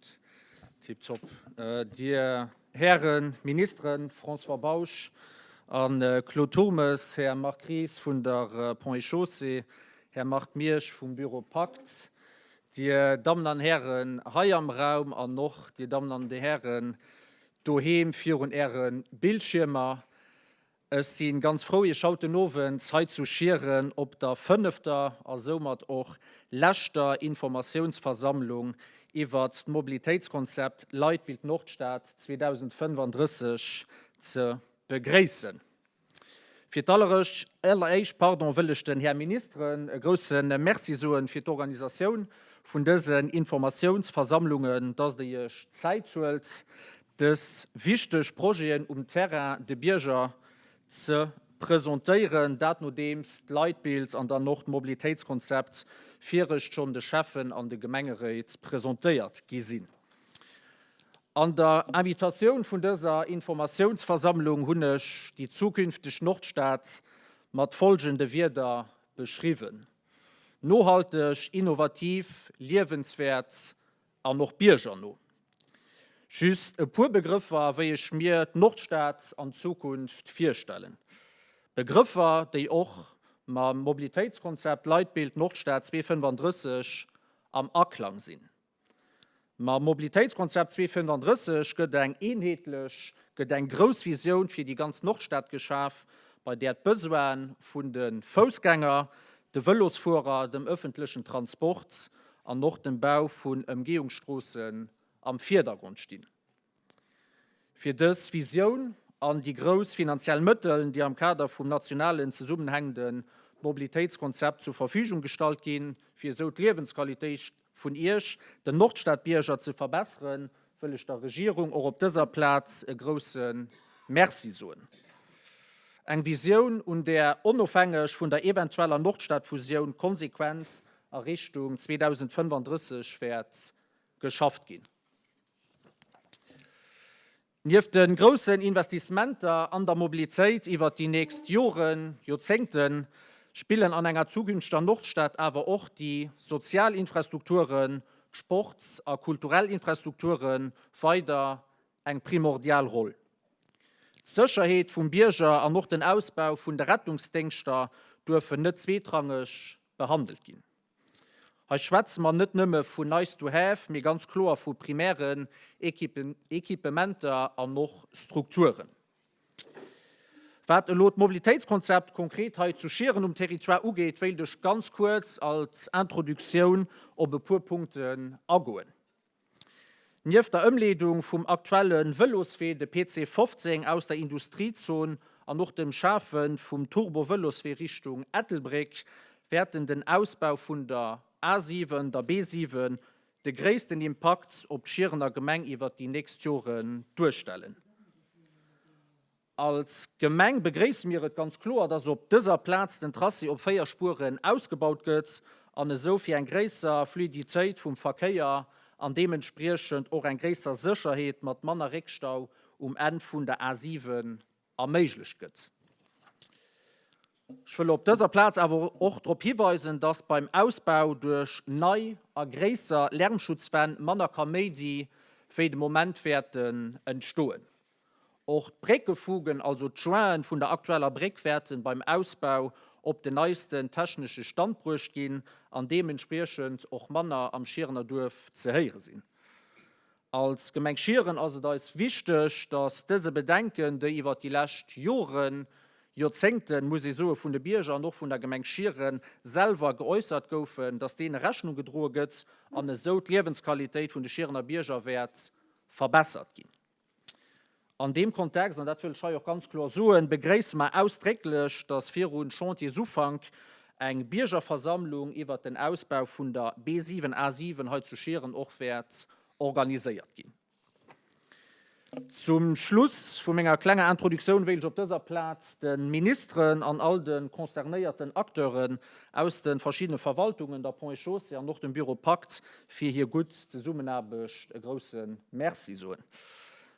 Gutt, tiptop. Dir Häre Ministeren François Bausch a Claude Turmes, Här Marc Ries vun der Ponts et Chaussées, Här Marc Miersch vum Büro Pakt, Dir Dammen an Hären hei am Raum an och Dir Dammen an Hären doheem virun Äre Bildschiermer, Ech si ganz frou, Iech haut den Owend hei zu Schieren op der fënnefter a soumat och leschter Informatiounsversammlung iwwert d'Mobilitéitskonzept Leitbild Nordstad 2035 ze begréissen. Fir d'alleréischt pardon, wëll ech den Här Ministeren e grousse Merci soen fir d'Organisatioun vun dësen Informatiounsversammlungen, dass Der Iech Zäit huelt, dës wichteg Projeten um Terrain de Bierger ze presentéieren, dat nodeems d'Leitbild an dann och d'Mobilitéitskonzept viregt schonn de Schäffen an de Gemengeréit presentéiert gi sinn. An der Invitatioun vun dëser Informatiounsversammlung hunn ech déi zukünfteg Nordstad mat folgende Wierder beschriwwen, Nohalteg, innovativ, liewenswäert an och biergerno. Just e puer Begrëffer, wéi ech mir d'Nordstad an Zukunft virstellen. Begrëffer, déi och mam Mobilitéitskonzept Leitbild Nordstad 2035 am Aklang sinn. Mam Mobilitéitskonzept 2035 gëtt eng eenheetlech, gëtt eng grouss Visioun fir déi ganz Nordstad geschaf, bei där d'Besoine vun de Foussgänger, de Vëlosfuerer, dem ëffentlechen Transport an och dem Bau vun Ëmgehungsstroossen am Virdergrond stinn. Fir dës Visioun an déi grouss finanziell Mëtteln, déi am Kader vum nationalen zesummenhängende Mobilitéitskonzept zur Verfügung gestallt ginn, fir esou d'Liewensqualitéit vun Iech, den Nordstadbierger, ze verbesseren, wëll ech der Regierung och op dëser Plaz e grousse Merci soen. Eng Visioun, un där onofhängeg vun der eventueller Nordstadfusioun konsequent a Richtung 2035 wäert geschafft ginn. Nieft de groussen Investissementer an der Mobilitéit iwwert déi nächst Joren, Joerzéngte spillen an enger zukünfteger Nordstad awer och déi sozial Infrastrukturen, d'Sports a kulturell Infrastrukture weider eng primordial Roll. D'Sécherheet vum Bierger an och den Ausbau vun de Rettungsdéngschter duerfen net zweetrangeg behandelt ginn. Hei schwätze mer net nëmme vun nice to have, mee ganz kloer vu primären Equipementer an och Strukturen. Wat elo d'Mobilitéitskonzept konkret hei zu Schieren um Territoire ugeet, wéilt ech ganz kuerz als Introduktioun op e puer Punkten agoen. Nieft der Ëmleedung vum aktuelle Vëloswee, de PC 15 aus der Industriezon an och dem Schafe vum Turbo-Vëloswee Richtung Ettelbréck, wäerten den Ausbau vun der A 7, der B 7 de gréissten Impakt op d'Schierener Gemeng iwwert déi nächst Joren duerstellen. Als Gemeng begréisse mir et ganz kloer, dass op dëser Plaz den Tracé op 4 Spueren ausgebaut gëtt an esou fir eng gréisser Fluiditéit vum Verkéier an deementspriechend och eng gréisser Sécherheet mat manner Réckstau um Enn vun der A 7 erméiglecht gëtt. Ech wëll op dëser Plaz awer och drop hiweisen, dass beim Ausbau duerch nei a gréisser Lärmschutzwänn manner Kaméidi wéi de Moment wäerten entstoen. Och d'Bréckefugen, also d'Jointen vun der aktueller Bréck wäerten beim Ausbau op den neisten technesche Stand bruecht ginn an deementspriechend och manner am Schierener Duerf ze héiere sinn. Als Gemeng Schieren ass et eis wichteg, dass dëse Bedenken, déi iwwert déi lescht Joren, Joerzéngten, muss ee soe vun de Bierger an och vun der Gemeng Schieren selwer geäussert goufen, dass deene Rechnung gedroe gëtt an esou d'Liewensqualitéit vun de Schierener Bierger wäert verbessert ginn. An deem Kontext, an dat wëll ech hei och ganz kloer soen, begréisse mer ausdrécklech, dass viru Chantiersufank eng Biergerversammlung iwwert den Ausbau vun der B7 A7 hei zu Schieren och wäert organiséiert ginn. Zum Schluss vu menger klenger Introduktioun wéilt ech op dëser Plaz de Ministeren an all de concernéierten Acteuren aus de verschiddene Verwaltungen, der Ponts et Chaussées an och dem Bureau Pakt fir hir gutt Zesummenaarbecht e grousse Merci soen.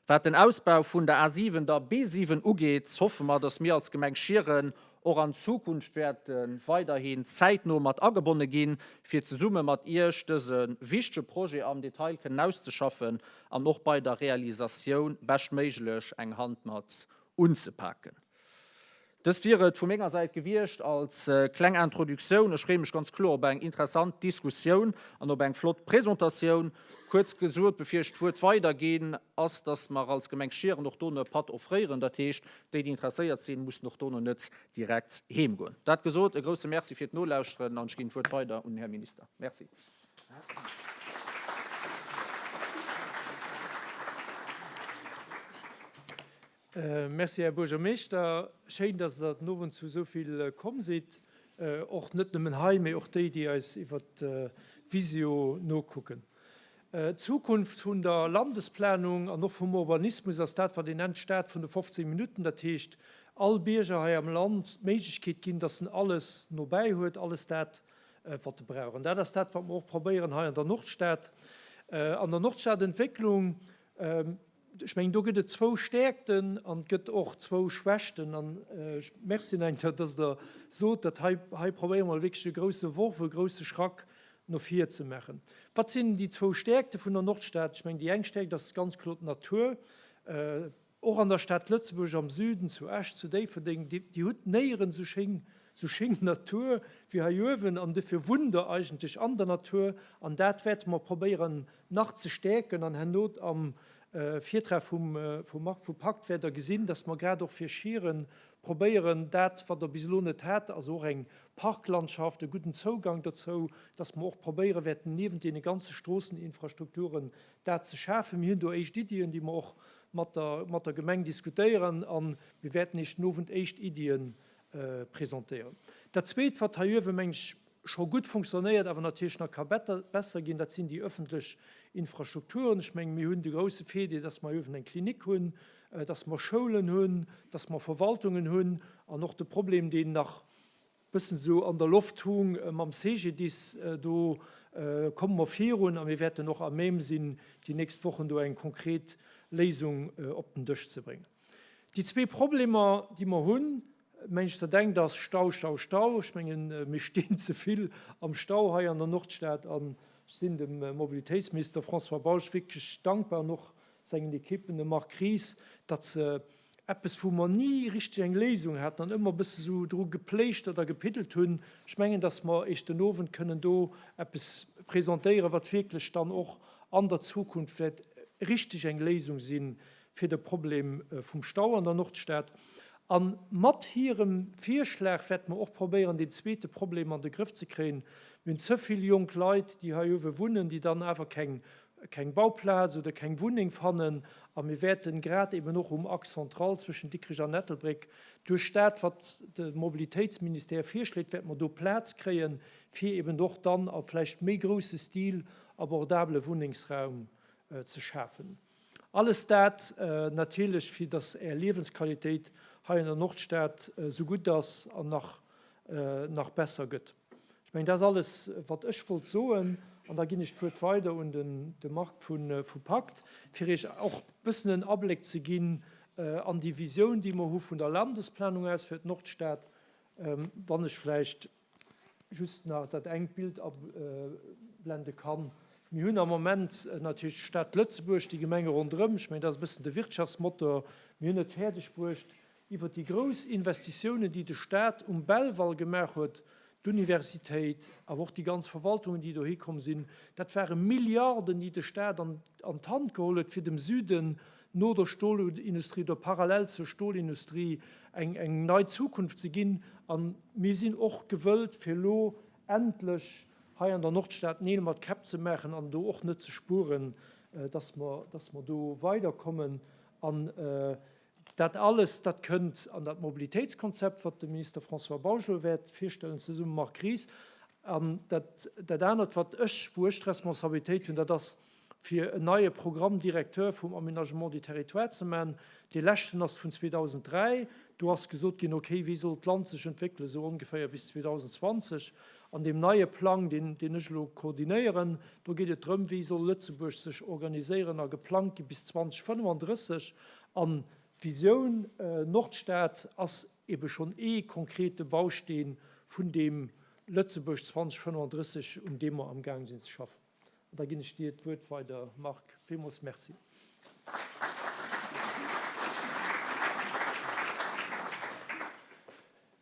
Wat den Ausbau vun der A 7, der B 7 ugeet, hoffe mer, dass mir als Gemeng Schieren. och an Zukunft wäerte weiderhin zäitno mat agebonne ginn, fir zesumme mat Iech dëse wichtege Projet am Detail kënnen auszeschaffen an och bei der Realisatioun beschtméiglech eng Hand mat unzepaken. Dëst wier et vu menger Säit gewiescht als kleng Introductioun. Ech freeë mech ganz kloer op eng interessant Diskussioun an op eng flott Presentatioun. Kuerz gesot, bevir ech d'Wuert weiderginn, ass, dass mer als Gemeng Schieren och dono e Patt offréieren. Dat heescht, déi, déi interesséiert sinn, mussen och dono net direkt heemgoen. Dat gesot, e grouse Merci fir d'Nolauschteren an ech ginn d'Wuert weider un den Här Minister. Merci. Merci, Här Buergermeeschter. Schéin, dass Der den Owend zu esou vill komm sidd. Och net nëmmen hei, mee och déi, déi eis iwwer Visio nokucken. D'Zukunft vun der Landesplanung an och vum Urbanismus ass dat, wat een nennt d'Stad vun de 15 Minutten. Dat heescht, all Bierger hei am Land d'Méiglechkeet ginn, dass en alles nobäi huet, alles dat, wat e brauch. An dat ass dat, wat mer och probéieren hei an der Nordstad. An der Nordstadentwécklung Ech mengen, do gëtt et zwou Stäerkten an et gëtt och zwou Schwächten. An ech merci eng Kéier, dass Der sot, dat hei, hei probéiere mer wierklech e grouse Worf, e grouse Schrack no vir ze maachen. Wat sinn déi zwou Stäerkte vun der Nordstad? Ech mengen, déi eng Stäerkt ass ganz kloer d'Natur. Och an der Stad Lëtzebuerg am Süden, zu Esch, zu Déifferdeng, déi hutt néierens esou schéin, esou schéin Natur wéi hei uewen. An dofir wunnt Der eigentlech an der Natur. An dat wäerte mer probéieren nach ze stäerken an herno am Virtrag vum Marc vu Pakt wäert Der gesinn, dass mer grad och fir Schieren probéieren, dat wat Der bis elo net hat, also och eng Parklandschaft, e gudden Zougang dozou, dass mer och probéiere wäerten niewent deene ganze Stroosseninfrastrukturen dat ze schafen. Mir hunn do éischt Iddien, déi mer och mat der mat der Gemeng diskutéieren a mir wäerten Iech den Owend éischt Iddie presentéieren. Dat Zweet, wat hei uewe meng ech scho gutt funktionéiert, awer natierlech nach ka besser ginn, dat sinn déi öffentlech Infrastrukturen. Ech mengen, mir hunn de grouse Virdeel, dass mer uewen eng Klinik hunn, dass mer Schoulen hunn, dass mer Verwaltungen hunn an och de Problem, deen nach e bëssen esou an der Loft hung mam CGDIS, do komme mer virun a mir wäerten och à même sinn, déi nächst Wochen do eng konkret Léisung op den Dësch ze bréngen. Déi zwee Problemer, déi mer hunn, mengen ech, dat engt ass Stau, Stau, Stau. Ech mengen, mir stinn ze vill am Stau hei an der Nordstad an ech sinn dem Mobilitéitsminister François Bausch wierklech dankbar an och sengen Ekippen, dem Marc Ries, datt se eppes, wou mer ni richteg eng Léisung haten an ëmmer e bësse sou dru gepléischtert a gepiddelt hunn, ech mengen, datt mer Iech den Owend kënnen do eppes presentéieren, wat wierklech dann och an der Zukunft wäert richteg eng Léisung sinn fir de Problem vum Stau an der Nordstad. A mat hirem Virschlag wäerte mer och probéieren, deen zweete Problem an de Grëff ze kréien. Mir hunn ze vill jonk Leit, déi hei uewe wunnen, déi dann awer keng, keng Bauplaz oder keng Wunneng fannen. A mir wäerten grad eben och um Axe central zwëschen Dikrech an Ettelbréck, duerch dat, wat de Mobilitéitsministère virschléit, wäerte mer do Plaz kréien, fir eben och dann a vläicht méi grousse Stil abordabele Wunnengsraum ze schafen. Alles dat natierlech, fir dass Är Liewensqualitéit hei an der Nordstad esou gutt ass an nach, nach besser gëtt. Ech mengen, dat ass alles, wat ech wollt soen. An da ginn ech d'Wuert weider un den de Marc vu, vu Pakt, fir Iech och e bëssen en Abléck ze ginn an déi Visioun, déi mer hu vun der Landesplanung aus fir d'Nordstad. Wann ech vläicht just nach dat engt Bild ablende kann. Mir hunn am Moment natierlech d'Stad Lëtzebuerg, déi Gemenge ronderëm, ech mengen, dat ass e bëssen de Wirtschaftsmotor. Mir hunn et fäerdeg bruecht, iwwert déi grouss Investitiounen, déi de Stat um Belval gemaach huet, d'Universitéit, awer och déi ganz Verwaltungen, déi dohi komm sinn, dat ware Milliarden, déi de Stat an d'Hand geholl huet, fir dem Süden no der Stolindustrie oder parallel zur Stolindustrie eng eng nei Zukunft ze ginn. A mir sinn och gewëllt, fir elo endlech hei an der Nordstad Neel mat Käpp ze maachen an do och net ze spueren, dass mer, dass mer do weiderkommen. An dat alles, dat kënnt an dat Mobilitéitskonzept, wat de Minister François Bausch elo wäert virstellen, zesumme mam Marc Ries. An dat, dat anert, wat ech, wou ech d'Responsabilitéit hunn, dat ass, fir en neie Programme directeur vum Aménagement du territoire ze man. Dee leschten ass vun 2003. Do ass gesot ginn, okay, wéi soll d'Land sech entwéckelen, esou ongeféier bis 2020. An deem neie Plang, deen, deen ech elo koordinéieren, do geet et drëm, wéi soll Lëtzebuerg sech organiséieren a geplangt gi bis 2035. An d'Visioun Nordstad ass. ebe schonn ee konkrete Bausteen vun deem Lëtzebuerg 2035, un deem mer amgaang sinn ze schaffen. An da ginn ech dir d'Wuert weider, Marc. Villmools Merci.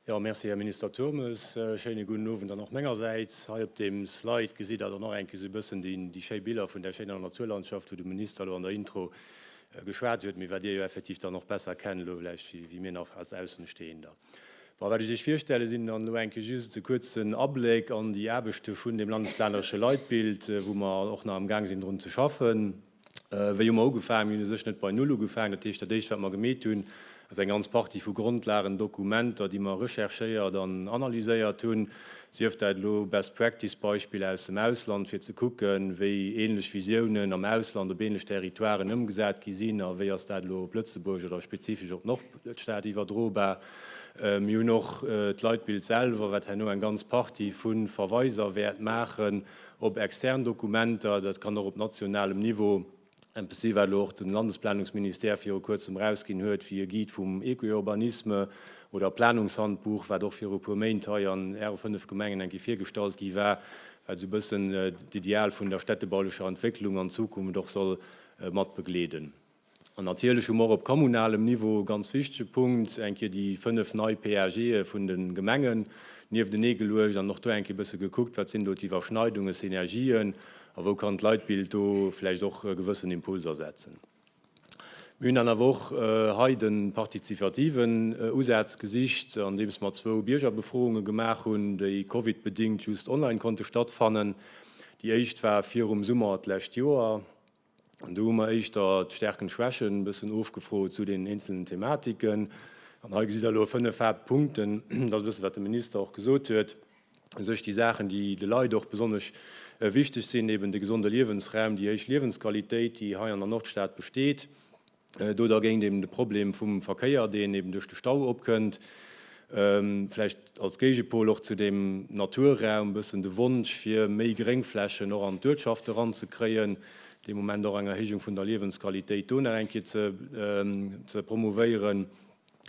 Jo, merci, Här Minister Turmes. Schéine gudden Owend dann och mengersäits. Hei op deem Slide gesitt Der dann och eng Kéier esou e bëssen déi schéi Biller vun där schéiner Naturlandschaft, wou de Minister elo an der Intro geschwat huet, mee wat Dir jo effektiv dann och besser kennt elo vläicht wéi mir nach als Aussenstehender. Bon, wat ech Iech virstelle sinn dann elo eng Kéier just e kuerzen Abléck an déi Aarbechte vun deem landesplaneresche Leitbild, wou mer och nach amgaang sinn drun ze schaffen. Wéi hu mer ugefaangen? Mir hunn u sech net bei Null ugefaangen. Dat heescht, dat Éischt, wat mer gemeet hunn, ass eng ganz Partie vu Grondlagendokumenter, déi mer recherchéiert an analyséiert hunn, sief dat elo Best-Practice-Beispiller aus dem Ausland, fir ze kucken, wéi ähnlech Visiounen am Ausland op ähnlech Territoiren ëmgesat gi sinn a wéi ass dat elo op Lëtzebuerg oder spezifesch op d'Nordstad iwwerdrobar. Mir hunn och d'Leitbild selwer, wat herno eng ganz Partie vu Verweiser wäert maachen op extern Dokumenter. Dat kann och op nationalem Niveau eppes sinn, wat elo och de Landesplanungsministère viru Kuerzem erausginn huet, wéi e Guide vum Eco-Urbanisme oder e Planungshandbuch, wat och viru e puer Méint hei an Äre 5 Gemengen eng Kéier virgestallt gi war, wat esou e bëssen d'Ideal vun der städtebaulecher Entwécklung an Zukunft och soll mat begleeden. An natierlech hu mer och op kommunalem Niveau, e ganz wichtege Punkt, eng Kéier déi 5 nei PAGe vun de Gemengen nieftenee geluecht an och do eng Kéier e bësse gekuckt, wat sinn do d'Iwwerschneidungen, Synergien a wou kann d'Leitbild do vläicht och gewëssen Impulser setzen. Mir hunn dann awer och hei de partizipativen Usaz gesicht, andeems mer zwou Biergerbefrounge gemaach hunn, déi covidbedéngt just online konnte stattfannen. Déi éischt war virum Summer d'lescht Joer. An do hu mer éischter d'Stärken, d'Schwächen e bëssen ofgefrot zu deenen eenzelnen Thematiken. An hei gesitt Der elo 5 Haaptpunkten. Dat ass e bësse wat de Minister och gesot huet, u sech déi Saachen, déi de Leit och besonnesch wichteg sinn, eben de gesonde Liewensraum, déi héich Liewensqualitéit, déi hei an der Nordstad besteet. Do dergéint eben de Problem vum Verkéier, deen eben duerch de Stau opkënnt. Vläicht als Géigepol och zu deem Naturraum, e bëssen de Wonsch, fir méi Gréngflächen och an d'Uertschafte eranzekréien, dee Moment och eng Erhéijung vun der Liewensqualitéit do nach eng Kéier ze promouvéieren.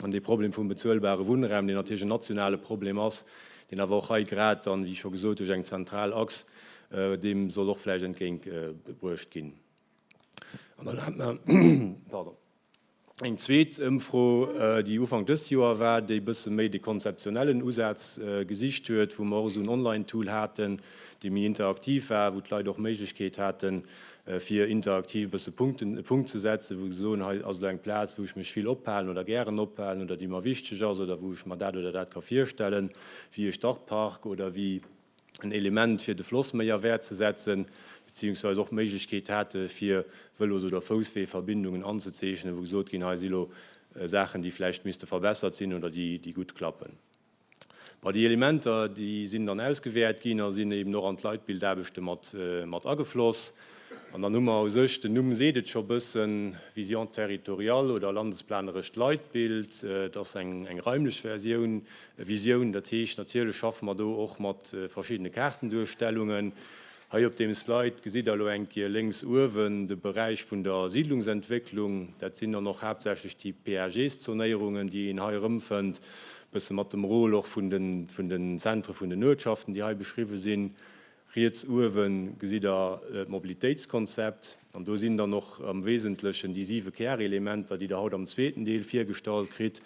An dee Problem vum bezuelbare Wunnraum, deen natierlech en nationale Problem ass, deen awer och hei grad dann, wéi scho gesot, duerch eng zentral Achs, deem soll och vläicht entgéintbruecht ginn. An dann hat mer, pardon, eng zweet Ëmfro, déi Ufank dëst Joer war, déi e bësse méi de konzeptionellen Usaz gesicht huet, wou mer och esou en Online-Tool haten, dee méi interaktiv war, wou d'Leit och d'Méiglechkeet haten, fir interaktiv e bësse Punkten, e Punkt ze setzen, wou se soen, hei ass elo eng Plaz, wou ech mech vill ophalen oder gären ophalen oder déi mer wichteg ass oder wou ech mer dat oder dat ka virstellen, wéi e Stadpark oder wéi en Element fir de Floss méi a Wäert ze setzen, beziehungsweise och d'Méiglechkeet hate fir Vëlos oder Foussweeverbindungen anzezeechnen, wou gesot ginn, hei si lo Saachen, déi vläicht misste verbessert sinn oder déi gutt klappen. Bon, déi Elementer, déi sinn dann ausgewäert ginn a sinn eben och an d'Leitbildaarbechte mat mat agefloss. An dann hu mer u sech, den Numm seet et scho bëssen, Vision territoriale oder landesplanerescht Leitbild. Et ass eng eng raimlech Versioun, Visioun. Dat heescht, natierlech schaffe mer do och mat verschiddene Kaartenduerstellungen. Hei op deem Slide gesitt Der elo eng Kéier lénks uewen de Beräich vun der Siedlungsentwécklung. Dat sinn dann och haaptsächlech déi PAGs-Zonéierungen, déi een hei erëmfënnt, e bësse mat dem Rôle och vun den Zentre vun den Uertschaften, déi hei beschriwwe sinn. Riets uewe gesitt Der d'Mobilitéitskonzept an do sinn dann och am Wesentlechen déi siwe Kärelementer, déi Der haut am zweeten Deel virgestallt kritt,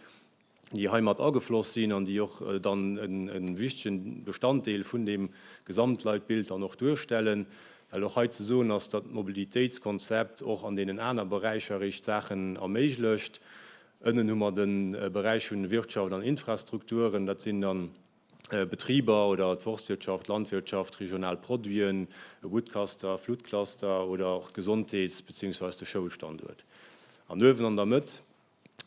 déi hei mat agefloss sinn an déi och dann e wichtege Bestanddeel vun deem Gesamtleitbild dann och duerstellen, well och hei ze soen ass, datt d'Mobilitéitskonzept och an deenen aner Beräicher eréischt Saachen erméiglecht. Ënnen hu mer de Beräich vun Wirtschaft an Infrastrukturen, dat sinn dann Betriber oder d'Forstwirtschaft, d'Landwirtschaft, regional Produiten, e Woodcluster, Floodcluster oder och d'Gesondheets beziehungsweise de Schoulstanduert. An uewen an der Mëtt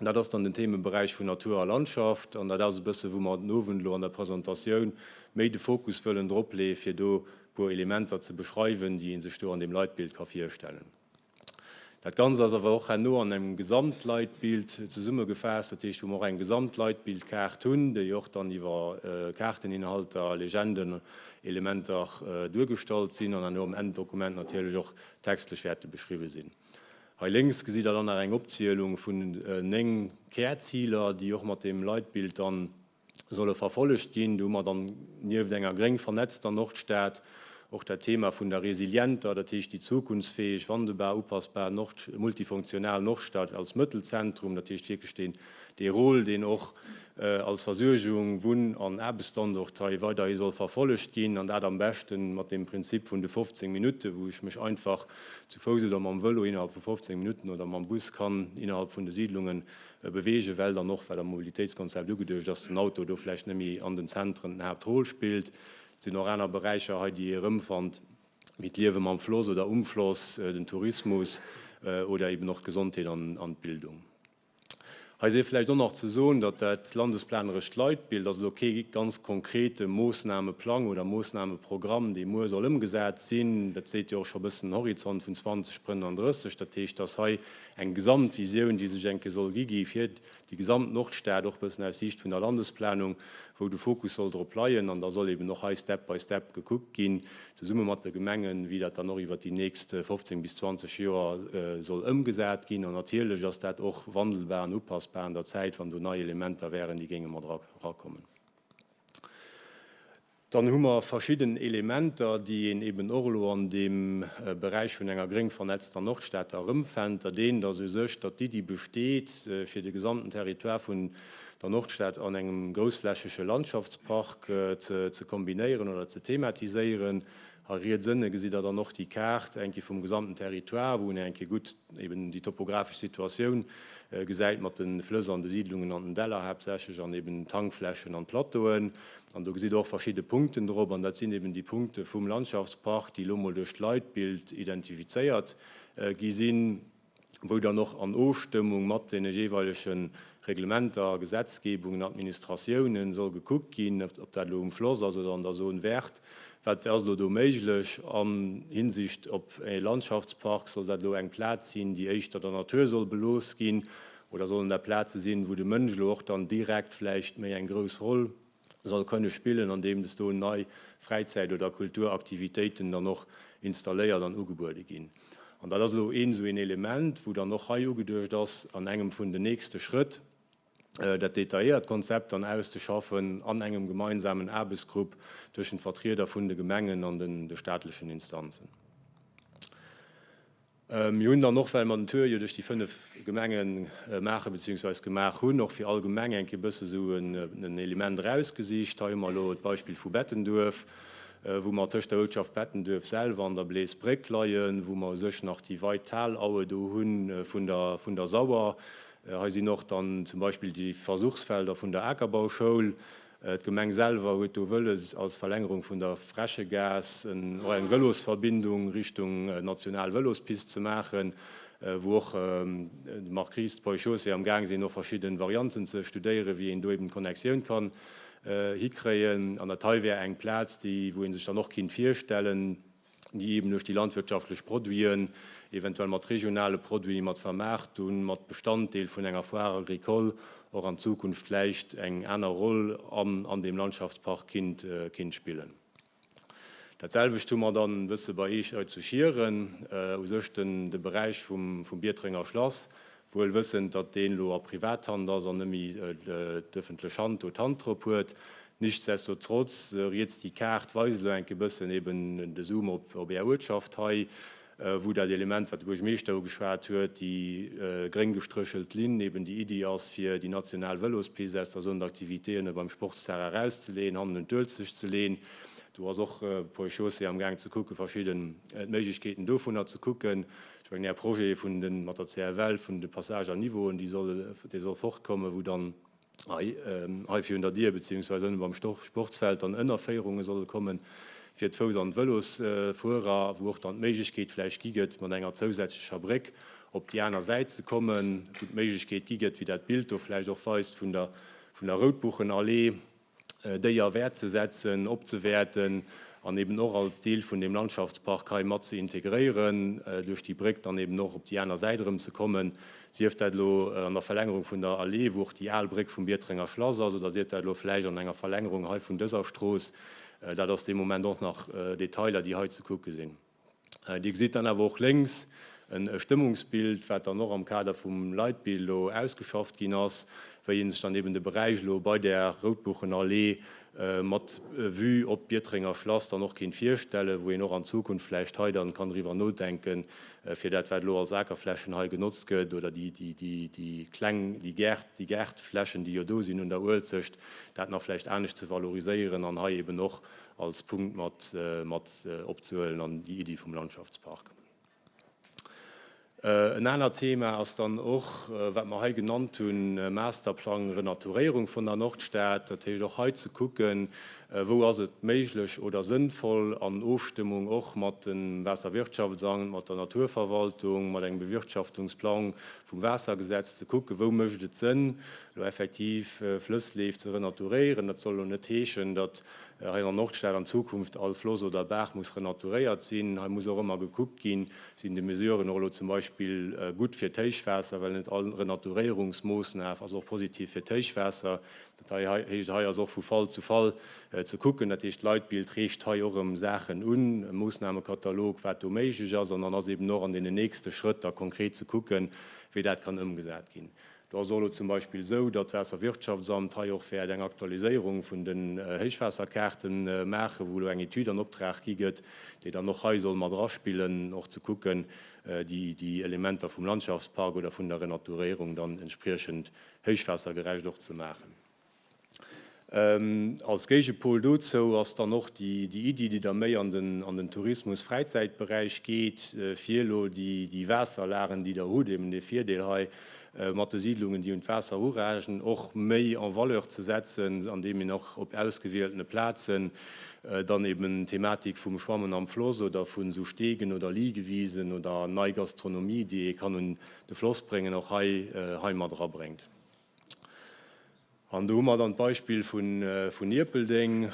Dat ass dann den Themeberäich vun Natur a Landschaft an dat ass e bësse wou mer den Owend elo an der Presentatioun méi de Fokus wëllen drop leeë fir do e puer Elementer ze beschreiwen, déi ee sech do an deem Leitbild ka virstellen. Dat Ganzt ass awer och herno an engem Gesamtleitbild zesummegefaasst, dat heescht wou mer och eng Gesamtleitbildkaart hunn, déi och dann iwwer Kaarteninhalter, Legenden, Elementer duergestallt sinn an herno am Enddokument natierlech och textlech wäerte beschriwwe sinn. Hei lénks gesitt Der dann nach eng Opzielung vun 9 Kärziler, déi och mat deem Leitbild dann solle verfollegt ginn. Do hu mer dann nieft enger gréng vernetzter Nordstad och dat Thema vun der resilienter, dat heescht déi zukunftsfäeg, wandelbar, upassbar Nord-, multifunktional Nordstad als Mëttelzentrum, dat heescht wierklech deen, dee Rôle, deen och als Versuergung, Wunn an Aarbechtsstandort hei weiderhi soll verfollegt ginn, an dat am beschte mat deem Prinzip vun de 15 Minutten, wou ech mech einfach zu Fouss oder mam Vëlo innerhalb vu 15 Minutten oder mam Bus kann innerhalb vun de Siidlungen beweegen, well dann och, well am Mobilitéitskonzept ugeduecht ass, den Auto do vläicht net méi an den Zentren den Haaptrôle spillt. Et sinn och aner Beräicher hei, déi ee erëmfannt, wéi d'Liewe mam Floss oder um Floss, den Tourismus oder eben och d'Gesondheet an d'Bildung. Hei sief vläicht och nach ze soen, datt dat landesplanerescht Leitbild ass elo kee ganz konkrete Moossnameplang oder Moossnameprogramm, dee muer soll ëmgesat sinn. Dat seet jo och scho e bëssen den Horizont vun 2035. Dat heescht, datt hei eng Gesamtvisioun, déi sech enke soll gi gi fir déi gesamt Nordstad, och e bëssen aus Siicht vun der Landesplanung, wou de Fokus soll drop leien. An da soll eben och hei step by step gekuckt ginn, zesumme mat de Gemengen, wéi dat dann och iwwert déi nächst 15 bis 20 Joer soll ëmgesat ginn. An natierlech ass dat och wandelbar an upassbar an der Zäit, wann do nei Elementer wären, déi géinge mat erakommen. Dann hu mer verschidden Elementer, déi een eben och elo an deem Beräich vun enger gréng vernetzter Nordstad da erëmfennt. Dat eent ass u sech, datt d'Iddi besteet, fir de gesamten Territoire vun der Nordstad an engem groussflächege Landschaftspark ze kombinéieren oder ze thematiséieren. Hei riets ënne gesitt Der dann och déi Kaart eng Kéier vum gesamten Territoire, wou een eng Kéier gutt eben déi topographesch Situatioun gesäit mat de Flëss an de Siidlungen an den Däller haaptsächlech an eben d'Hangflächen an d'Plateauen. An do gesitt Der och verschidde Punkten drop, an dat sinn eben déi Punkte vum Landschaftspark, déi elo mol duerch d'Leitbild identifizéiert gi sinn, wou dann och an Ofstëmmung mat deene jeeweilege Reglementer, Gesetzgebungen, Administratiounen soll gekuckt ginn, ob dat elo um Floss ass oder an der Zone verte, wat ass elo do méiglech an Hinsicht op e Landschaftspark. Soll dat elo eng Plaz sinn, déi éischter der Natur soll belooss ginn, oder sollen dat Plaze sinn, wou de Mënsch elo och dann direkt vläicht méi eng grouss Roll soll kënne spillen, andeem des do nei Fräizäit oder Kulturaktivitéiten dann och installéiert an ugebuede ginn. An dat ass elo een esou een Element, wou dann och hei ugeduecht ass, an engem vun den nächste Schrëtt dat detailléiert Konzept dann auszeschaffen an engem gemeinsamen Aarbechtsgrupp tëschent Vertrieder vun de Gemengen an de staatlechen Instanzen. Mir hunn dann och, well mer den Tour jo duerch déi 5 Gemenge maachen beziehungsweis gemaach hunn, och fir all Gemeng eng Kéier e bësse sou en Element erausgesicht. Hei hu mer elo d'Beispill vu Bettenduerf, wou mer tëscht der Uertschaft Bettenduerf selwer an der Bleesbréck leien, wou mer u sech nach déi weit Talaue do hu vun der vun der Sauer. Hei sinn och dann zum Beispill déi Versuchsfelder vun der Akerbauschoul. D'Gemeng selwer huet do wëlles, als Verlängerung vun der Fräschegaass och eng Vëlosverbindung Richtung national Vëlospist ze maachen, wou och de Marc Ries, d'Pont et Chaussée am Gaang sinn, och verschidde Varianten ze studéieren, wéi een do eben d'Connectioun kann hikréien. An dat hei wär eng Plaz, déi, wou ee sech dann och kinnt virstellen, déi eben duerch déi landwirtschaftlech Produiten, eventuell mat regionale Produiten, mat Vermaartung, mat Bestanddeel vun enger Foire agricole och an Zukunft vläicht eng aner Roll an an deem Landschaftspark kinnt kinnt spillen. Dat selwecht hu mer dann e bësse bei Eech hei zu Schieren, u sech den de Beräich vum vum Biertrenger Schlass, Wuel wëssend, datt deen elo a Privathand ass an net méi d'ëffentlech Hand do d'Hand drop huet. Nichtsdestotrotz, riets déi Kaart weist elo enk e bëssen eben de Zoom op Är Uertschaft hei, wou dat Element, wat de Buergermeeschter ugeschwat huet, déi gréng gestréchelt Linn, eben déi Iddi ass, fir déi national Vëlospist aus der Zone d'activité ënne beim Sportsterrain erauszeleeën, hannen un d'Uelzecht ze leen. Do ass och Ponts et Chaussées am Gaang ze kucken, verschidden Méiglechkeeten dovunner ze kucken. Ech mengen, Är Projete vun de, mat der CFL, vun de Passage à niveauen, déi solle, dee soll fortkommen, wou dann hei, hei virun der Dier beziehungsweise ënne beim Sportsfeld dann Ënnerféierunge solle komme fir d'Fouss an d'Vëlosfuerer, wou och dann d'Méiglechkeet vläicht gi gëtt, mat enger zousätzlecher Bréck op déi aner Säit ze kommen, wou d'Méiglechkeet gi gëtt, wéi dat Bild do vläicht och weist, vun der, vun der Routbuchenallee, déi a Wäert ze setzen, opzewäerten an eben och als Deel vun deem Landschaftspark hei mat ze integréieren, duerch déi Bréck dann eben och op déi aner Säit erëm ze kommen, sief dat elo an der Verlängerung vun der Allee, wou och déi al Bréck vum Biertrenger Schlass ass, oder sief dat elo vläicht an enger Verlängerung hei vun dëser Strooss. Dat ass dee Moment och nach Detailer, déi hei ze kucke sinn. Dir gesitt dann awer och lénks. E Stëmmungsbild, wat dann och am Kader vum Leitbild elo ausgeschafft ginn ass, wéi ee sech dann eben de Beräich elo bei där Routbuchenallee mat Vue op d'Biertrenger Schlass dann och kéint virstellen, wou een och an Zukunft vläicht hei dann kann driwwer nodenken, fir dat, wat elo als Akerflächen hei genotzt gëtt oder déi kleng, déi Gäert, déi Gaartflächen, déi jo do sinn un der Uelzecht, dat nach vläicht anescht ze valoriséieren an hei eben och als Punkt mat opzehuelen an déi Iddi vum Landschaftspark. En anert Thema ass dann och, wat mer hei genannt hunn, Masterplang Renaturéierung vun der Nordstad. Dat heescht och hei ze kucken, wou ass et méiglech oder sënnvoll, an Ofstëmmung och mat dem Waasserwirtschaftsamt, mat der Naturverwaltung, mat engem Bewirtschaftungsplang vum Waassergesetz ze kucken, wou mécht et Sënn, elo effektiv Flëssleef ze renaturéieren. Dat soll elo net heeschen, datt hei an der Nordstad an Zukunft all Floss oder Baach muss renaturéiert sinn. Hei muss och ëmmer gekuckt ginn, sinn déi Mesuren och elo zum Beispill gutt fir d'Héichwaasser, well net all Renaturéierungsmoossnaf ass och positiv fir d'Héichwaasser. Dat heescht, hei ass och vu Fall zu Fall ze kucken. Dat heescht, d'Leitbild reecht hei och erëm Saachen un, e Moossnamekatalog, wat do méiglech ass. An dann ass eben och an deenen nächste Schrëtt da konkret ze kucken, wéi dat kann ëmgesat ginn. Do ass och elo zum Beispill esou, datt d'Waasserwirtschaftsamt hei och wäert eng Aktualiséierung vun den Héichwaasserkaarte maachen, wou elo eng Etüd an Optrag gi gëtt, déi dann och hei soll mat eraspillen, och ze kucken, déi Elementer vum Landschaftspark oder vun der Renaturéierung dann entspriechend héichwaassergerecht och ze maachen. Als Géigepol dozou ass dann och déi Iddi, déi da méi an den Tourismus-Fräizäitberäich geet, fir elo déi Waasserlagen, déi Der hutt, eben dee Virdeel hei mat de Siidlungen, déi un d'Waasser uragen, och méi en valeur ze setzen, andeem een och op ausgewieltene Plazen dann eben d'Thematik vum Schwammen am Floss oder vun esou Stegen oder Liegewisen oder nei Gastronomie, déi ee kann un de Floss bréngen, och hei mat erabréngt. An do hu mer dann d'Beispill vun Ierpeldeng,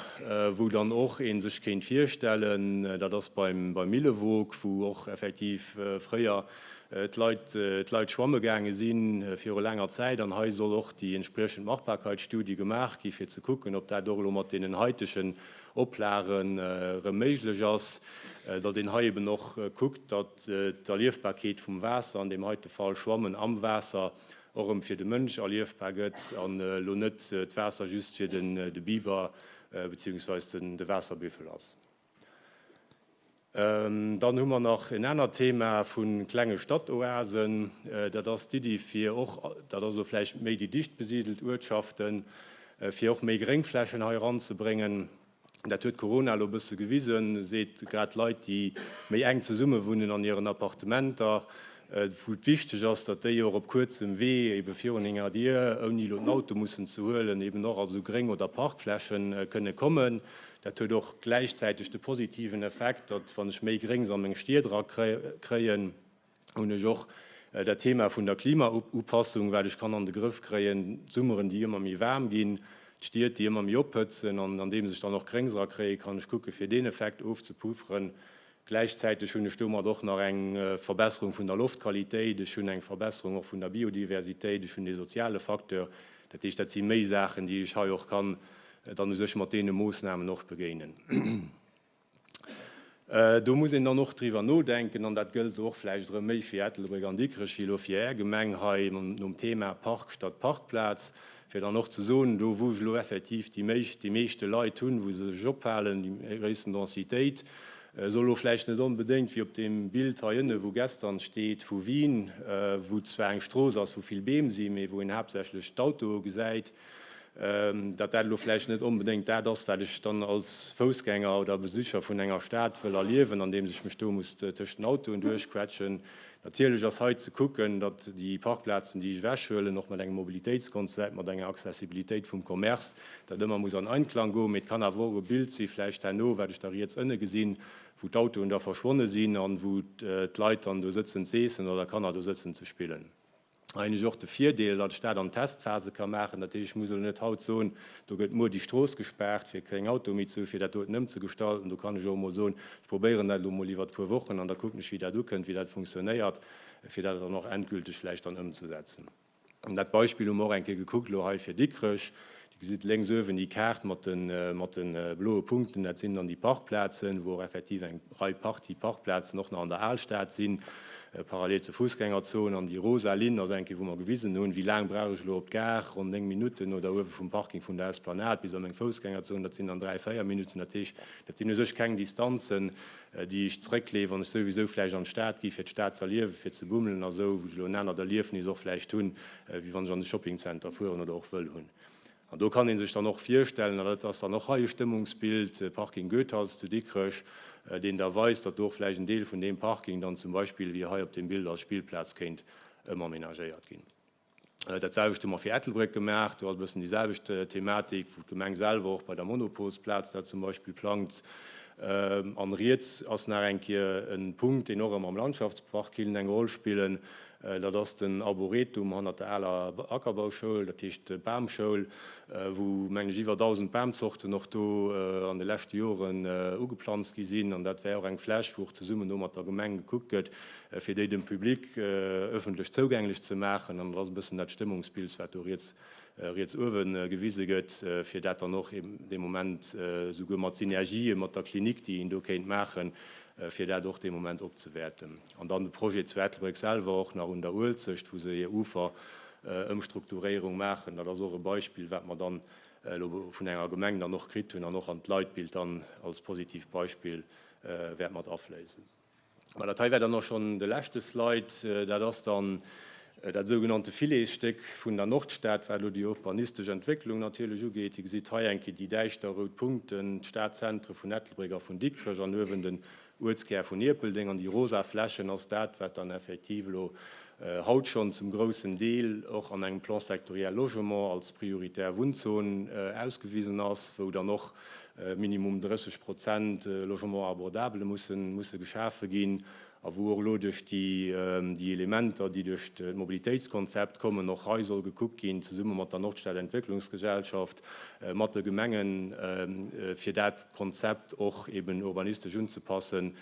wou dann och ee sech kéint virstellen, dat ass beim Millewog, wou och effektiv fréier d'Leit d'Leit schwamme gaange si viru laanger Zäit. An hei soll och déi entspriechend Machbarkeitsstudie gemaach gi fir ze kucken, ob dat och elo mat deenen haitegen Oplagen erëm méiglech ass, datt een hei eben och kuckt, datt d'Erliefbarkeet vum Waasser, an deem heite Fall Schwammen am Waasser, och erëm fir de Mënsch erliefbar gëtt an elo net d'Waasser just fir de Biber beziehungsweis de Waasserbüffel ass. Dann hu mer nach en anert Thema vu klenge Stadtoasen. Dat ass d'Iddi fir och, dat ass elo vläicht méi déi dicht besidelt Uertschaften, fir och méi Gréngflächen hei eranzebréngen. Dat huet Corona elo e bësse gewisen, seet grad Leit, déi méi enk zesumme wunnen an hiren Appartementer, wou et wichteg ass, datt déi och op kuerzem Wee, ebe virun enger Dier, ouni elo den Auto mussen ze huelen, eben och a sou Gréng oder Parkfläche kënne kommen. Dat huet och gläichzäiteg de positiven Effekt, datt wann ech méi Gréngs a meng Stied era kréien, hunn ech och dat Thema vun der Klimaupassung, wat ech kann an de Grëff kréien, d'Summeren, déi ëmmer méi waarm ginn, d'Stied, déi ëmmer méi ophëtzen, an andeems ech dann och Gréngs erakréien, kann ech kucke fir deen Effekt ofzepufferen. Gläichzäiteg hunn ech domat och nach eng Verbesserung vun der Loftqualitéit, ech hunn eng Verbesserung och vun der Biodiversitéit, ech hunn dee soziale Facteur. Dat heescht, dat si méi Saachen, déi ech hei och kann dann u sech mat deene Moossnamen och begéinen. Do muss een dann och driwwer nodenken, an dat gëllt elo och vläicht erëm méi fir Ettelbréck an Dikrech wéi elo fir Är Gemeng hei, nom Thema Park statt Parkplaz, fir dann och ze soen, do wou ech elo effektiv déi méi, déi meeschte Leit hunn, wou se sech ophalen, déi gréissten Densitéit, soll elo vläicht net onbedéngt, wéi op deem Bild hei ënne wou gestern steet, vu Wien, wou zwar eng Strooss ass, wou vill Beem sinn, mee wou een haaptsächlech d'Autoe gesäit, datt dat elo vläicht net onbedéngt dat ass, wat ech dann als Foussgänger oder Besicher vun enger Stad wëll erliewen, andeems ech mech do muss tëscht den Autoen duerchquetschen. Natierlech ass hei ze kucken, datt déi Parkplazen, déi ech ewechhuelen, och mat engem Mobilitéitskonzept, mat enger Accessibilitéit vum Commerce, dat ëmmer muss an Einklang goen. Mee et kann awer och e Bild si vläicht herno, wat ech da riets ënne gesinn, wou d'Autoen da verschwonne sinn an wou d'Leit dann do sëtzen z'eessen oder Kanner do sëtzen ze spillen. Hei hunn ech och de Virdeel, datt ech dat an Testphase ka maachen. Dat heescht, ech muss elo net haut soen, do gëtt muer déi Strooss gespaart, fir keng Autoe méi ze hu fir dat doten ëmzegestalten. Do kann ech och emol soen, ech probéieren dat elo emol iwwert e puer Wochen an da kucken ech, wéi dat ukënnt, wéi dat funktionéiert, fir dat dann och endgülteg vläicht dann ëmzesetzen. An dat Beispill hu mer och eng Kéier gekuckt elo hei fir Dikrech. Dir gesitt lénks uewen déi Kaart mat de bloe Punkten, dat sinn dann déi Parkplazen, wou och effektiv eng Rei Partie Parkplazen och nach an der Alstad sinn, parallel zur Fussgängerzon. An déi rosa Linn ass eng Kéier, wou mer gewisen hunn, wéi laang brauch ech elo op d'Gare, ronn 9 Minutten, oder uewe vum Parking vun der Esplanade bis a meng Foussgängerzon, dat sinn dann 3, 4 Minutten. Dat heescht, dat sinn u sech keng Distanzen, déi ech zréckleeën, wann ech souwisou vläicht an d'Stad gi fir d'Stad ze erliewen, fir ze bummelen a sou, wou ech elo en anert Erliefnis och vläicht hunn, wéi wann ech an de Shoppingcenter fueren oder och wëll hunn. An do kann ee sech dann och virstellen, an dat ass dann och hei e Stëmmungsbild, Parking Goethals zu Dikrech, deen da weist, datt do och vläicht en Deel vun deem Parking dann zum Beispill, wéi hei op deem Bild, als Spillplaz kéint ëmamenagéiert ginn. Dat selwecht hu mer fir Ettelbréck gemaach. Do ass e bëssen déi selwecht Thematik, wou d'Gemeng selwer och bei der Monopolsplaz dat zum Beispill plangt. An riets ass nach eng Kéier e Punkt, deen och erëm am Landschaftspark killt eng Roll spillen. Dat ass den Arboretum hannert der aler Ackerbauschoul, dat heescht d'Bamschoul, wou, mengen ech, iwwer 1.000 Bamzorten och do an de leschte Joren ugeplanzt gi sinn. An dat wär och eng Fläch, wou och zesummen do mat der Gemeng gekuckt gëtt, fir déi dem Public ëffentlech zougänglech ze maachen. An dat ass e bëssen dat Stëmmungsbild, wat do riets, riets uewe gewise gëtt, fir dat dann och dee Moment souguer mat Synergië mat der Klinik, déi een do kéint maachen, fir dat och dee Moment opzewäerten. An dann de Projet zu Ettelbréck selwer och nach un der Uelzecht, wou se hir Uferëmstrukturéierung maachen. Dat ass och e Beispill, wat mer dann elo vun enger Gemeng dann och kritt hunn an och an d'Leitbild dann als positiivt Beispill wäert mat afléisen. Mä dat hei wär dann och schonn de leschte Slide. Dat ass dann dat sougenannte Filetsstéck vun der Nordstad, wat elo déi urbanistesch Entwécklung natierlech ugeet. Dir gesitt hei eng Kéier déi däischter rout Punkten, d'Stadzentre vun Ettelbréck a vun Dikrech an uewen den Uertskär vun Ierpeldeng. An déi rosa Flächen ass dat, wat dann effektiv elo haut schonn zum groussen Deel och an engem Plan sectoriel Logement als prioritär Wunnzon ausgewisen ass, wou dann och minimum 30 Prozent Logement abordable musse geschafe ginn a wou och elo duerch déi Elementer, déi duerch d'Mobilitéitskonzept kommen, och hei soll gekuckt ginn, zesumme mat der Nordstad-Entwécklungsgesellschaft, mat de Gemengen, fir dat Konzept och eben urbanistesch unzepassen,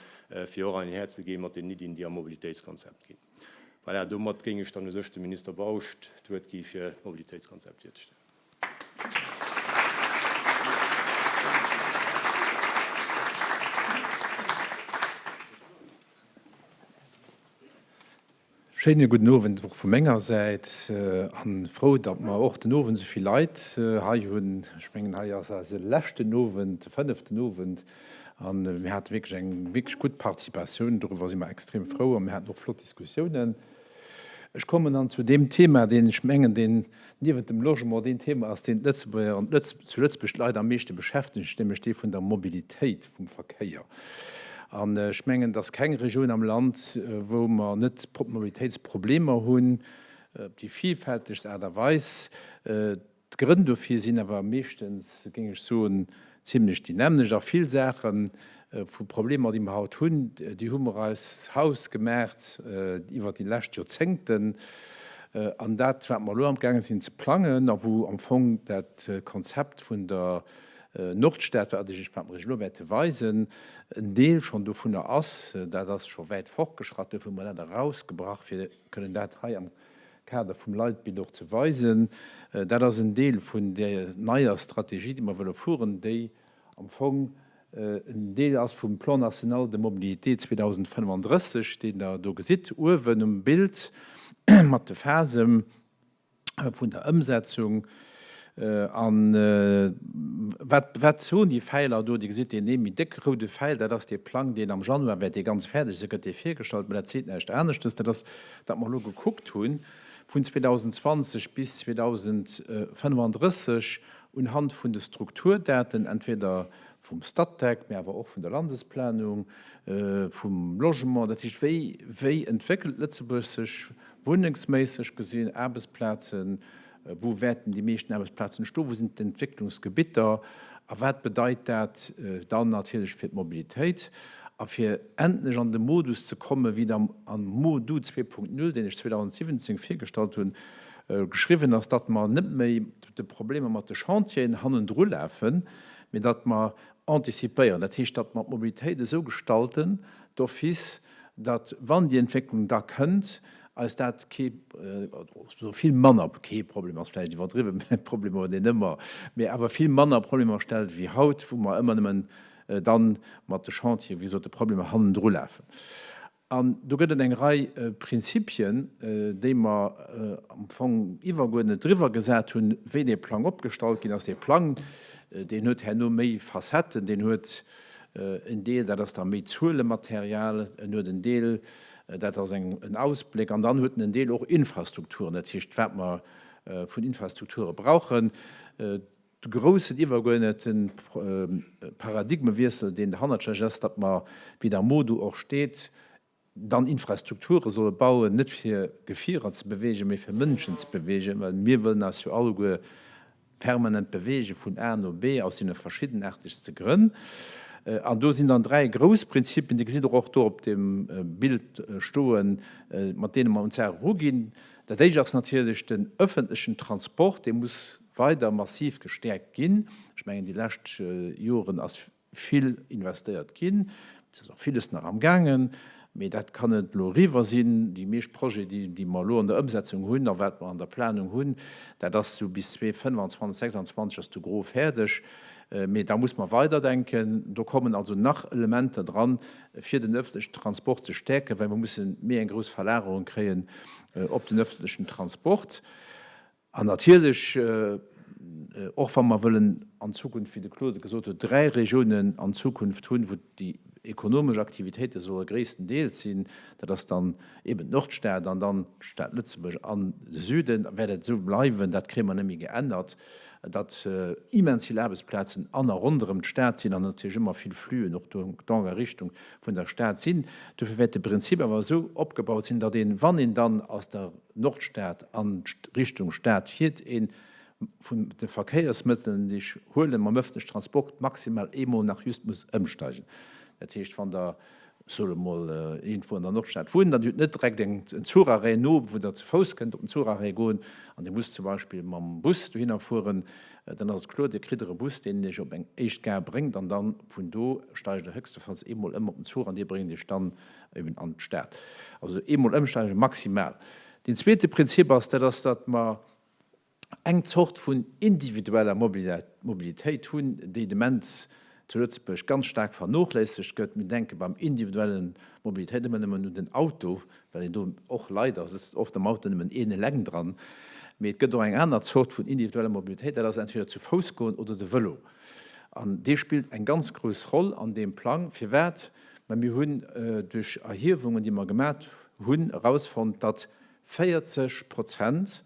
fir och einherzegehen mat den Iddien, déi am Mobilitéitskonzept ginn. Voilà, domat géing ech dann u sech dem Minister Bausch d'Wuert gi fir d'Mobilitéitskonzept virzestellen. Schéine gudden Owend och vu menger Säit an frou, datt mer och den Owend esou vill Leit hei hunn. Ech mengen, hei ass eise leschten Owend, de fënneften Owend, an mir hate wierklech eng wierklech gutt Participatioun. Doriwwer si mer extrem frou a mir haten och flott Diskussiounen. Ech kommen dann zu deem Thema, deen ech mengen, deen niewent dem Logement deen Thema ass, deen d'Lëtzebuerger an zu Lëtzebuerg d'Leit am meeschte beschäftegt, nämlech dee vun der Mobilitéit, vum Verkéier. An ech mengen, et ass keng Regioun am Land, wou mer net Mobilitéitsproblemer hunn, op déi vielfältegst Aart a Weis. D'Grënn dofir sinn awer meeschtens, géing ech soen, zimlech déi nämmlecht. A vill Saache vu Problemer, déi mer haut hunn, déi hu mer eis hausgemaacht iwwert déi lescht Joerzéngten. An dat, wat mer elo amgaange sinn ze plangen a wou am Fong dat Konzept vun der Nordstad, wat ech wat mer Iech elo wäerte weisen, en Deel schonn dovunner ass, dat ass scho wäit fortgeschratt, duerfir hu mer dat erausgebrach, fir kënnen dat hei am Kader vum Leitbild och ze weisen. Dat ass en Deel vun där neier Strategie, déi mer wëlle fueren, déi am Fong en Deel ass vum Plan national de mobilité 2035, deen Der do gesitt uewen um Bild mat de Phasen vun der Ëmsetzung. A wat, wat soen déi Fäiler do? Dir gesitt deen ee méi décke roude Fäil, dat ass dee Plang, deen am Januar wäert dee ganz fäerdeg sinn, gëtt dee virgestallt, mä dat seet näischt aneschtes. Dat ass, datt mer elo gekuckt hunn, vun 2020 bis 2035 unhand vun de Strukturdaten, entweder vum Statec, mä awer och vun der Landesplanung, vum Logement, dat heescht, wéi, wéi entwéckelt Lëtzebuerg sech wunnengsméisseg gesinn, Aarbechtsplazen, Wou wäerten déi meeschten Aarbechtsplazen entstoen? Wou sinn d'Entwécklungsgebitter? A wat bedeit dat dann natierlech fir d'Mobilitéit? A fir endlech an de Modus ze kommen, wéi et am MoDu 2.0, deen ech 2017 virgestallt hunn, geschriwwen ass, datt mer net méi de Problemer mat de Chantieren hannendru lafen, mee datt mer antizipéieren. Dat heescht, datt mer d'Mobilitéit esou gestalten d'office, datt, wann déi Entwécklung da kënnt. eis dat kee, oder vill manner, kee Problem ass vläicht iwwerdriwwen, mä Problemer huet een ëmmer, mä awer vill manner Problemer stellt wéi haut, wou mer ëmmer nëmmen dann mat de Chantieren, wéi gesot, de Problemer hannendru lafen. An do gëtt et eng Rei Prinzipien, déi mer am Fong iwwerguerdnet driwwer gesat hunn, wéi dee Plang opgestallt ginn ass. Dee Plang, deen huet herno méi Facetten, deen huet en Deel, dat ass da méi Zuelematerial, en huet en Deel, dat ass eng, en Ausbléck, an dann huet en en Deel och Infrastrukturen, dat heescht, wat mer vun Infrastrukture brauchen. De groussen iwwergeuerdnete Paradigmewiessel, deen derhannert stécht, ass, datt mer, wéi et am MoDu och steet, dann Infrastrukture solle bauen, net fir Gefierer ze beweegen, mee fir Mënschen ze beweegen, well mir wëllen eis jo alleguer permanent beweege vun A no B aus deene verschiddenaartegste Grënn. An do sinn dann dräi grouss Prinzipien, déi gesitt Der och do op dem Bild stoen, mat deene mer un d'Saach eruginn. Dat éischt ass natierlech den öffentlechen Transport, dee muss weider massiv gestäerkt ginn. Ech mengen, déi lescht Joren ass vill investéiert ginn. Et ass och villes nach amgaangen, mee dat kann net elo eriwwer sinn. Déi meescht Projeten, déi mer elo an der Ëmsetzung hunn a wat mer an der Planung hunn, dat ass esou bis 2025, 2026 ass de Gros fäerdeg. Mee da muss mer weiderdenken. Do kommen also nach Elementer dran, fir den öffentlechen Transport ze stäerken, well mer musse méi eng grouss Verlagerung kréien op den öffentlechen Transport. An natierlech, och wa mer wëllen an Zukunft, wéi de Claude et gesot huet, dräi Regiounen an Zukunft hunn, wou déi ekonomesch Aktivitéite solle gréisstendeels sinn, dat ass dann eben d'Nordstad an dann d'Stad Lëtzebuerg an de Süden, wäert et esou bleiwen, dat kréie mer net méi geännert, datt immens vill Aarbechtsplazen an a ronderëm d'Stad sinn an natierlech ëmmer vill Fluen och do an der Richtung vun der Stad sinn. Dofir wäert de Prinzip awer esou opgebaut sinn, datt een, wann een dann aus der Nordstad an Richtung Stad fiert ee vun de Verkéiersmëttelen, déi ech huelen, mam ëffentlechen Transport maximal eemol nach just muss ëmsteigen. Dat heescht, wann Der, ech soe mol, iergendwou an der Nordstad wunnt an Dir hutt net direkt en Zucharrêt no, wou Der ze Fouss kënnt op den Zucharrêt goen an Dir musst zum Beispill mam Bus dohinner fueren, dann ass et kloer, Dir kritt e Bus, deen Iech op eng éischt Gare bréngt an dann vun do steigt Der héchstefalls eemol ëm op den Zuch an dee bréngt Iech dann eben an d'Stad. Also eemol ëmsteigen maximal. Deen zweete Prinzip ass, dat ass, datt mer eng Zort vun individueller Mobilitéit hunn, déi de Moment zu Lëtzebuerg ganz staark vernochléissegt gëtt. Mir denke beim individuellen Mobilitéit ëmmer nëmmen un den Auto, well een do och leider sëtzt oft am Auto nëmmen een eleng dran. Mee et gëtt och eng aner Zort vun individueller Mobilitéit, dat ass entweder zu Fouss goen oder de Vëlo. An dee spillt eng ganz grouss Roll an deem Plang. Firwat? Mä mir hunn duerch Erhiewungen, déi mer gemat hunn, erausfonnt, datt 40 Prozent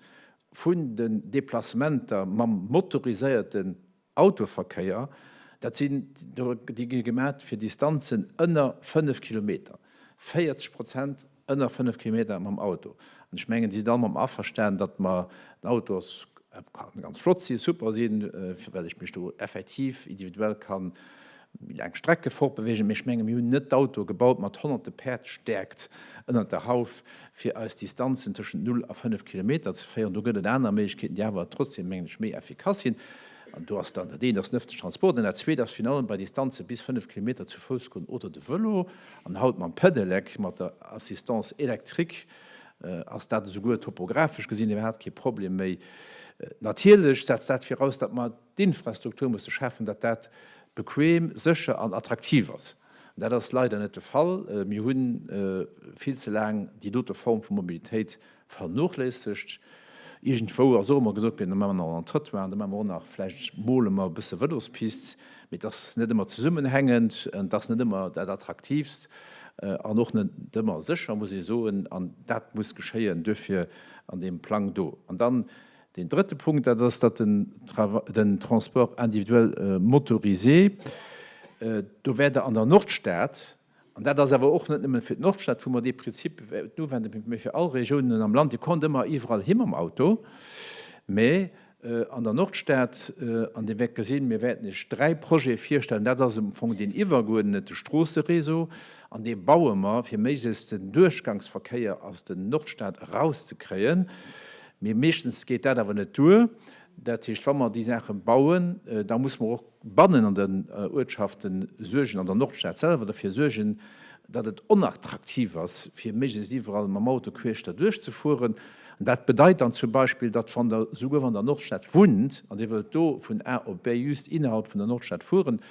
vun den Deplacementer mam motoriséierten Autoverkéier, dat sinn, déi gi gemat fir Distanzen ënner 5 Kilometer, 40 Prozent ënner 5 Kilometer mam Auto. An ech mengen, Dir sidd all mam averstanen, datt mer, den Auto ass, kann ganz flott sinn, super sinn, well ech mech do effektiv individuell ka méi laang Strecke fortbewegen, mee ech menge mir hunn net d'Autoe gebaut mat honnerte Päerdstäerkt ënnert der Hauf, fir eis Distanzen tëschent 0 a 5 Kilometer ze féieren. Do gëtt et aner Méiglechkeeten, déi awer trotzdem, mengen ech, méi effikass sinn. An do ass dann, dat eent ass den ëffentlechen Transport an dat zweet ass virun allem bei Distanze bis 5 Kilometer zu Fouss goen oder de Vëlo. An haut mam Pedelec, mat der Assistance électrique, ass dat esouguer topographesch gesinn iwwerhaapt kee Problem méi. Natierlech setzt dat viraus, datt mer d'Infrastruktur musse schafen, datt dat bequem, sécher an attraktiv ass. An dat ass leider net de Fall. Mir hu vill ze laang déi dote Form vu Mobilitéit Vernochléissegt. Iergendwou ass och ëmmer gesot ginn, da maache mer nach en Trottoir an da maache mer och nach, vläicht mole mer e bësse Vëlospist, mee et ass net ëmmer zesummenhängend, et ass net ëmmer dat Attraktiivst an och net ëmmer sécher, muss ee soen. An dat muss geschéien duerfir an deem Plang do. An dann deen drëtte Punkt, dat ass, datt den Transport individuel motorisé, do wäert Der an der Nordstad, An dat ass awer och net nëmmen fir d'Nordstad, wou mer dee Prinzip wäerten uwenden, mee fir all Regiounen am Land. Dir kommt ëmmer iwwerall hi mam Auto, mä an der Nordstad, an Dir wäert gesinn, mir wäerten Iech dräi Projete virstellen, dat ass am Fong deen iwwergeuerdnete Stroosseréseau, an dee baue mer, fir méiglechst den Duerchgangsverkéier aus der Nordstad erauszekréien. Mee meeschtens geet dat awer net duer. Dat heescht, wa mer déi Saache bauen, da muss mer och bannen an den Uertschafte suergen, an der Nordstad selwer derfir suergen, datt et onattraktiv ass, fir méiglechst iwwerall mam Auto queesch derduerch ze fueren. An dat bedeit dann zum Beispill, datt wann Der, souguer wann Der an Nordstad wunnt an Dir wëllt do vun A op B just innerhalb vun der Nordstad fueren,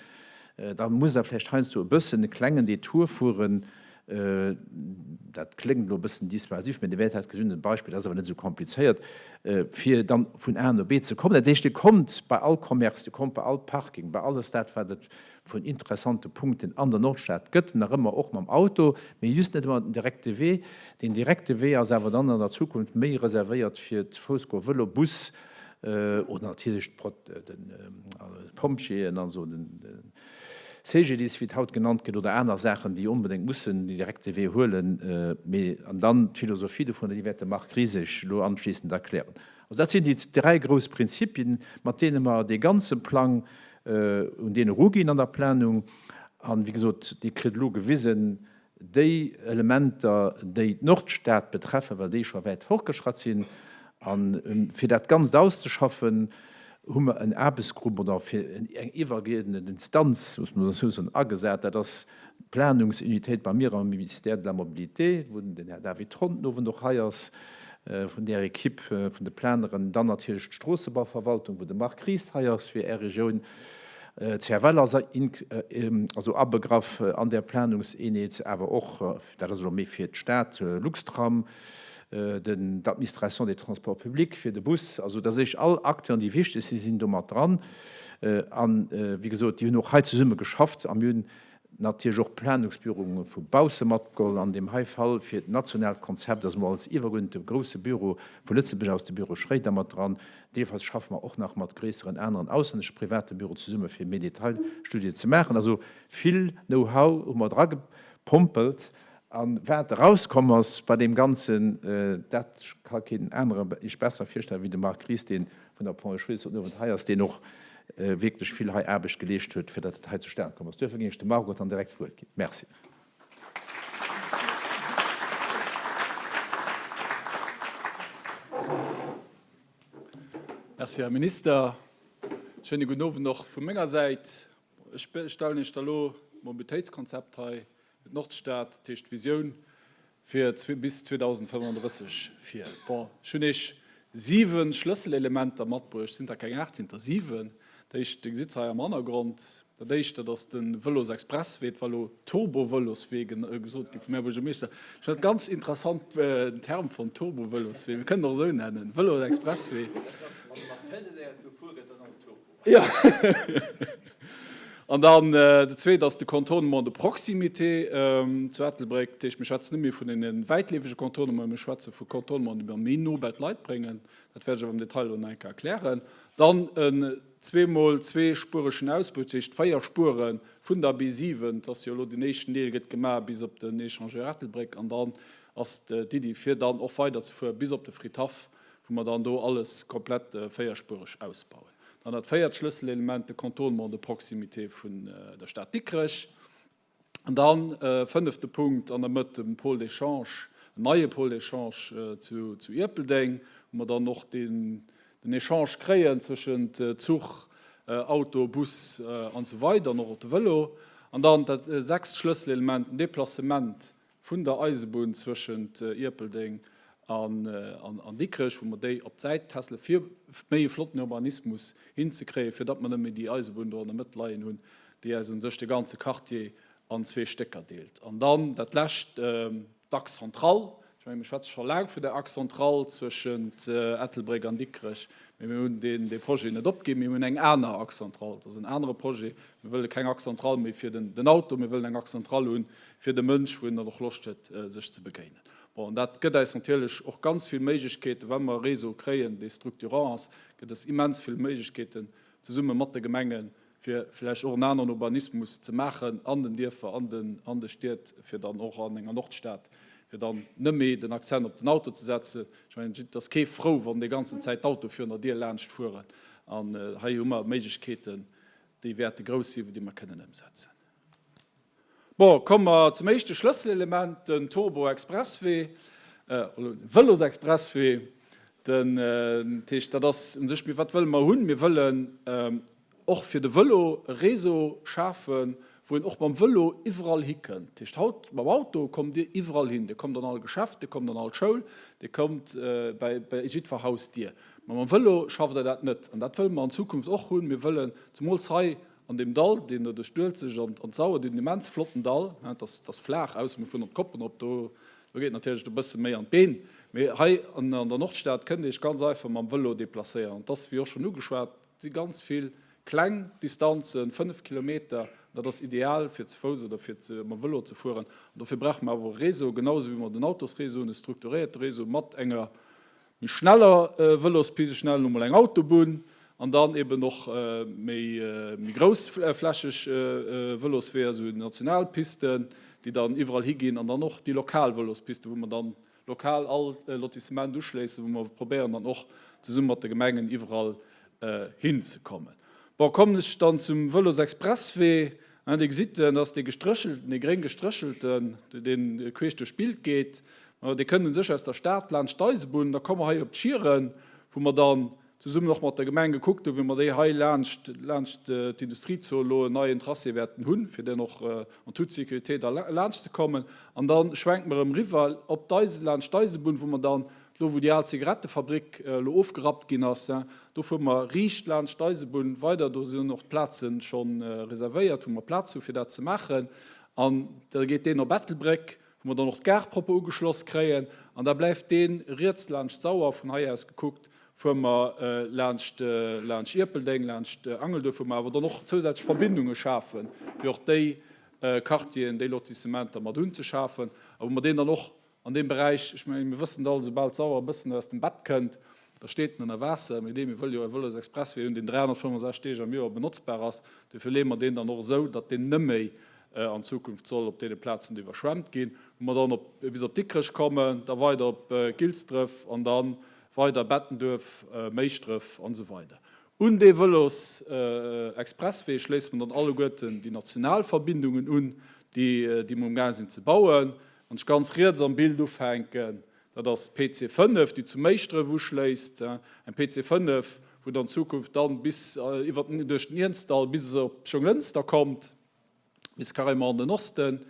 da musst Der vläicht heiansdo e bëssen e klengen Detour fueren. Dat kléngt elo e bëssen dissuasiv, mä Dir wäert dat gesinn un dem Beispill, dat ass awer net esou komplizéiert, fir dann vun A no B ze kommen. Dat heescht, Dir kommt bei all Commerce, Dir kommt bei all Parking, bei alles dat, wat et vun interessante Punkten an der Nordstad gëtt, nach ëmmer och mam Auto, mee just net ëmmer den direkte Wee. Deen direkte Wee ass awer dann an der Zukunft méi reservéiert fir ze Fouss goen, Vëlo, Bus oder natierlech d'Pompjeeën, also de CGDIS, wéi et haut genannt gëtt, oder aner Saachen, déi onbedéngt mussen den direkte Wee huelen. Mee an dann d'Philosophie dovun, déi wäert de Marc Ries Iech elo anschliissend erklären. Also dat sinn déi dräi grouss Prinzipien, mat deene mer dee ganze Plang un deen eruginn an der Planung. An, wéi gesot, Dir kritt elo gewisen, déi Elementer, déi d'Nordstad betreffen, well déi scho wäit fortgeschratt sinn. A fir dat Ganzt auszeschaffen, hu mer en Aarbechtsgrupp oder fir eng iwwergeuerdnet Instanz, muss mer esou soen, agesat. Dat ass d'Planungsunitéit bei mir am Ministère de la Mobilité, wou den Här David Trond den Owend och hei ass, vun där Equipe vun de Planeren, dann natierlech d'Stroossebauverwaltung, wou de Marc Ries hei ass fir Är Regioun. D'CFL ass also abegraff an där Planungseenheet, awer och, dat ass elo méi fir d'Stad, Luxtram, den d'Administration des transports publics fir de Bus. Also da sech all Acteuren, déi wichteg sinn, sinn do mat dran. An, wéi gesot, déi hunn och hei zesumme geschafft a mir hunn natierlech och Planungsbüroe vu bausse matgeholl. An deem hei Fall fir d'nationaalt Konzept ass emol als iwwergeuerdnete grousse Büro vu Lëtzebuerg aus de Büro Schréider mat dran. Deelweis schaffe mer och nach mat gréisseren aneren auslännesche private Büroen zesumme fir méi Detailstudien ze maachen. Also vill Know-how hu mer dragepompelt. A wat erauskomm ass bei deem Ganzen, dat ka keen anere Iech besser virstellen wéi de Marc Ries, dee vun der Ponts et Chaussées haut den Owend hei ass, deen och wierklech vill hei Aarbecht geleescht huet, fir datt et hei zustan komm ass. Duerfir géing ech dem Margot dann direkt d'Wuert ginn. Merci. Merci, Här Minister. Schéine gudden Owend och vu menger Säit. Ech stellen Iech da lo d'Mobilitéitskonzept hei fir d'Nordstad, dat heescht d'Visioun fir bis 2035 vir. Bon, ech hunn Iech 7 Schlësselelementer matbruecht, sinn der keng 8, sinn der 7. Dat éischt, Dir gesitt se hei am Hannergrond, dat éischt, dat ass de Vëlosexpresswee, et war elo Turbovëloswee gesot gi vum Här Buergermeeschter. Ech hunn dat ganz interessant den Term fonnt, Turbovëloswee, mir kënnen en och esou nennen, Vëlosexpresswee. Jo. An dann dat Zweet ass de Contournement de proximité zu Ettelbréck. Dat heescht, mir schwätzen net méi vun deene wäitleefege Contournementen, mir schwätze vu Contournementen, déi mer méi no bei d'Leit bréngen. Dat wäert ech awer am Detail elo nach eng Kéier erklären. Dann en zweemol zweespueregen Ausbau, dat heescht 4 Spuere vun der B7. Dat ass jo elo den éischten Deel gëtt gemaach bis op den Echangeur Ettelbréck an dann ass d'Iddi fir dann och weiderzefuere bis op de Fridhaff, wou mer dann do alles komplett véierspuereg ausbauen. Dann dat véiert Schlësselelement, de Contournement de proximité vun der Stad Dikrech. An dann, fënnefte Punkt, an der Mëtt de Pôle d'échange, en neie Pôle d'échange zu Ierpeldeng, wou mer dann och den Échange kréien zwëschent Zuch, Auto, Bus an esou weider an och op de Vëlo. An dann dat sechst Schlësselelement, den Déplacement vun der Eisebunn zwëschent Ierpeldeng an Dikrech, wou mer déi op d'Säit tässele fir méi e flotten Urbanismus hinzekréien, fir datt mer net méi déi Eisebunn do an der Mëtt leien hunn, déi eis u sech de ganze Quartier an zwee Stécker deelt. An dann dat Lescht, d'Axe centrale. Ech mengen, mir schwätze scho laang vun der Axe centrale zwëschent Ettelbréck an Dikrech, mee mir hunn dee Projet net opginn. Mir hunn eng aner Axe centrale, dat ass en anere Projet. Mir wëlle keng Axe centrale méi fir den Auto, mir wëllen eng Axe centrale hunn fir de Mënsch, wou en dann och Loscht huet, sech ze begéinen. Bon, an dat gëtt eis natierlech och ganz vill Méiglechkeeten, wa mer e Réseau kréien, dee structurant ass, gëtt eis immens vill Méiglechkeeten, zesumme mat de Gemengen, fir vläicht och en aneren Urbanismus ze maachen an den Dierfer, an den, an de Stied, fir dann och an enger Nordstad, fir dann net méi den Akzent op den Auto ze setzen. Ech mengen, et ass kee frou, wann déi ganzen Zäit d'Auto virun der Dier laanscht fueren. An hei hu mer Méiglechkeeten, déi wäerte grouss sinn, déi mer kënnen ëmsetzen. Bon, komme mer zum éischte Schlësselelement, den Turbo-Expresswee, Vëlosexpresswee. Den, dat heescht, dat ass u sech, wat wëlle mer hunn? Mir wëllen och fir de Vëlo e Réseau schafen, wou een och mam Vëlo iwwerall hikënnt. Dat heescht, haut mam Auto kommt Dir iwwerall hin. Dir kommt an all Geschäft, Dir kommt an all Schoul, Dir kommt bäi jiddwer Hausdier. Mä mam Vëlo schafft Der dat net. An dat wëlle mer an Zukunft och hunn. Mir wëllen, zemools hei an deem Dall, deen do duerch d'Uelzecht an d'Sauer, deen immens flotten Dall, et ass flaach, ausser mir fueren op d'Koppen erop, do geet natierlech et e bësse méi an d'Been, mee hei an der Nordstad kënnt Dir Iech ganz einfach mam Vëlo deplacéieren. An et ass, wéi och schonn ugeschwat, Et si ganz vill kleng Distanzen, 5 Kilometer, dat ass ideal fir ze Fouss oder fir mam Vëlo ze fueren. An dofir brauche mer awer e Réseau, genau esou wéi mer den Autosréseau hunn, e strukturéierte Réseau mat enger méi schneller Vëlospist, ech nennen elo mol eng Autobunn, an dann eben och méi groussflächeg Vëlosweeër, esou national Pisten, déi dann iwwerall higinn, an dann och déi lokal Vëlospisten, wou mer dann lokal all Lotissement uschléissen, wou mer probéieren dann och zesumme mat de Gemengen iwwerall hinzekommen. Bon, kommen ech dann zum Vëlosexpresswee. Dir gesitt en, dat ass dee gestréchelten, dee gréng gestréchelten, dee queesch duerch d'Bild geet. Dee kënnt u sech aus der Stad laanscht d'Eisebunn. Da komme mer hei op d'Schieren, wou mer dann zesummen och mat der Gemeng gekuckt hunn, wéi mer déi hei laanscht, laanscht d'Industriezon elo en neien Tracé wäerten hunn, fir dann och en toute sécurité da laanscht ze kommen. An da schwenke mer erëm eriwwer op d'Eise, laanscht d'Eisebunn, wou mer dann do, wou déi al Zigarettefabrik elo ofgerappt ginn ass, do fuere mer riicht laanscht d'Eisebunn weider. Do sinn och d'Plaze scho reservéiert, wou mer Plaz hu fir dat ze maachen. An da geet deen op Ettelbréck, wou mer dann och d'Gare propper ugeschloss kréien, an da bleift dee riets laanscht d'Sauer, vun hei aus gekuckt, fuere mer laanscht, laanscht Ierpeldeng, laanscht Angelduerf, wou mer awer dann och zousätzlech Verbindunge schafen, fir och déi Quartieren, déi Lotissementer mat unzeschafen, a wou mer deen dann och an deem Beräich, ech mengen, mir wëssen et all, soubal d'Sauer e bëssen aus dem Bett kënnt, da steet en ënner Waasser, mee dee, mir wëlle jo e Vëlosexpresswee hunn, deen 365 Deeg am Joer benotzbar ass, dofir leeë mer deen dann och esou, datt deen nëmméi an Zukunft soll op deene Plazen iwwerschwemmt ginn, wou mer dann op bis op Dikrech kommen, da weider op Gilsdref an da weider Bettenduerf, Méischdref an esou weider. Un dee Vëlosexpresswee schléisse mer dann alleguerten déi national Verbindungen un, déi déi mer umgaang sinn ze bauen. Wann ech ganz riets am Bild ufänken, dat ass d'PC 5, déi zu Méischdref uschléisst, eng PC 5, wou dann an Zukunft dann bis iwwer duerch den Iernzdall bis op Jonglënster kommt. bis carrément an den Osten,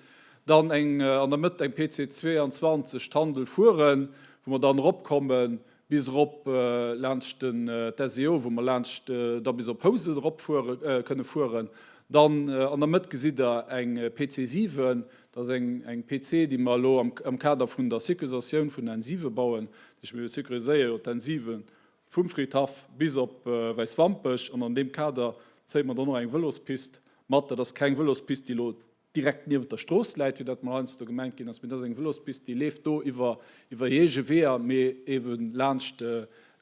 dann eng an der Mëtt eng PC 22 Tandel fueren, wou mer dann eropkomme bis erop laanscht den d'SEO, wou mer laanscht da bis op Housen eropfuere kënne fueren. Dann an der Mëtt gesitt Der eng PC 7, dat ass eng eng PC, déi mer elo am am Kader vun der Sécurisatioun vun der N7 bauen. Dat heescht, mir sécuriséiere jo d'N7 vum Fridhaff bis op Wäiswampech an an deem Kader zéie mer dann och eng Vëlospist mat. Dat ass keng Vëlospist, déi elo direkt niewent der Strooss läit, wéi dat mol heiansdo gemengt ginn ass, mee dat ass eng Vëlospist, déi leeft do iwwer iwwer eege Weeër, mee eebe laanscht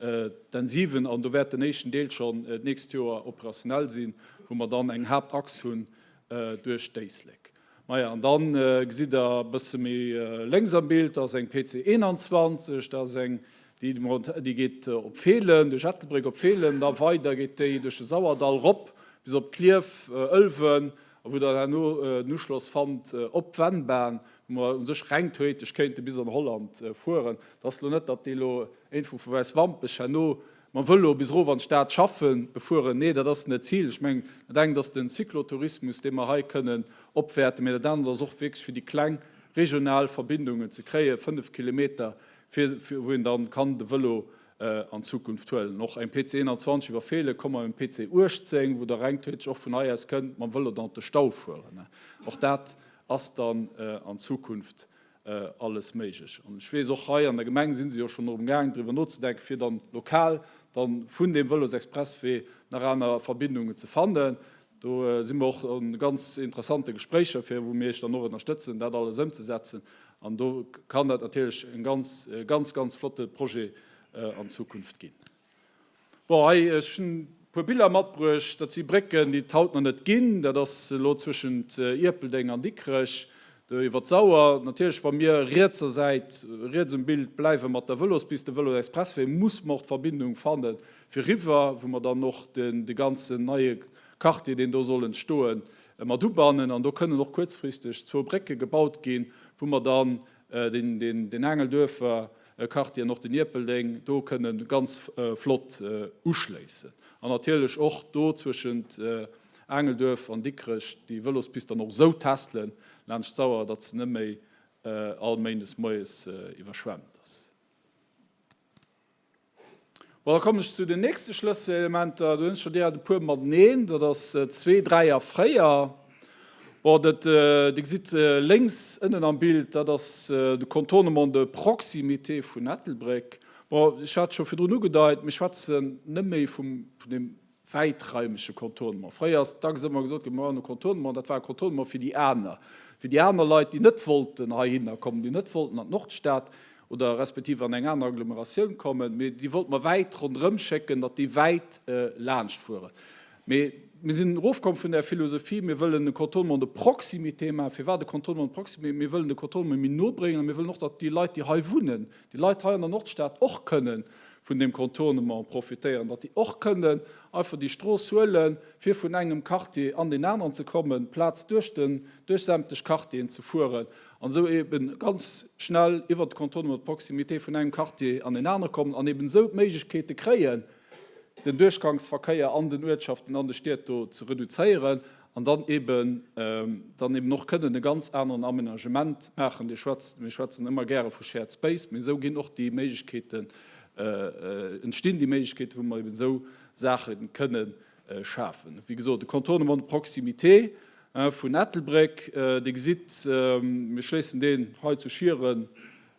d'N7 an do wäert den éischten Deel schonn d'nächst Joer operationell sinn, wou mer dann eng Haaptachs hunn duerch d'Éislek. Maja, an dann gesitt Der e bësse méi lénks am Bild, do ass eng PC 21, dat ass eng, déi, déi geet op Feelen, duerch Ettelbréck op Feelen, da weider geet déi duerch de Sauerdall rop bis op Klierf, Ëlwen, a wou Der herno den Uschloss fannt op d'Vennbahn, wou mer u sech reng theoretesch kéinte bis an Holland fueren. Et ass elo net, datt déi elo iergendwou vu Wäiswampech herno Mam Vëlo bis erof an d'Stad schaffen fueren, nee, dat ass net d'Zil. Ech mengen, dat engt ass den Cyclotourismus, dee mer hei kënnen opwäerten, mä dat anert ass och wierklech fir déi kleng regional Verbindungen ze kréien, 5 Kilometer, fir wou een dann kann de Vëlo an Zukunft huelen. Och eng PC 21 iwwer Feelen, komme mer eng PC 18, wou Der reng theoretesch och vun hei aus kënnt mam Vëlo dann op de Stau fueren. Och dat ass dann an Zukunft alles méiglech. An ech weess, och hei an der Gemeng si se jo schonn drëm gaang, driwwer nozedenken, fir dann lokal dann vun deem Vëlosexpresswee nach aner Verbindungen ze fannen. Do si mer och a ganz interessante Gespréicher, fir wou mir Iech dann och ënnerstëtzen, dat alles ëmzesetzen. An do kann dat natierlech e ganz, ganz, ganz flotte Projet an Zukunft ginn. Bon, hei, ech hunn e puer Biller matbruecht. Dat si Brécken, déi et haut nach net ginn. Dat ass elo zwëschent Ierpeldeng an Dikrech, do iwwer d'Sauer. Natierlech, wa mir rietser Säit, riets um Bild bleiwe mat der Vëlospist, de Vëloexpresswee, muss mer och d'Verbindung fanne fir eriwwer, wou mer dann och de ganzen neie Quartier, deen do soll entstoen, mat ubannen. An do kënnen och kuerzfristeg zwou Brécke gebaut ginn, wou mer dann deen Aangelduerfer Quartier an och den Ierpeldeng do kënne ganz flott uschléissen. An natierlech och do zwëschent. Aangelduerf an Dikrech déi Vëlospist dann och esou testelen laanscht d'Sauer, datt se net méi all Méindes moies iwwerschwemmt ass. Bon, da kommen ech zu den nächste Schlësselelementer. Do hunn ech scho direkt e puer mateneen. Dat ass zwee, dräi a véier. Bon, dat, Dir gesitt lénks ënnen am Bild, dat ass de Contournement de proximité vun Ettelbréck. Bon, ech hat scho virdrun ugedeit, mir schwätzen net méi vum, vun deem wäitraimege Contournement. Fréier ass dacks ëmmer gesot ginn, mir brauchen e Contournement. Dat war e Contournement fir déi aner, fir déi aner Leit, déi net wollten heihinner kommen, déi net wollten an d'Nordstad oder respektiv an eng aner Agglomeratioun kommen, mee déi wollte mer wäit ronderëm schécken, datt déi wäit laanscht fueren. Mee mir sinn erofkomm vun där Philosophie, mir wëllen e Contournement de proximité maachen. Firwat e Contournement de proximité? Mir wëllen de Contournement méi no bréngen a mir wëllen och, datt déi Leit, déi hei wunnen, déi Leit hei an der Nordstad och kënnen vun deem Contournement profitéieren, datt déi och kënnen einfach déi Strooss huelen, fir vun engem Quartier an deen aneren ze kommen, plaz duerch den, duerch sämtlech Quartieren ze fueren an esou eben ganz schnell iwwert de Contournement de proximité vun engem Quartier an deen anere kommen an eben esou d'Méiglechkeete kréien, den Duerchgangsverkéier an den Uertschaften, an de Stied do ze reduzéieren an dann eben, dann eben och kënnen e ganz aneren Aménagement maachen. Dir schwätzt, mir schwätzen ëmmer gäre vu Shared Space, mee esou ginn och déi Méiglechkeeten, entstinn déi Méiglechkeeten, wou mer eben esou Saache kënnen schafen. Wéi gesot, de Contournement de proximité vun Ettelbréck, Dir gesitt, mir schléissen deen hei zu Schieren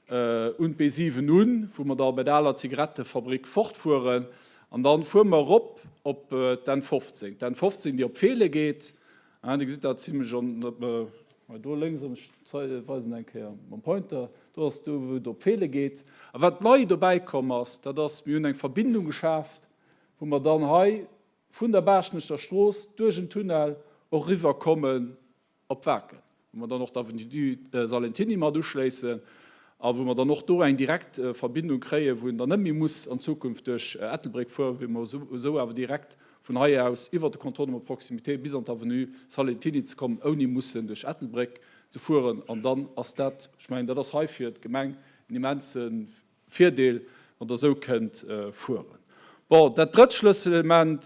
un d'B7 un, wou mer da bei der aler Zigarettefabrik fortfueren an dann fuere mer erop op d'N 15, d'N 15 déi op Feele geet. Dir gesitt dat zimlech an hei do lénks an ech weisen eng Kéier mam Pointer, do ass do wou et op Feele geet. A wat nei dobäi komm ass, dat ass, mir hunn eng Verbindung geschaaft, wou mer dann hei vun der Baaschtnecher Strooss duerch en Tunnel och eriwwer kommen op Waken, wou mer dann och d'Avenue Salentiny mat uschléissen a wou mer dann och do eng direkt Verbindung kréien, wou een dann net méi muss an Zukunft duerch Ettelbréck fueren, wéi mer esou awer direkt vun hei aus iwwert de Contournement de proximité bis an d'Avenue Salentiny ze kommen, ouni mussen duerch Ettelbréck ze fueren. An dann ass dat, ech mengen, dat ass hei fir d'Gemeng en immense Virdeel, wann Der esou kënnt fueren. Bon, dat drëtt Schlësselelement,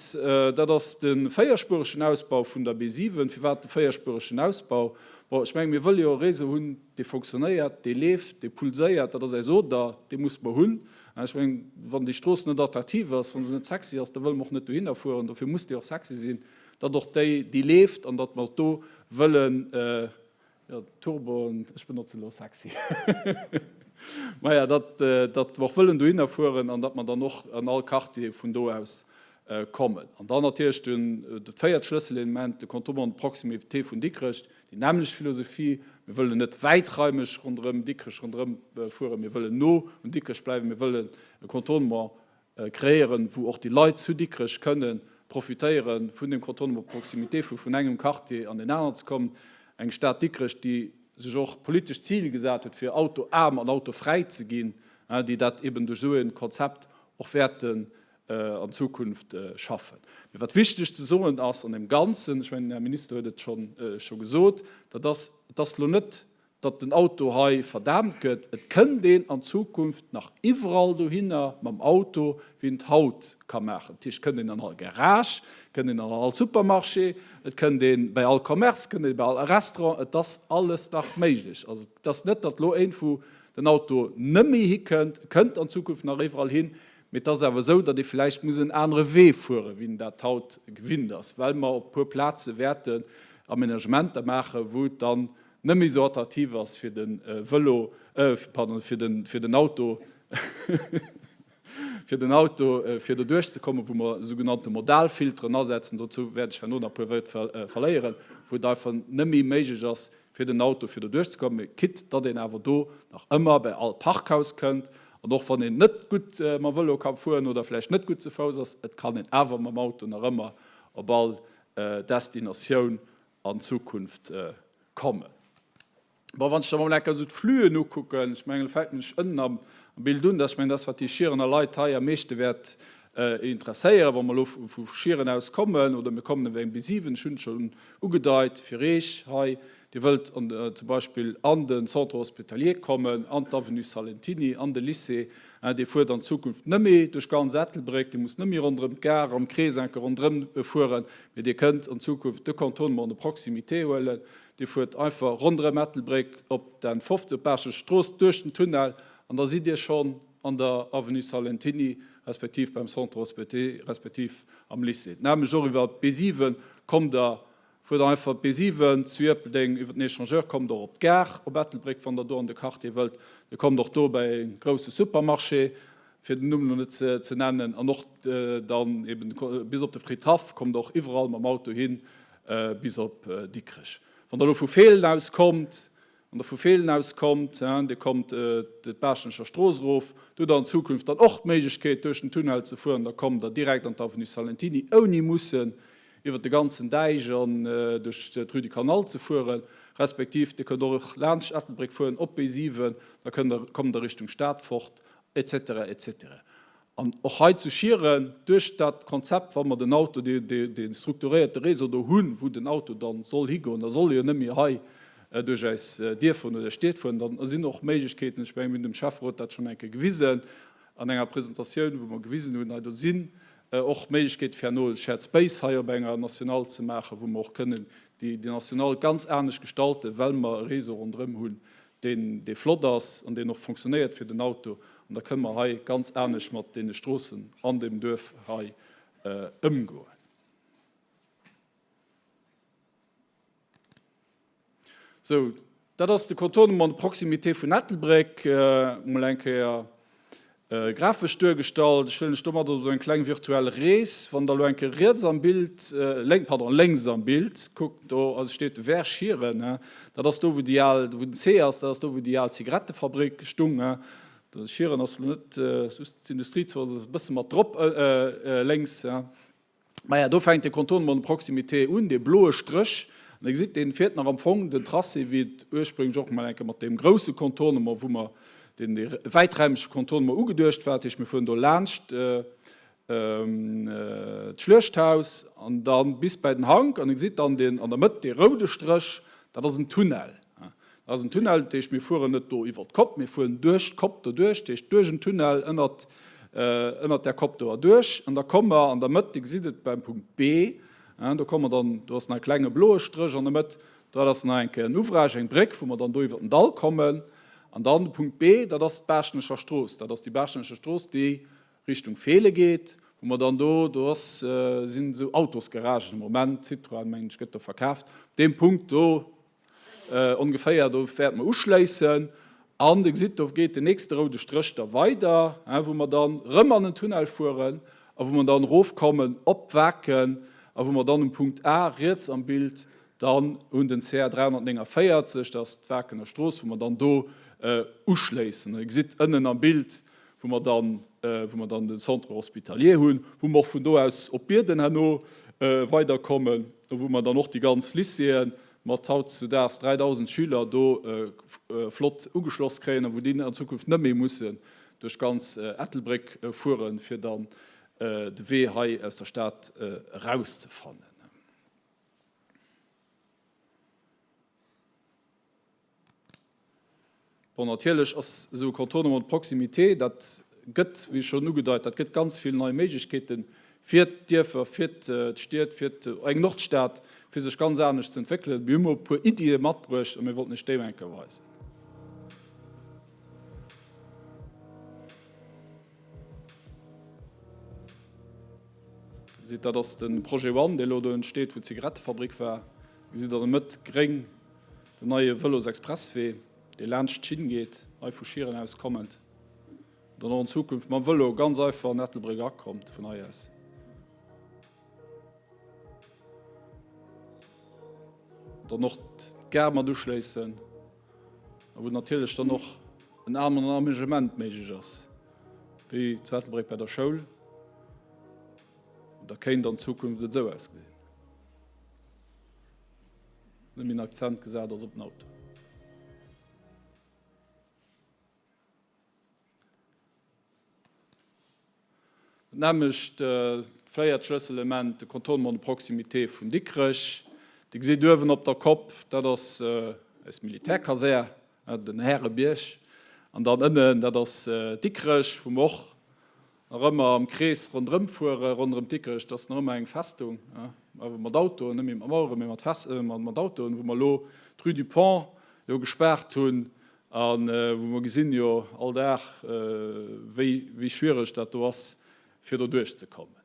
dat ass de véierspueregen Ausbau vun der B7. Firwat de véierspueregen Ausbau? Bon, ech mengen, mir wëlle jo e Réseau hunn, dee fonctionnéiert, dee leeft, dee pulséiert. Dat ass eis Oder, dee musse mer hunn. Ech mengen, wann déi Strooss net attraktiv ass, wa se net sexy ass, da wëlle mer och net dohinner fueren. Dofir muss déi och sexy sinn, datt och déi, déi leeft an datt mer och do wëllen, Jo, Turbo, ech benotzen elo sexy. Maja, datt datt mer och wëllen dohinner fueren an datt mer dann och an all Quartier vun do aus kommen. An dann natierlech den, dat véiert Schlësselelement, de Contournement de proximité vun Dikrech, déi nämmlecht Philosophie. Mir wëllen net wäitraimeg ronderëm Dikrech ronderëm fueren, mir wëllen no un Dikrech bleiwen, mir wëllen e Contournement kreéieren, wou och déi Leit zu Dikrech kënne profitéiere vun dem Contournement de proximité, fir vun engem Quartier an deen aneren ze kommen. Eng Stad Dikrech, déi sech och politesch d'Zil gesat huet, fir autoaarm an autofräi ze ginn, déi dat eben duerch esou e Konzept och wäerten an Zukunft schaffen. Mee wat wichteg ze soen ass an deem Ganzen, ech mengen, den Här Minister huet et scho gesot, dat ass, et ass elo net datt den Auto hei verdaamt gëtt. Et kënnt een an Zukunft nach iwwerall dohinner mam Auto, wéi een et haut ka maachen. Dat heescht, et kënnt een an all Garage, et kënnt een an all Supermarché, et kënnt ee bei all Commerce, et kënnt ee bei all Restaurant. Et ass alles nach méiglech. Also et ass net, datt elo iergendwou den Auto net méi hikënnt. E kënnt an Zukunft nach iwwerall hin, mee et ass awer esou, datt ee vläicht muss en anere Wee fueren, wéi en dat haut gewinnt ass, well mer op e puer Plaze wäerten Aménagementer maachen, wou et dann net méi esou attraktiv ass fir de Vëlo, pardon, fir den, fir den Auto, fir den Auto, fir doduerch ze kommen, wou mer sougenannte Modalfilteren asetzen, dozou wäert ech herno nach e puer Wëert verléieren, wou et einfach net méi méiglech ass fir den Auto fir doduerch ze kommen, mee quitte datt een awer do nach ëmmer bei all Parkhaus kënnt an och wann een net gutt mam Vëlo ka fueren oder vläicht net gutt ze Fouss ass, et kann een awer mam Auto nach ëmmer op all Destinatioun an Zukunft kommen. Bon, wann ech da mol enker esou d'Fluen ukucken, ech mengen, fänken ech ënnen am Bild un, dass ech mengen, dat ass wat déi Schierener Leit hei am meeschte wäert interesséieren, wa mer elo vu Schieren aus kommen, oder mir kommen ewéi eng B7, ech hunn et schonn ugedeit fir Eech hei. Dir wëllt an, zum Beispill an de Centre hospitalier kommen, an d'Avenue Salentiny, an de Lycée, Dir fuert an Zukunft nëmme duerch ganz Ettelbréck, Dir musst nëmme ronderëm d'Gare am Krees enke ronderëm fueren, mee Dir kënnt an Zukunft de Contournement de proximité huelen. Dir fuert einfach ronderëm Ettelbréck op d'N 50, op d'Baaschtnecher Strooss, duerch den Tunnel an da sidd Dir schonn an der Avenue Salentiny respektiv beim Centre hospitalier respektiv am Lycée. D'nämmlecht och iwwer d'B7 kommt Der Fuert einfach d'B7 zu Ierpeldeng iwwer den Echangeur, kommt och op d'Gare op Ettelbréck, wann der do an de Quartier wëllt. Dir kommt och do bäi e grousse Supermarché, fir den Numm elo net ze nennen, an och dann eben bis op de Fridhaff, kommt och iwwerall mam Auto hin bis op Dikrech. Wann der elo vu Feelen aus kommt, Wann Der vu Feelen aus kommt, Dir kommt d'Baaschtnecher Strooss erof, do hutt Der an Zukunft dann och d'Méiglechkeet, duerch den Tunnel ze fueren. Da kommt Der direkt an d'Avenue Salentiny, ouni mussen iwwert de ganzen Däich an duerch d'Rue du Canal ze fueren. Respektiv Dir kënnt och laanscht Ettelbréck fueren op B7, da kënnt Der, kommt Der Richtung Stad fort, et cetera, et cetera. An och hei zu Schieren, duerch dat Konzept, wa mer den Auto, dee strukturéierte Réseau do hunn, wou den Auto da soll higoen, da soll e jo net méi hei duerch eis Dierfer oder Stied fueren, da sinn och Méiglechkeeten, ech mengen, mir hunn dem Schäfferot dat schonn eng Kéier gewisen an enger Presentatioun, wou mer gewisen hunn, hei do sinn och Méiglechkeete fir herno e Shared Space hei op enger Nationale ze maachen, wou mer och kënnen déi Nationale ganz anescht gestalten, well mer e Réseau ronderëm hunn, deen dee flott ass an deen och fonctionnéiert fir den Auto, an da kënne mer hei ganz anescht mat deene Stroossen an deem Duerf hei ëmgoen. Sou, dat ass de Contournement de proximité vun Ettelbréck, mol eng Kéier Grafesch duergestallt. Ech huelen lech domat op eng kleng virtuell Rees. Wann der elo eng Kéier riets am Bild, lénk, pardon, lénks am Bild kuckt, do ass, steet de Vert Schieren, dat ass do wou déi al, wou den C ass, dat ass do wou déi al Zigarettefabrik stung. De Schieren ass elo net, just d'Industriezon ass e bësse mat drop lénks. Maja, do fänkt de Contournement de proximité un, dee bloe Stréch. An Dir gesitt, dee fiert nach am Fong den Tracé, wéi et ursprünglech och emol eng Kéier mat deem grousse Contournement, wou mer deen dee wäiträimege Contournement ugeduecht war. Dat heescht, mir fueren do laanscht d'Schluechthaus an da bis bäi den Hank. An Dir gesitt dann deen an der Mëtt, dee roude Stréch, dat ass en Tunnel. Dat ass en Tunnel, dat heescht, mir fueren net do iwwer d'Kopp, mir fueren duerch d'Kopp doduerch, dat heescht duerch en Tunnel ënnert, ënnert där Kopp do erduerch. An da komme mer an der Mëtt, Dir gesitt et beim Punkt B, do komme mer dann, do ass nach e klenge bloe Stréch an der Mëtt, dat ass nach eng Kéier en Ouvrage, eng Bréck, wou mer dann do iwwer den Dall kommen. An dann de Punkt B, dat ass d'Baaschtnecher Strooss, dat ass déi Baaschtnecher Strooss, déi Richtung Feele geet, wou mer dann do, do ass, sinn esou Autosgaragen am Moment, Citroën, mengen ech, gëtt do verkaaft, op deem Punkt do ongeféier, do wäerte mer uschléissen. An Dir gesitt, do geet den nächste roude Stréch da weider, wou mer dann erëm an den Tunnel fueren a wou mer dann erofkommen op d'Waken a wou mer dann um Punkt A riets am Bild dann un den CR 349, dat ass d'Wakener Strooss, wou mer dann do uschléissen. Dir gesitt ënnen am Bild, wou mer dann, wou mer dann de Centre hospitalier hunn, wou mer och vun do aus op Bierden herno weiderkommen, wou mer dann och déi ganz Lycéeën mat hautzudaags 3.000 Schüler do flott ugeschloss kréien a wou déi an Zukunft net méi mussen duerch ganz Ettelbréck fueren, fir dann de Wee hei aus der Stad erauszefannen. Bon, natierlech ass esou e Contournement de proximité, dat gëtt, wéi schonn ugedeit, dat gëtt ganz vill nei Méiglechkeete fir d'Dierfer, fir d'Stied, fir eng Nordstad, fir sech ganz anescht ze entwéckelen. Mir hu mol e puer Iddie matbruecht a mir wollten Iech déi eng Kéier weisen. Dir gesitt, dat ass de Projet One, dee elo do entsteet, wou d'Zigarettefabrik war. Dir gesitt an der Mëtt gréng Den neie Vëlosexpresswee, dee laanscht d'Schinn geet, hei vu Schieren aus kommend, dann och an Zukunft mam Vëlo ganz einfach an Ettelbréck erakommt vun hei aus. Dann och d'Gare mat uschléissen a wou natierlech dann och en aneren Aménagement méiglech ass, wéi zu Ettelbréck bei der Schoul. Da kéint an Zukunft et esou ausgesinn. Net méi den Akzent gesat ass op den Auto. Dat nämmlecht véiert Schlësselement, de Contournement de proximité vun Dikrech. Dir gesitt uewen op der Kopp, dat ass eis Militärkasär, den Härebierg. An dann ënnen, dat ass Dikrech, wou mer och nach ëmmer am Krees ronderëm fuere ronderëm Dikrech. Dat ass nach ëmmer eng Festung, awer mat Autoen, net méi mat Maueren, mee mat Autoen, wou mer elo d'Rue du Pont jo gespaart hunn a wou mer gesinn jo all Dag, wéi schwiereg dat do ass, fir do duerchzekommen.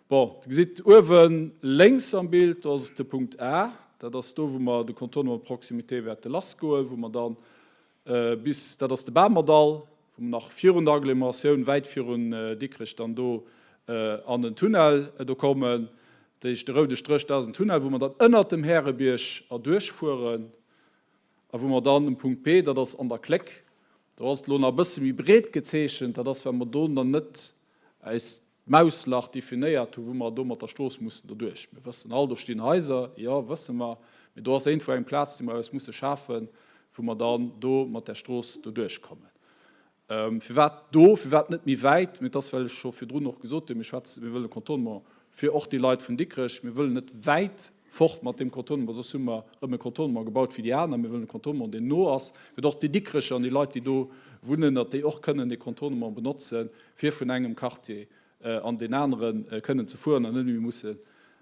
Bon, Dir gesitt uewe lénks am Bild, do ass et de Punkt A, dat ass do, wou mer de Contournement de proximité wäerte lassgoen, wou mer dann bis, dat ass de Bamerdall, wou mer nach virun der Agglomeratioun, wäit virun Dikrech dann do an den Tunnel do kommen. Dat heescht, de roude Stréch, dat ass en Tunnel, wou mer dann ënnert dem Härebierg erduerchfueren. A wou mer dann um Punkt B, dat ass an der Kléck, do ass et elo nach e bësse méi breet gezeechent, dat ass, well mer do nach net eist Mauslach definéiert hunn, wou mer do mat der Strooss mussen doduerch. Mir wëssen all, do stinn Haiser, jo, wësse mer, mee do ass iergendwou eng Plaz, déi mer eis musse schafen, wou mer dann do mat där Strooss doduerch kommen. Firwat do, firwat net méi wäit? Mee et ass, well ech scho virdrun och gesot hunn, mir schwätzen, mir wëllen e Contournement fir och déi Leit vun Dikrech. Mir wëllen net wäit fort mat deem Contournement, soss hu mer erëm e Contournement gebaut wéi déi aner. Mir wëllen e Contournement, deen no ass, fir datt och déi Dikrecher an déi Leit, déi do wunnen, datt déi och kënnen dee Contournement benotzen, fir vun engem Quartier an deen anere kënnen ze fueren an net méi musse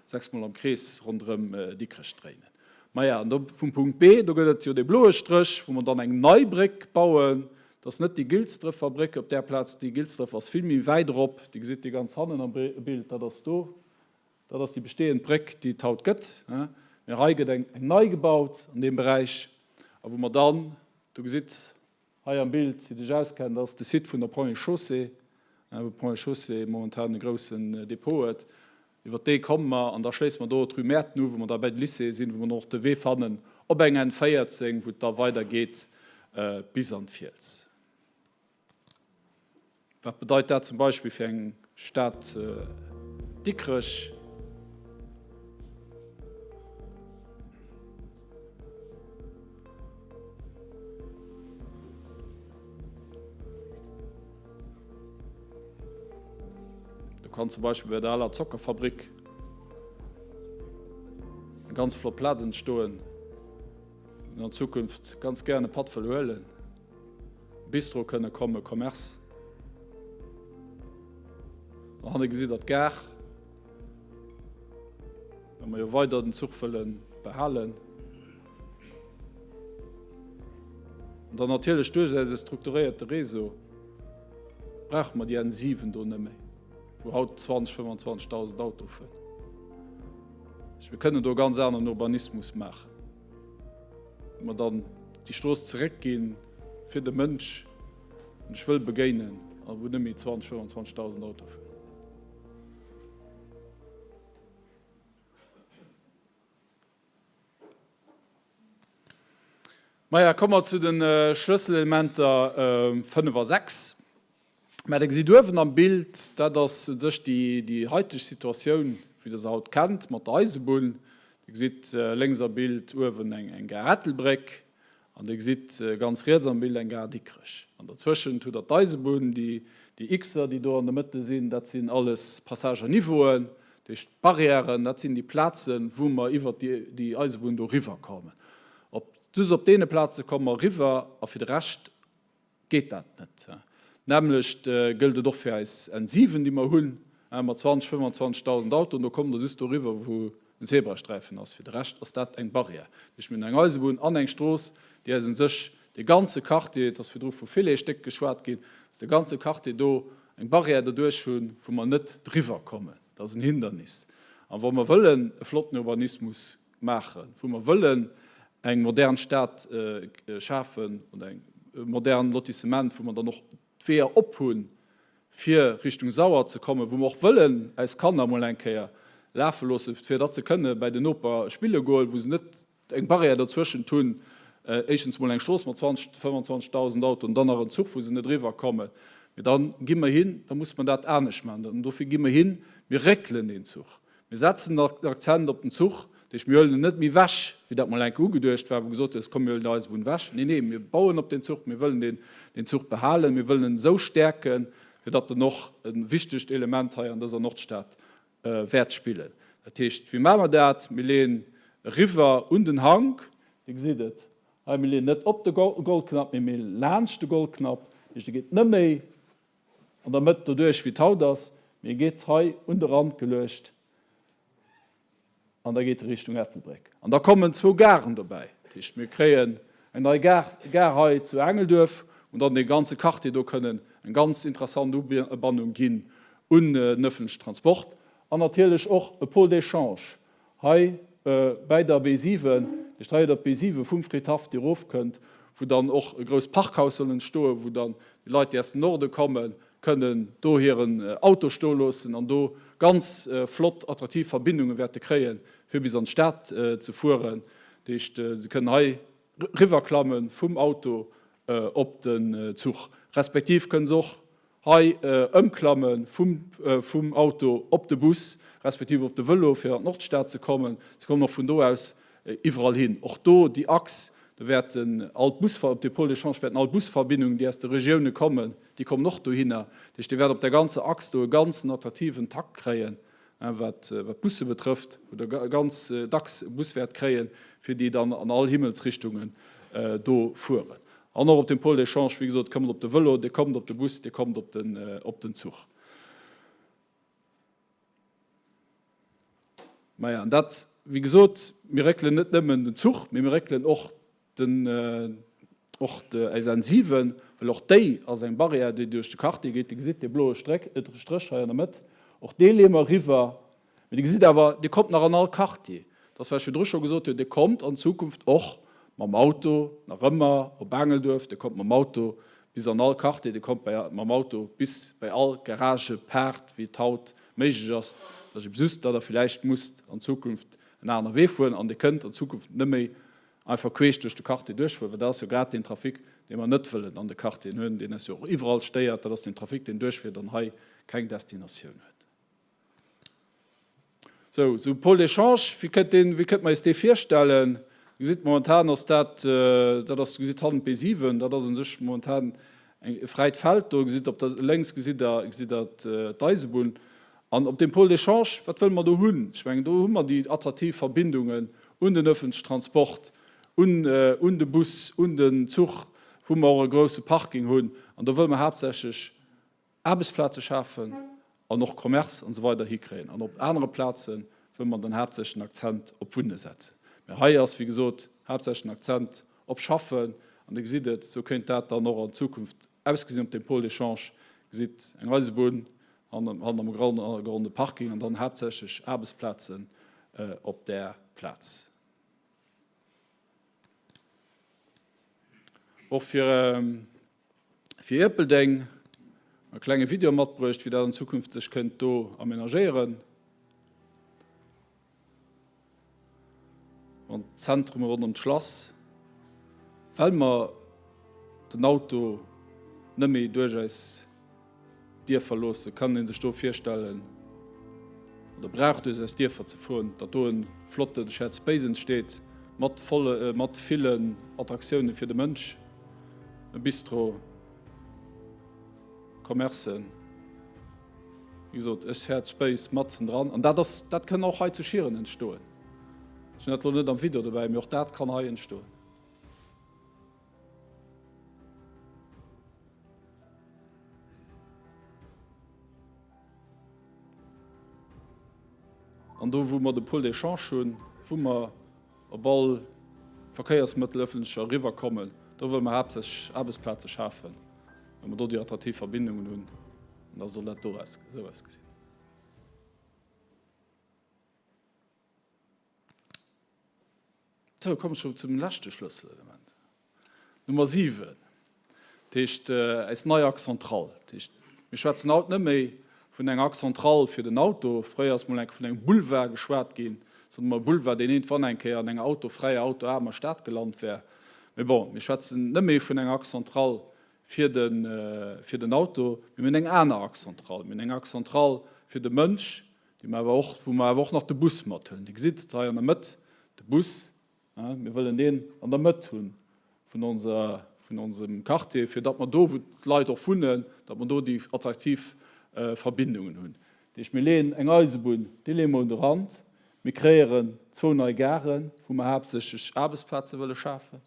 sechsmol am Krees ronderëm Dikrech dréinen. Maja, an do vum Punkt B, do gëtt et jo dee bloe Stréch, wou mer dann eng nei Bréck bauen. Dat ass net déi Gilsdrëffer Bréck op där Plaz, déi Gilsdrëffer ass vill méi wäit erop. Dir gesitt déi ganz hannen am Bild, dat ass do, dat ass déi bestehend Bréck, déi et haut gëtt. Mee hei gëtt eng nei gebaut an deem Beräich, a wou mer dann, do gesitt Hei am Bild, déi dech auskennen, dat ass de Site vun der Ponts et Chaussées, wou d'Ponts et Chaussées momentan e groussen Depot huet. Iwwer dee komme mer an da schléisse mer do d'Rue Mäerten u, wou mer da bäi de Lycéeë sinn, wou mer dann och de Wee fannen op eng N 14, wou et da weidergeet bis an d'Fiels. Wat bedeit dat zum Beispill fir eng Stad Dikrech? Do kann zum Beispill bei der aler Zockerfabrik eng ganz flott Plaz entstoen, wou een an Zukunft ganz gären e Patt wëll huelen. Bistro kënne komme, Commerce. An hanne gesitt der d'Gare, well mer jo weider den Zuch wëlle behalen. An dann natierlech duerch eise strukturéierte Réseau brauche mer déi N7 do net méi, wou haut 20, 25.000 Auto fueren. Mir kënnen do ganz aneren Urbanismus maachen. Mer dann déi Strooss zeréckgi fir de Mënsch, deen ech wëll begéinen a wou net méi 20, 25.000 Autoe fueren. Maja, komme mer zu de Schlësselelementer 5 a 6. Mä Der gesitt uewen am Bild, dat ass u sech déi haiteg Situatioun, wéi Der se haut kennt, mat der Eisebunn. Dir gesitt lénks am Bild uewen eng Gare Ettelbréck an Dir gesitt ganz riets am Bild eng Gare Dikrech. An derzwëschent hutt Der d'Eisebunn. Déi Xer, déi do an der Mëtte sinn, dat sinn alles Passage-à-niveauen, dat heescht Barrièren, dat sinn déi Plazen, wou mer iwwert déi Eisebunn do eriwwerkommen. Just op deene Plaze komme mer eriwwer a fir de Rescht geet dat net. D'nämmlecht gëllt et och fir eis N7, déi mer hunn, mat 20, 25.000 Autoen. Do kommt Der just doriwwer, wou en Zebrasträifen ass. Fir de Rescht ass dat eng Barrière. Dat heescht, mir hunn eng Eisebunn an eng Strooss, déi eis u sech dee ganze Quartier, et ass virdru vu Filetsstéck geschwat ginn, dass de ganze Quartier do eng Barrière doduerch hunn, wou mer net driwwer kommen. Dat ass en Hindernis. A wa mer wëllen e flotten Urbanismus maachen, wou mer wëllen eng modern Stad schafen oder eng modern Lotissement, wou mer dann och d'Weeër op hunn, fir Richtung Sauer ze kommen, wou mer och wëllen eis Kanner emol eng Kéier lafe loossen, fir datt se kënne bäi den Noper spille goen, wou se net eng Barrière dozwëschent hunn, éischtens emol eng Strooss mat 20, 25.000 Autoen, dann nach en Zuch, wou se net eriwwer kommen. Mee da gi mer hin, da muss mer dat anescht maachen. An dofir gi mer hin, mir réckelen deen Zuch. Mir setzen den Akzent op den Zuch, dat heescht, mir huelen en net méi ewech, wéi dat mol enke ugeduecht war, wou gesot huet, komm mir huelen d'Eisebunn ewech. Nee, nee, mir bauen op den Zuch, mir wëllen deen, deen Zuch behalen, mir wëllen en esou stäerken, fir datt en och e wichtegt Element hei an dëser Nordstad wäert spillen. Dat heescht, wéi maache mer dat? Mir leeën. eriwwer un den Hank. Dir gesitt et hei, mir leeën net op de Goldknapp, mee mir laanscht de Goldknapp. Dat heescht, e geet net méi an der Mëtt doduerch, wéi et haut ass, mee e geet hei un de Rand geluecht an da geet e Richtung Ettelbréck. An da kommen zwou Garen dobäi. Dat heescht, mir kréien eng nei Gare, Gare hei zu Aangelduerf und dann dee ganze Quartier do kënnen eng ganz interessant Ubannung ginn un den öffentlichen Transport an natierlech och e Pôle d'échange hei bäi der B7, dat heescht hei op der B7 vum Fridhaff, déi erofkënnt, wou dann och e grousst Parkhaus soll entstoen, wou dann déi Leit, déi aus dem Norde kommen, kënnen do hiren Auto stoe loossen an do ganz flott attraktiv Verbindunge wäerte kréien, fir bis an d'Stad ze fueren. Dat heescht, se kënnen hei riwwerklamme vum Auto op den Zuch, respektiv kënnen se och hei ëmklamme vum Auto op de Bus, respektiv op de Vëlo, fir an d'Nordstad ze kommen. Se kommen och vun do aus iwwerall hin. Och do déi Achs, do wäerten all d'Busver-, op de Pôle d'échange wäerten all Busverbindungen, déi aus de Regioune kommen, déi kommen och dohinner. Dat heescht, Dir wäert op där ganzer Achs do e ganzen attraktiven Takt kréien, wat d'Busse betrëfft, wou Der ganz dacks e Bus wäert kréien, fir déi dann an all Himmelsrichtungen do fueren. An och op dem Pôle d'échange, wéi gesot, kommt op de Vëlo, Dir kommt op de Bus, Dir kommt op den Zuch. Maja, an dat, wéi gesot, mir réckelen net nëmmen den Zuch, mee mir réckelen och den, och eis N7, well och déi ass eng Barrière, déi duerch de Quartier geet. Dir gesitt dee bloe Stréck, Stréch hei an der Mëtt, och dee leeë mer eriwwer. Mee Dir gesitt awer, Dir kommt nach an all Quartier. Dat ass, wat ech virdru scho gesot hunn, Dir kommt an Zukunft och mam Auto nach ëmmer op Aangelduerf, Dir kommt mam Auto bis an all Quartier, Dir kommt bei, mam Auto bis bei all Garagepaart, wéi et haut méiglech ass. Dat ass ebe just, datt Der villäicht musst an Zukunft en aner Wee fueren an Dir kënnt an Zukunft net méi einfach queesch duerch de Quartier duerchfueren, well dat ass jo grad deen Trafic, dee mer net wëllen an de Quartieren hunn, deen eis jo och iwwerall stéiert. Dat ass deen Trafic, deen duerchfiert an hei keng Destinatioun huet. Sou, esou e Pôle d'échange, wéi kënnt deen, wéi kënnt mer eis dee virstellen? Dir gesitt, momentan ass dat, dat ass, dir gesitt hannen d'B7, dat ass u sech momentan eng, e fräit Feld do. Gesitt op der, lénks gesitt Der, gesitt Der d'Eisebunn. An op deem Pôle d'échange, wat wëlle mer do hunn? Ech mengen, do hu mer déi attraktiv Verbindungen un den öffentlichen Transport, un, un de Bus, un den Zuch, wou mer och e grouse Parking hunn. An do wëlle mer haaptsächlech Aarbechtsplaze schafen an och Commerce an esou weider hikréien. An op anere Plaze wëlle mer dann haaptsächlech den Akzent op Wunne setzen. Mä hei ass, wéi gesot, haaptsächlech den Akzent op Schaffen. An Dir gesitt et, esou kéint dat dann och an Zukunft ausgesinn op deem Pôle d'échange. Gesitt eng Eisebunn, hannen am Gronn de Parking an dann haaptsächlech Aarbechtsplazen op där Plaz. Och fir Fir Ierpeldeng e klenge Video matbruecht, wéi dat an Zukunft sech kënnt do amenagéieren. An d'Zentrum ronderëm d'Schlass, well mer den Auto net méi duerch eis Dierfer loossen, kann ee sech do virstellen, oder brauch duerch eis Dierfer ze fueren, datt do e flotte Shared Space entsteet, mat volle, mat villen Attraktiounen fir de Mënsch, e Bistro, Commercen, wéi gesot, e Shared Space matzen dran. An dat ass, dat kënn och hei zu Schieren entstoen. Ech hunn dat elo net am Video dobäi, mee och dat kann hei entstoen. An do, wou mer de Pôle d'échange hunn, wou mer op all Verkéiersmëttel öffentlecher eriwwerkommen, do wëlle mer haaptsächlech Aarbechtsplaze schafen, well mer do déi attraktiv Verbindungen hunn. An da soll dat do esou ausgesinn. Sou, komme ech zum leschte Schlësselelement, Nummer 7, dat heescht eis nei Axe centrale. Dat heescht, mir schwätzen haut net méi vun enger Axe centrale fir den Auto. Fréier ass mol eng Kéier vun engem Boulevard geschwat ginn, soe mer e Boulevard, deen iergendwann eng Kéier an enger autofräier, autoaarmer Stad gelant wär. Mee bon, mir schwätzen net méi vun enger Axe centrale fir de, fir den Auto, mee mir hunn eng aner Axe centrale. Mir hunn eng Axe centrale fir de Mënsch, déi mer awer och, wou mer awer och nach de Bus mathuelen. Dir gesitt et hei an der Mëtt, de Bus, mir wëllen deen an der Mëtt hu vun onser, vun onsem Quartier, fir datt mer do, wou d'Leit och wunnen, datt mer do déi attraktiv Verbindungen hunn. Dat heescht, mir leeën eng Eisebunn, déi leeë mer un de Rand. Mir kreéieren zwou nei Garen, wou mer haaptsächlech Aarbechtsplaze wëlle schafen.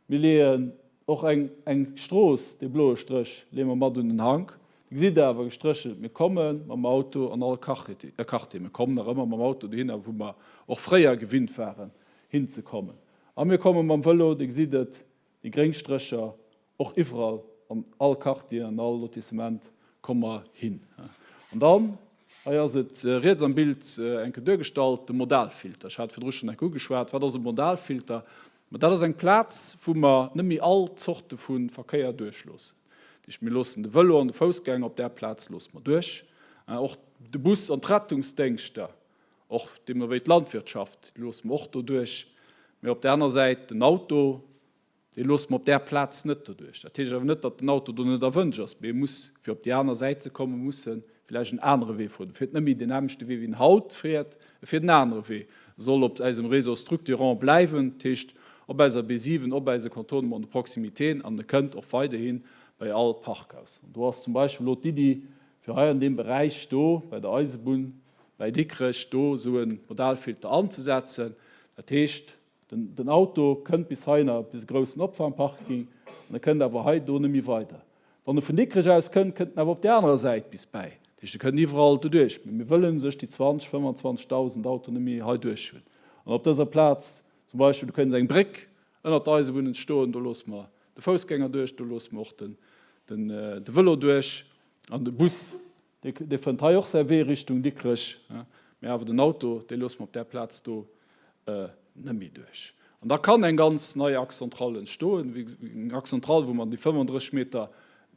Mir leeën och eng eng Strooss, dee bloe Stréch leeë mer mat un den Hank. Dir gesitt awer gestréchelt, mir komme mam Auto an all Quartier. Mir kommen nach ëmmer mam Auto dohinner, wou mer och fréier gewinnt waren hinzekommen. A mir komme mam Vëlo, Dir gesitt et, déi gréng Strécher, Och iwwerall an all Quartier, an all Lotissement komme mer hin. An dann, hei ass et riets am Bild eng Kéier duergestallt, de Modalfilter. Ech hat virdru schonn eng Kéier ugeschwat. Wat ass e Modalfilter? Ma dat ass eng Plaz, wou mer net méi all Zorte vu Verkéier duerchloossen. Dat heescht, mir loossen de Vëlo an de Foussgänger op där Plaz loosse mer duerch. Och de Bus an d'Rettungsdéngschter, och deemno wéi d'Landwirtschaft, déi loosse mer och do duerch. Mä op där aner Säit den Auto, Dee loosse mer op där Plaz net doduerch. Dat heescht awer net, datt den Auto do net erwënscht ass, mee e muss, fir op déi aner Säit ze kommen, muss e vläicht en anere Wee fueren. E fiert net méi deen nämmlechte Wee, wéi en haut fiert, e fiert en anere Wee. E soll op eisem Réseau structurant bleiwen, dat heescht op eiser B7, op eise Contournement de proximité, an e kënnt och weiderhi bei all Parkhaus. An do ass zum Beispill elo d'Iddi, fir hei an deem Beräich do bei der Eisebunn bäi Dikrech do esou e Modalfilter anzesetzen. Dat heescht, Den Auto kënnt bis heihinner, bis e groussen Opfangparking, an e kënnt awer hei do net méi weider. Wann e vun Dikrech aus kënnt, kënnt en awer op där anerer Säit bis bäi. Dat heescht, e kënnt iwwerall doduerch. Mee mir wëllen u sech déi 20, 25.000 Autoen net méi hei duerch hunn. An op dëser Plaz zum Beispill, do kënnt eng Bréck ënnert der Eisebunn entstoen, do loosse mer de Foussgänger duerch, do loosse mer och de Vëlo duerch an de Bus. Dee fënnt hei och säi Wee Richtung Dikrech, mä awer den Auto, dee loosse mer op där Plaz do net méi duerch. An da kann eng ganz nei Axe centrale entstoen, eng Axe centrale, wou mer déi 35 Meter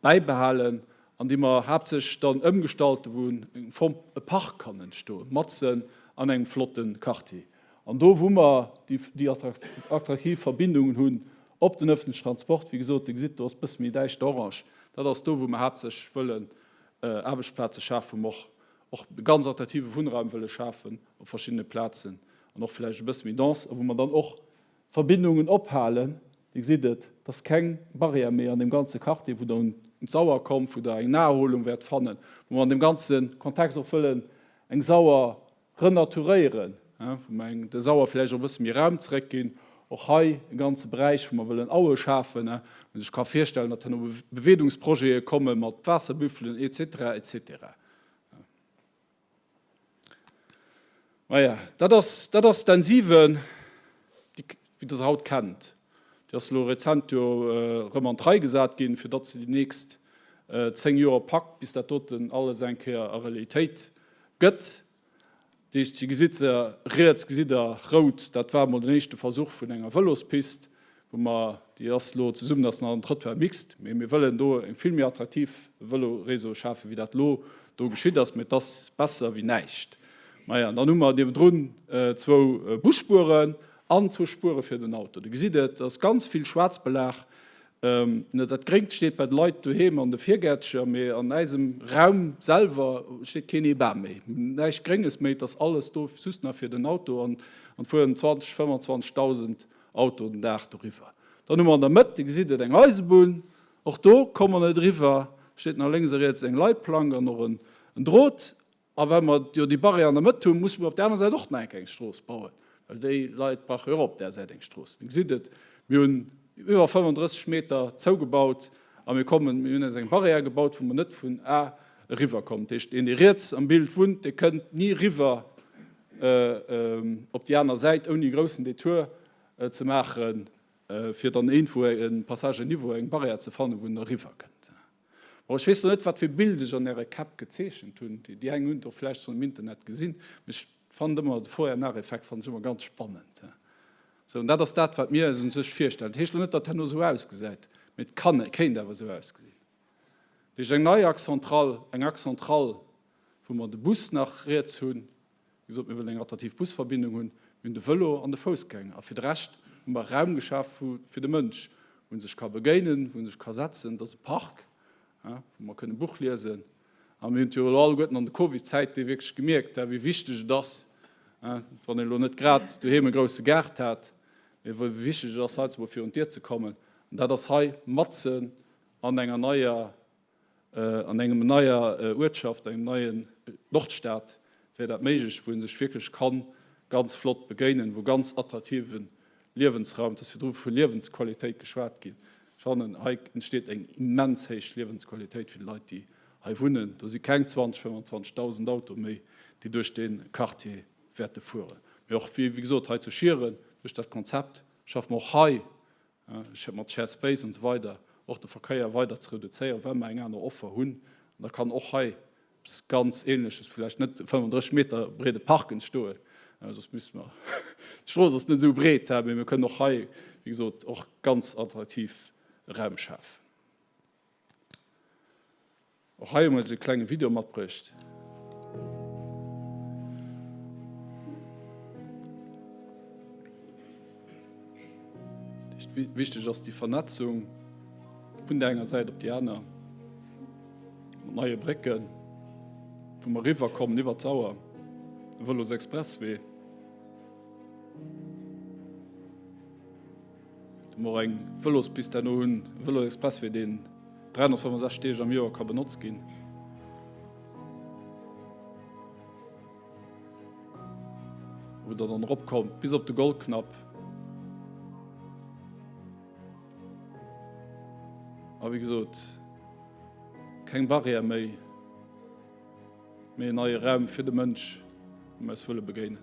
bäibehalen an déi mer haaptsächlech dann ëmgestalten, wou eng Form e Park kann entstoen, matzen an engem flotte Quartier. An do, wou mer déi attraktiv Verbindungen hunn op den öffentlichen Transport, wéi gesot, Dir gesitt, do ass e bësse méi däischter orange, dat ass do, wou mer haaptsächlech wëllen Aarbechtsplaze schafen, wou mer och och e ganz attraktive Wunnraum wëlle schafen op verschiddene Plazen an och vläicht e bësse méi dense a wou mer dann och Verbindungen ophalen. Dir gesitt et, et ass keng Barrière méi an deem ganze Quartier, wou Der un d'Sauer kommt, wou Der eng Naherholung wäert fannen, wou mer an deem ganze Kontext och wëllen eng Sauer renaturéieren, wou mer eng der Sauer vläicht och e bësse méi Raum zeréckginn, och hei e ganze Beräich, wou mer wëllen Aue schafen, wou ee sech ka virstellen, datt herno Beweedungsprojete komme mat Waasserbüffelen et cetera, et cetera. Maja, dat ass, dat ass d'N 7, déi, wéi Der se haut kennt. Déi ass elo rezent jo erëm an d'Rei gesat ginn, fir datt se déi nächst 10 Joer packt, bis dat doten alles eng Kéier a Realitéit Gëtt. Dat heescht, Dir gesitt se riets, gesitt Der rout, dat war emol den éischte Versuch vun enger Vëlospist, wou mer, déi ass elo zesummen, ass nach en Trottoir mixte, mee mir wëllen do e vill méi attraktiv Vëloréseau schafen, wéi dat elo do geschitt ass, mee et ass besser wéi näischt. Maja, an dann hu mer niewendrun zwou Busspueren an zwou Spuere fir den Auto. Dir gesitt et, et ass ganz vill Schwaarzbelag Dat Gréngt steet bei de Leit doheem an de Virgäertcher, mee an äisem Raum selwer steet keen ee Bam méi, näischt Grénges méi. Et ass alles do just nach fir den Auto an et fueren 20, 25.000 Autoen den Dag doriwwer. Dann hu mer an der Mëtt, Dir gesitt et, eng Eisebunn. Och do komme mer net eriwwer, steet nach lénks a riets eng Leitplank an och en Drot. A well mer jo déi Barrière an der Mëtt hunn, musse mer op där aner Säit och nach eng kleng Strooss bauen, well déi Leit brauche jo och op där Säit eng Strooss. Dir gesitt et, mir hunn iwwer 35 Meter zougebaut a mir kommen, mir hunn eis eng Barrière gebaut, wou mer net vun A eriwwer kommen. Dat heescht, deen, dee riets am Bild wunnt, dee kënnt ni eriwwer op déi aner Säit, ouni e groussen Detour ze maachen, fir dann iergendwou e Passage à niveau, eng Barrière ze fannen, wou en eriwwer kënnt. Bon, ech weess lo net, wat fir Bild ech an Äre Käpp gezeechent hunn. Déi eng hunn et och vläicht schonn am Internet gesinn. Mee ech fannen ëmmer, de Vorher-Nach-Effekt fannen ech ëmmer ganz spannend. Sou, an dat ass dat, wat mir eis un sech virstellen. Dat heescht lo net, datt herno esou ausgesäit, mee et kann, et kéint awer esou ausgesinn. Dat heescht, eng nei Axe centrale, eng Axe centrale, wou mer de Bus nach riets hunn, Wéi gesot, mir wëllen eng attraktiv Busverbindung hunn. Mir hunn de Vëlo an de Foussgänger. A fir de Rescht hu mer Raum geschaf fir de Mënsch, wou en sech ka begéinen, wou en sech ka setzen. Dat ass e Park, wou mer kënnen e Buch liesen. A mir hunn et jo elo alleguerten an de Covid-Zäite wierklech gemierkt, wéi wichteg et ass, wann een elo net grad doheem e grousse Gaart hat, mee wéi wichteg et ass, heiansdo mol virun d'Dier ze kommen. An dat ass hei matzen an enger neier An engem neier Uertschaft, engem neien Nordstaat wär dat méiglech, wou ee sech wierklech ka. ganz flott begéinen, wou ganz attraktive Liewensraum, et ass virdru vu Liewensqualitéit geschwat ginn, ech fannen, hei entsteet eng immens héich Liewensqualitéit fir déi Leit, déi hei wunnen. Do si keng 20, 25.000 Autoe méi, déi duerch dee Quartier wäerte fueren. Mee och, wéi gesot, hei zu Schieren, duerch dat Konzept schaffe mer och hei mat Shared Space an esou weider och de Verkéier weider ze reduzéieren, well mer eng aner Offer hunn. An da kann och hei eppes ganz Ähnleches, vläicht net e 35 Meter breede Park entstoen, soss misste mer, d'Strooss ass net esou breet, mee mir kënnen och hei, wéi gesot, och ganz attraktiv Raum schafen. Och hei hu mer e klenge Video matbruecht. Wichteg ass déi Vernetzung vun der enger Säit op déi aner mat neie Brécken, wou mer eriwwerkommen iwwer d'Sauer, de Vëlosexpresswee. Wou mer och eng Vëlospist herno hunn, e Vëloexpresswee, deen 365 Deeg am Joer ka benotzt ginn. Wou Der dann eropkommt bis op de Goldknapp. A wéi gesot, keng Barrière méi, mee en neie Raum fir de Mënsch, wou mir eis wëlle begéinen.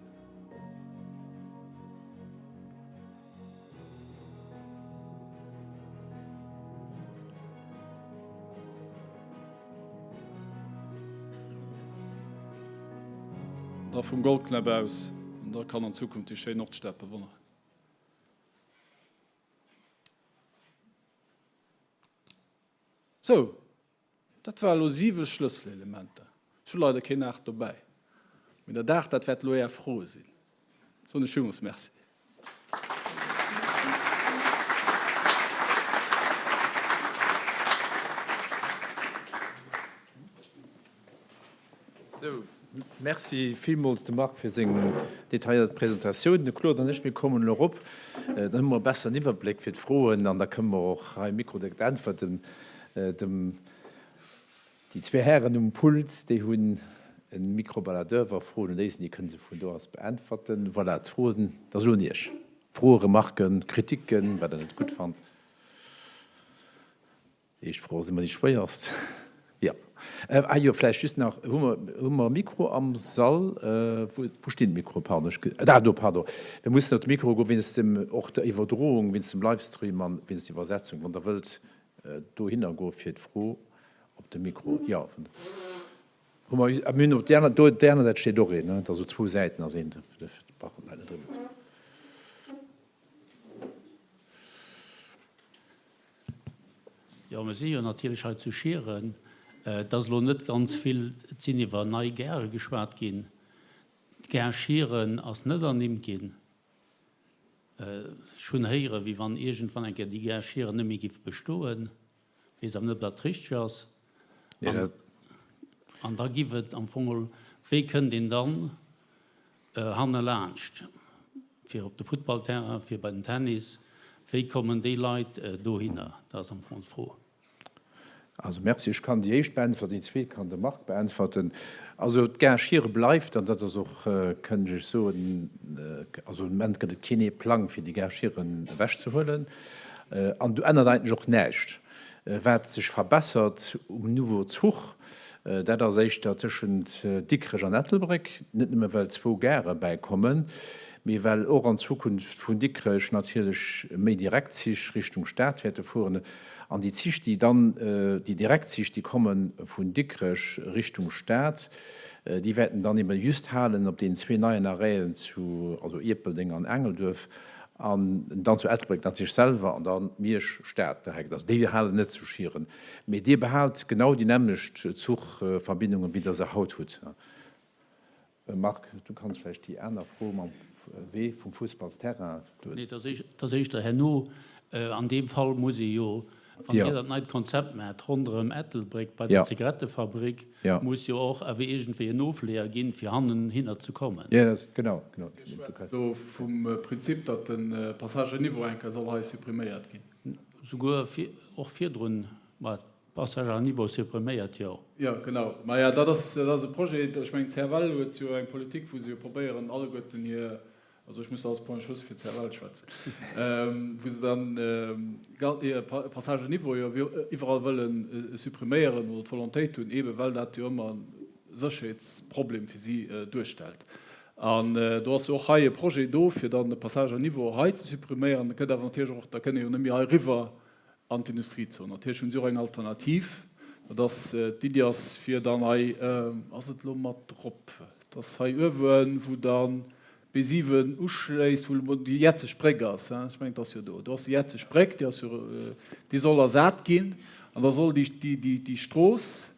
Da vum Goldknapp aus, an da kann an Zukunft déi schéin Nordstad bewonneren. Sou, dat war elo siwe Schlësselelementer. Ech hu leider keen aacht dobäi, mee dat aacht, dat wäert elo Är Fro sinn. Soen ech villmools Merci. Sou, Merci villmools dem Marc fir seng detailléiert Presentatioun. De Claude an ech, mir kommen elo erop, dann hu mer e besseren Iwwerbléck fir d'Froen an da kënnen mer och hei am Mikro direkt äntwerten. Dem, déi zwee Hären um Pult, déi hunn e Micro-baladeur, wa Froen un déi sinn, déi kënne se vun do aus beäntwerten. Voilà, d'Froen, dat ass elo un Iech. Froen, Remarken, Kriticken, wat Der net gutt fannt. Déi éischt Fro ass ëmmer déi schwéierst. Jo. Ah jo, vläicht just nach, hu mer, hu mer e Mikro am Sall? Wou, wou stinn d'Mikroe? Pardon, ech, ah do, pardon. Mir mussen op de Mikro goen, wéinst dem, och der Iwwerdroung, wéinst dem Livestream an wéinst der Iwwersetzung. Wann Der wëllt dohinner goe fir d'Fro op de Mikro. Jo, hu mer, ah mir hunn op déi aner, do op där aner Säit steet och een, ne? Et ass op zwou Säiten ass een, fir d'Leit net eriwwer ze. Jo, mir si jo natierlech hei zu Schieren. Et ass elo net ganz vill, et sinn iwwer nei Gare geschwat ginn. D'Gare Schieren ass net ernimmt ginn. Ech hunn héieren, wéi wann iergendwann eng Kéier déi Gare Schieren net méi giff bestoen. Weess awer net, ob dat richteg ass. An da giff et am Fong, wéi kënnt een dann Hannelaanscht, fir op de Futtballterrain, fir bei den Tennis, wéi kommen déi Leit dohinner? Dat ass am Fong d'Fro. Also Merci. Ech kann déi éischt beäntwerten, déi zweet kann de Marc beäntwerten. Also d'Gare Schiere bleift, an dat ass och, kënnt ech soen, also am Moment gëtt et keen Plang fir déi Gare Schieren ewechzehuelen. An do ännert eigentlech och näischt. Wat sech verbessert um Nouveau Zuch, dat ass éischter tëschent Dikrech an Ettelbréck, net nëmme well zwou Gare bäikommen, mee well och an Zukunft vun Dikrech natierlech méi direkt Zich Richtung Stad wäerte fueren. An déi Zich, déi dann, déi direkt Zich, déi komme vun Dikrech Richtung Stad, déi wäerten dann ebe just halen op deenen zwee neien Arrêten zu, also Ierpeldeng an Aangelduerf, An dann zu Ettelbréck natierlech selwer an dann Miersch, Stad direkt. Also déi halen net zu Schieren, mee Dir behaalt genau déi nämmlecht Zuchverbindungen, wéi Der se haut hutt. Marc, du kanns vläicht déi aner Fro mam Wee vum Fussballsterrain. Nee, et ass éischter herno. An deem Fall muss ee jo Wann Dir dat neit Konzept maacht ronderëm Ettelbréck bei der Zigarettefabrik, muss jo och awer iergendwéi en Ofleeër ginn, fir hannenhinner ze kommen. Dir schwätzt do vum Prinzip, datt de Passage à niveau eng Kéier soll hei suppriméiert ginn. Souguer och virdrun. Passage à niveau suppriméiert, jo. Jo, genau. Maja, dat ass, dat ass e Projet, ech mengen, d'CFL huet jo eng Politik, wou se jo probéieren, alleguerten hir, also ech muss als Point Chaussée fir d'CFL schwätzen, wou se dann hir Passage à niveau jo iwwerall wëlle suppriméieren oder d'Volontéit hunn, eebe well dat jo ëmmer e Sécherheetsproblem fir si duerstellt. An do ass jo och hei e Projet do, fir dann de Passage à niveau hei ze suppriméieren. Da gëtt awer natierlech och, da kënnt ee jo net méi hei eriwwer an d'Industriezon. Natierlech hunn si och eng Alternativ, dat ass, d'Iddi ass fir dann hei, ass et elo mat drop, et ass hei uewen, wou dann d'B7 uschléisst, wou elo déi jetzeg Bréck ass, ech mengen et ass jo do, do ass déi jetzeg Bréck, déi ass jo, déi soll ersat ginn an da soll déi, déi, déi Strooss,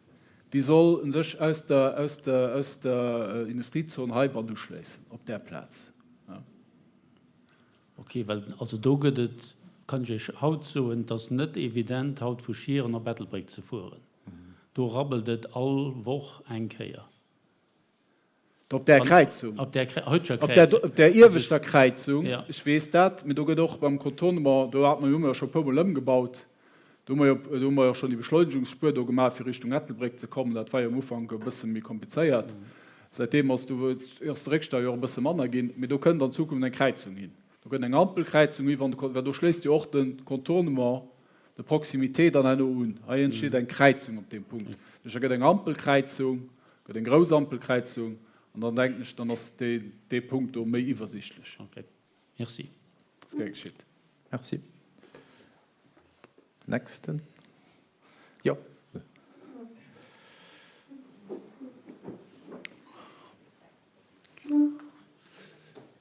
déi soll u sech aus der, aus der, aus der Industriezon hei mat uschléissen op där Plaz. Ok, well also do gëtt et, kann ech Iech haut soen, et ass net evident haut vu Schieren op Ettelbréck ze fueren. Do rabbelt et all Woch eng Kéier. Op där Kräizung? Op där heiteger Kräizung. Op där ieweschter Kräizung, ech weess dat, mee do gëtt och beim Contournement, do hat mer jo, hu mer jo scho e puermol ëmgebaut, do hu mer jo, do hu mer jo schonn déi Beschleunigungsspuer do gemaach fir Richtung Ettelbréck ze kommen. Dat war jo am Ufank e bësse méi komplizéiert. Säitdeem ass do ass de Réckstau jo och e bësse manner ginn, mee do kënnt an Zukunft eng Kräizung hin. Do kënnt eng Ampelkräizung hin, wann de, well do schléisst jo och de Contournement de proximité dann herno un. Hei entsteet eng Kräizung op deem Punkt. Dat heescht, da gëtt eng Ampelkräizung, gëtt eng grouss Ampelkräizung an dann denken ech, dann ass dee, dee Punkt do méi iwwersichtlech. Okay. Merci. Ass gär geschitt. Merci. Nächsten. Jo.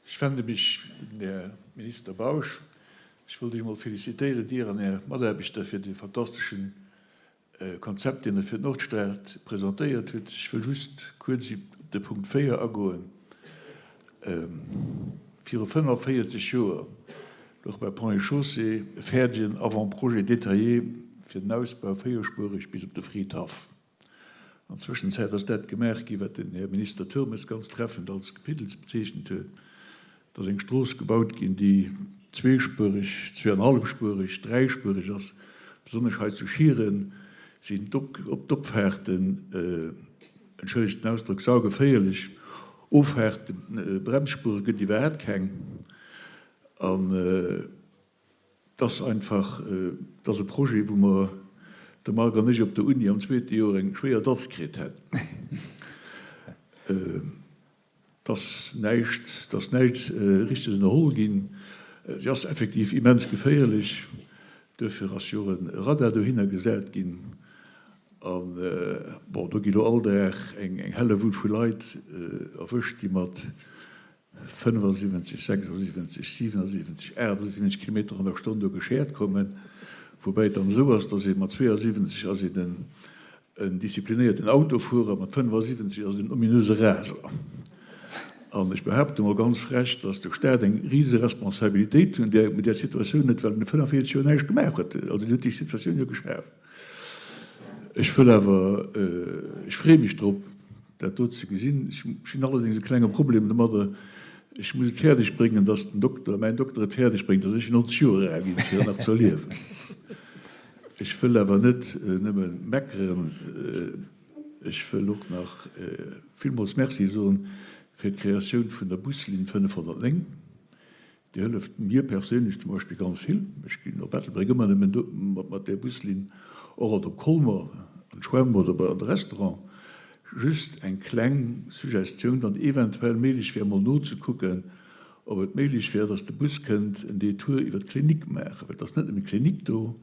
Ech wende mech un den Här Minister Bausch. Ech wollt Iech emol felicitéieren, Dir an Är Mataarbechter, fir dee fantasteschen Konzept, deen Der fir d'Nordstad presentéiert hutt. Ech wëll just kuerz op de Punkt 4 agoen. Viru 45 Joer louch bei Ponts et Chaussées e fäerdegen Avant-projet détaillé fir den Ausbau véierspuereg bis op de Fridhaff. An Zwëschenzäit ass dat gemaach ginn, wat den Här Minister Turmes ganz treffend als Gepiddels bezeechent huet. Et ass eng Strooss gebaut ginn, déi zweespuereg, zweeanhallefspuereg, dräispuereg ass. Besonnesch hei zu Schieren sinn d'Opfaarten, entschëllegt den Ausdrock, saugeféierlech. Offaarten, Bremsspuere gëtt iwwerhaapt keng. An et ass einfach, et ass e Projet, wou mer, de Marc an ech, op der Uni am zweete Joer eng schwéier Datz kritt hätten. Et ass näischt, et ass näischt Richteges ënnerholl ginn. Si ass effektiv immens geféierlech. Duerfir ass jo och e Radar dohinner gesat ginn. An, bon, do gi lo all Dag eng Hellewull vu Leit erwëscht, déi mat 75, 76, 77, 78 Kilometer an der Stonn do geschäert kommen, woubäi et dann esou ass, datt ee mat 72 ass een en disziplinéierten Autofuerer, mat 75 ass et en ominöse Raser. An ech behaapte mol ganz frech, datt de Staat eng rise Responsabilitéit hunn mit där Situatioun huet, well en 45 Joer näischt gemaach huet. Also en huet déi Situatioun jo geschaf. Ech wëll awer, ech freeë mech drop, dat do ze gesinn. Ech hunn allerdéngs e klenge Problem domadder, ech muss et fäerdeg bréngen, dass den Dokter, mäin Dokter et fäerdeg bréngt, dass ech 90 Joer al ginn, fir en nach ze erliewen. Ech wëll awer net nëmme meckeren, ech wëll och nach villmools Merci soen fir d'Kreatioun vun der Buslinn 509. Déi hëlleft mir perséinlech zum Beispill ganz vill. Ech ginn op Ettelbréck ëmmer nëmmen do mat där Buslinn, och alt op Colmer an d'Schwämm oder bei an de Restaurant. Just eng kleng Suggestioun, wann eventuell méiglech wär emol nozekucken, ob et méiglech wär, dass de Bus kënnt en Détour iwwer d'Klinik maachen, well et ass net nëmmen d'Klinik do,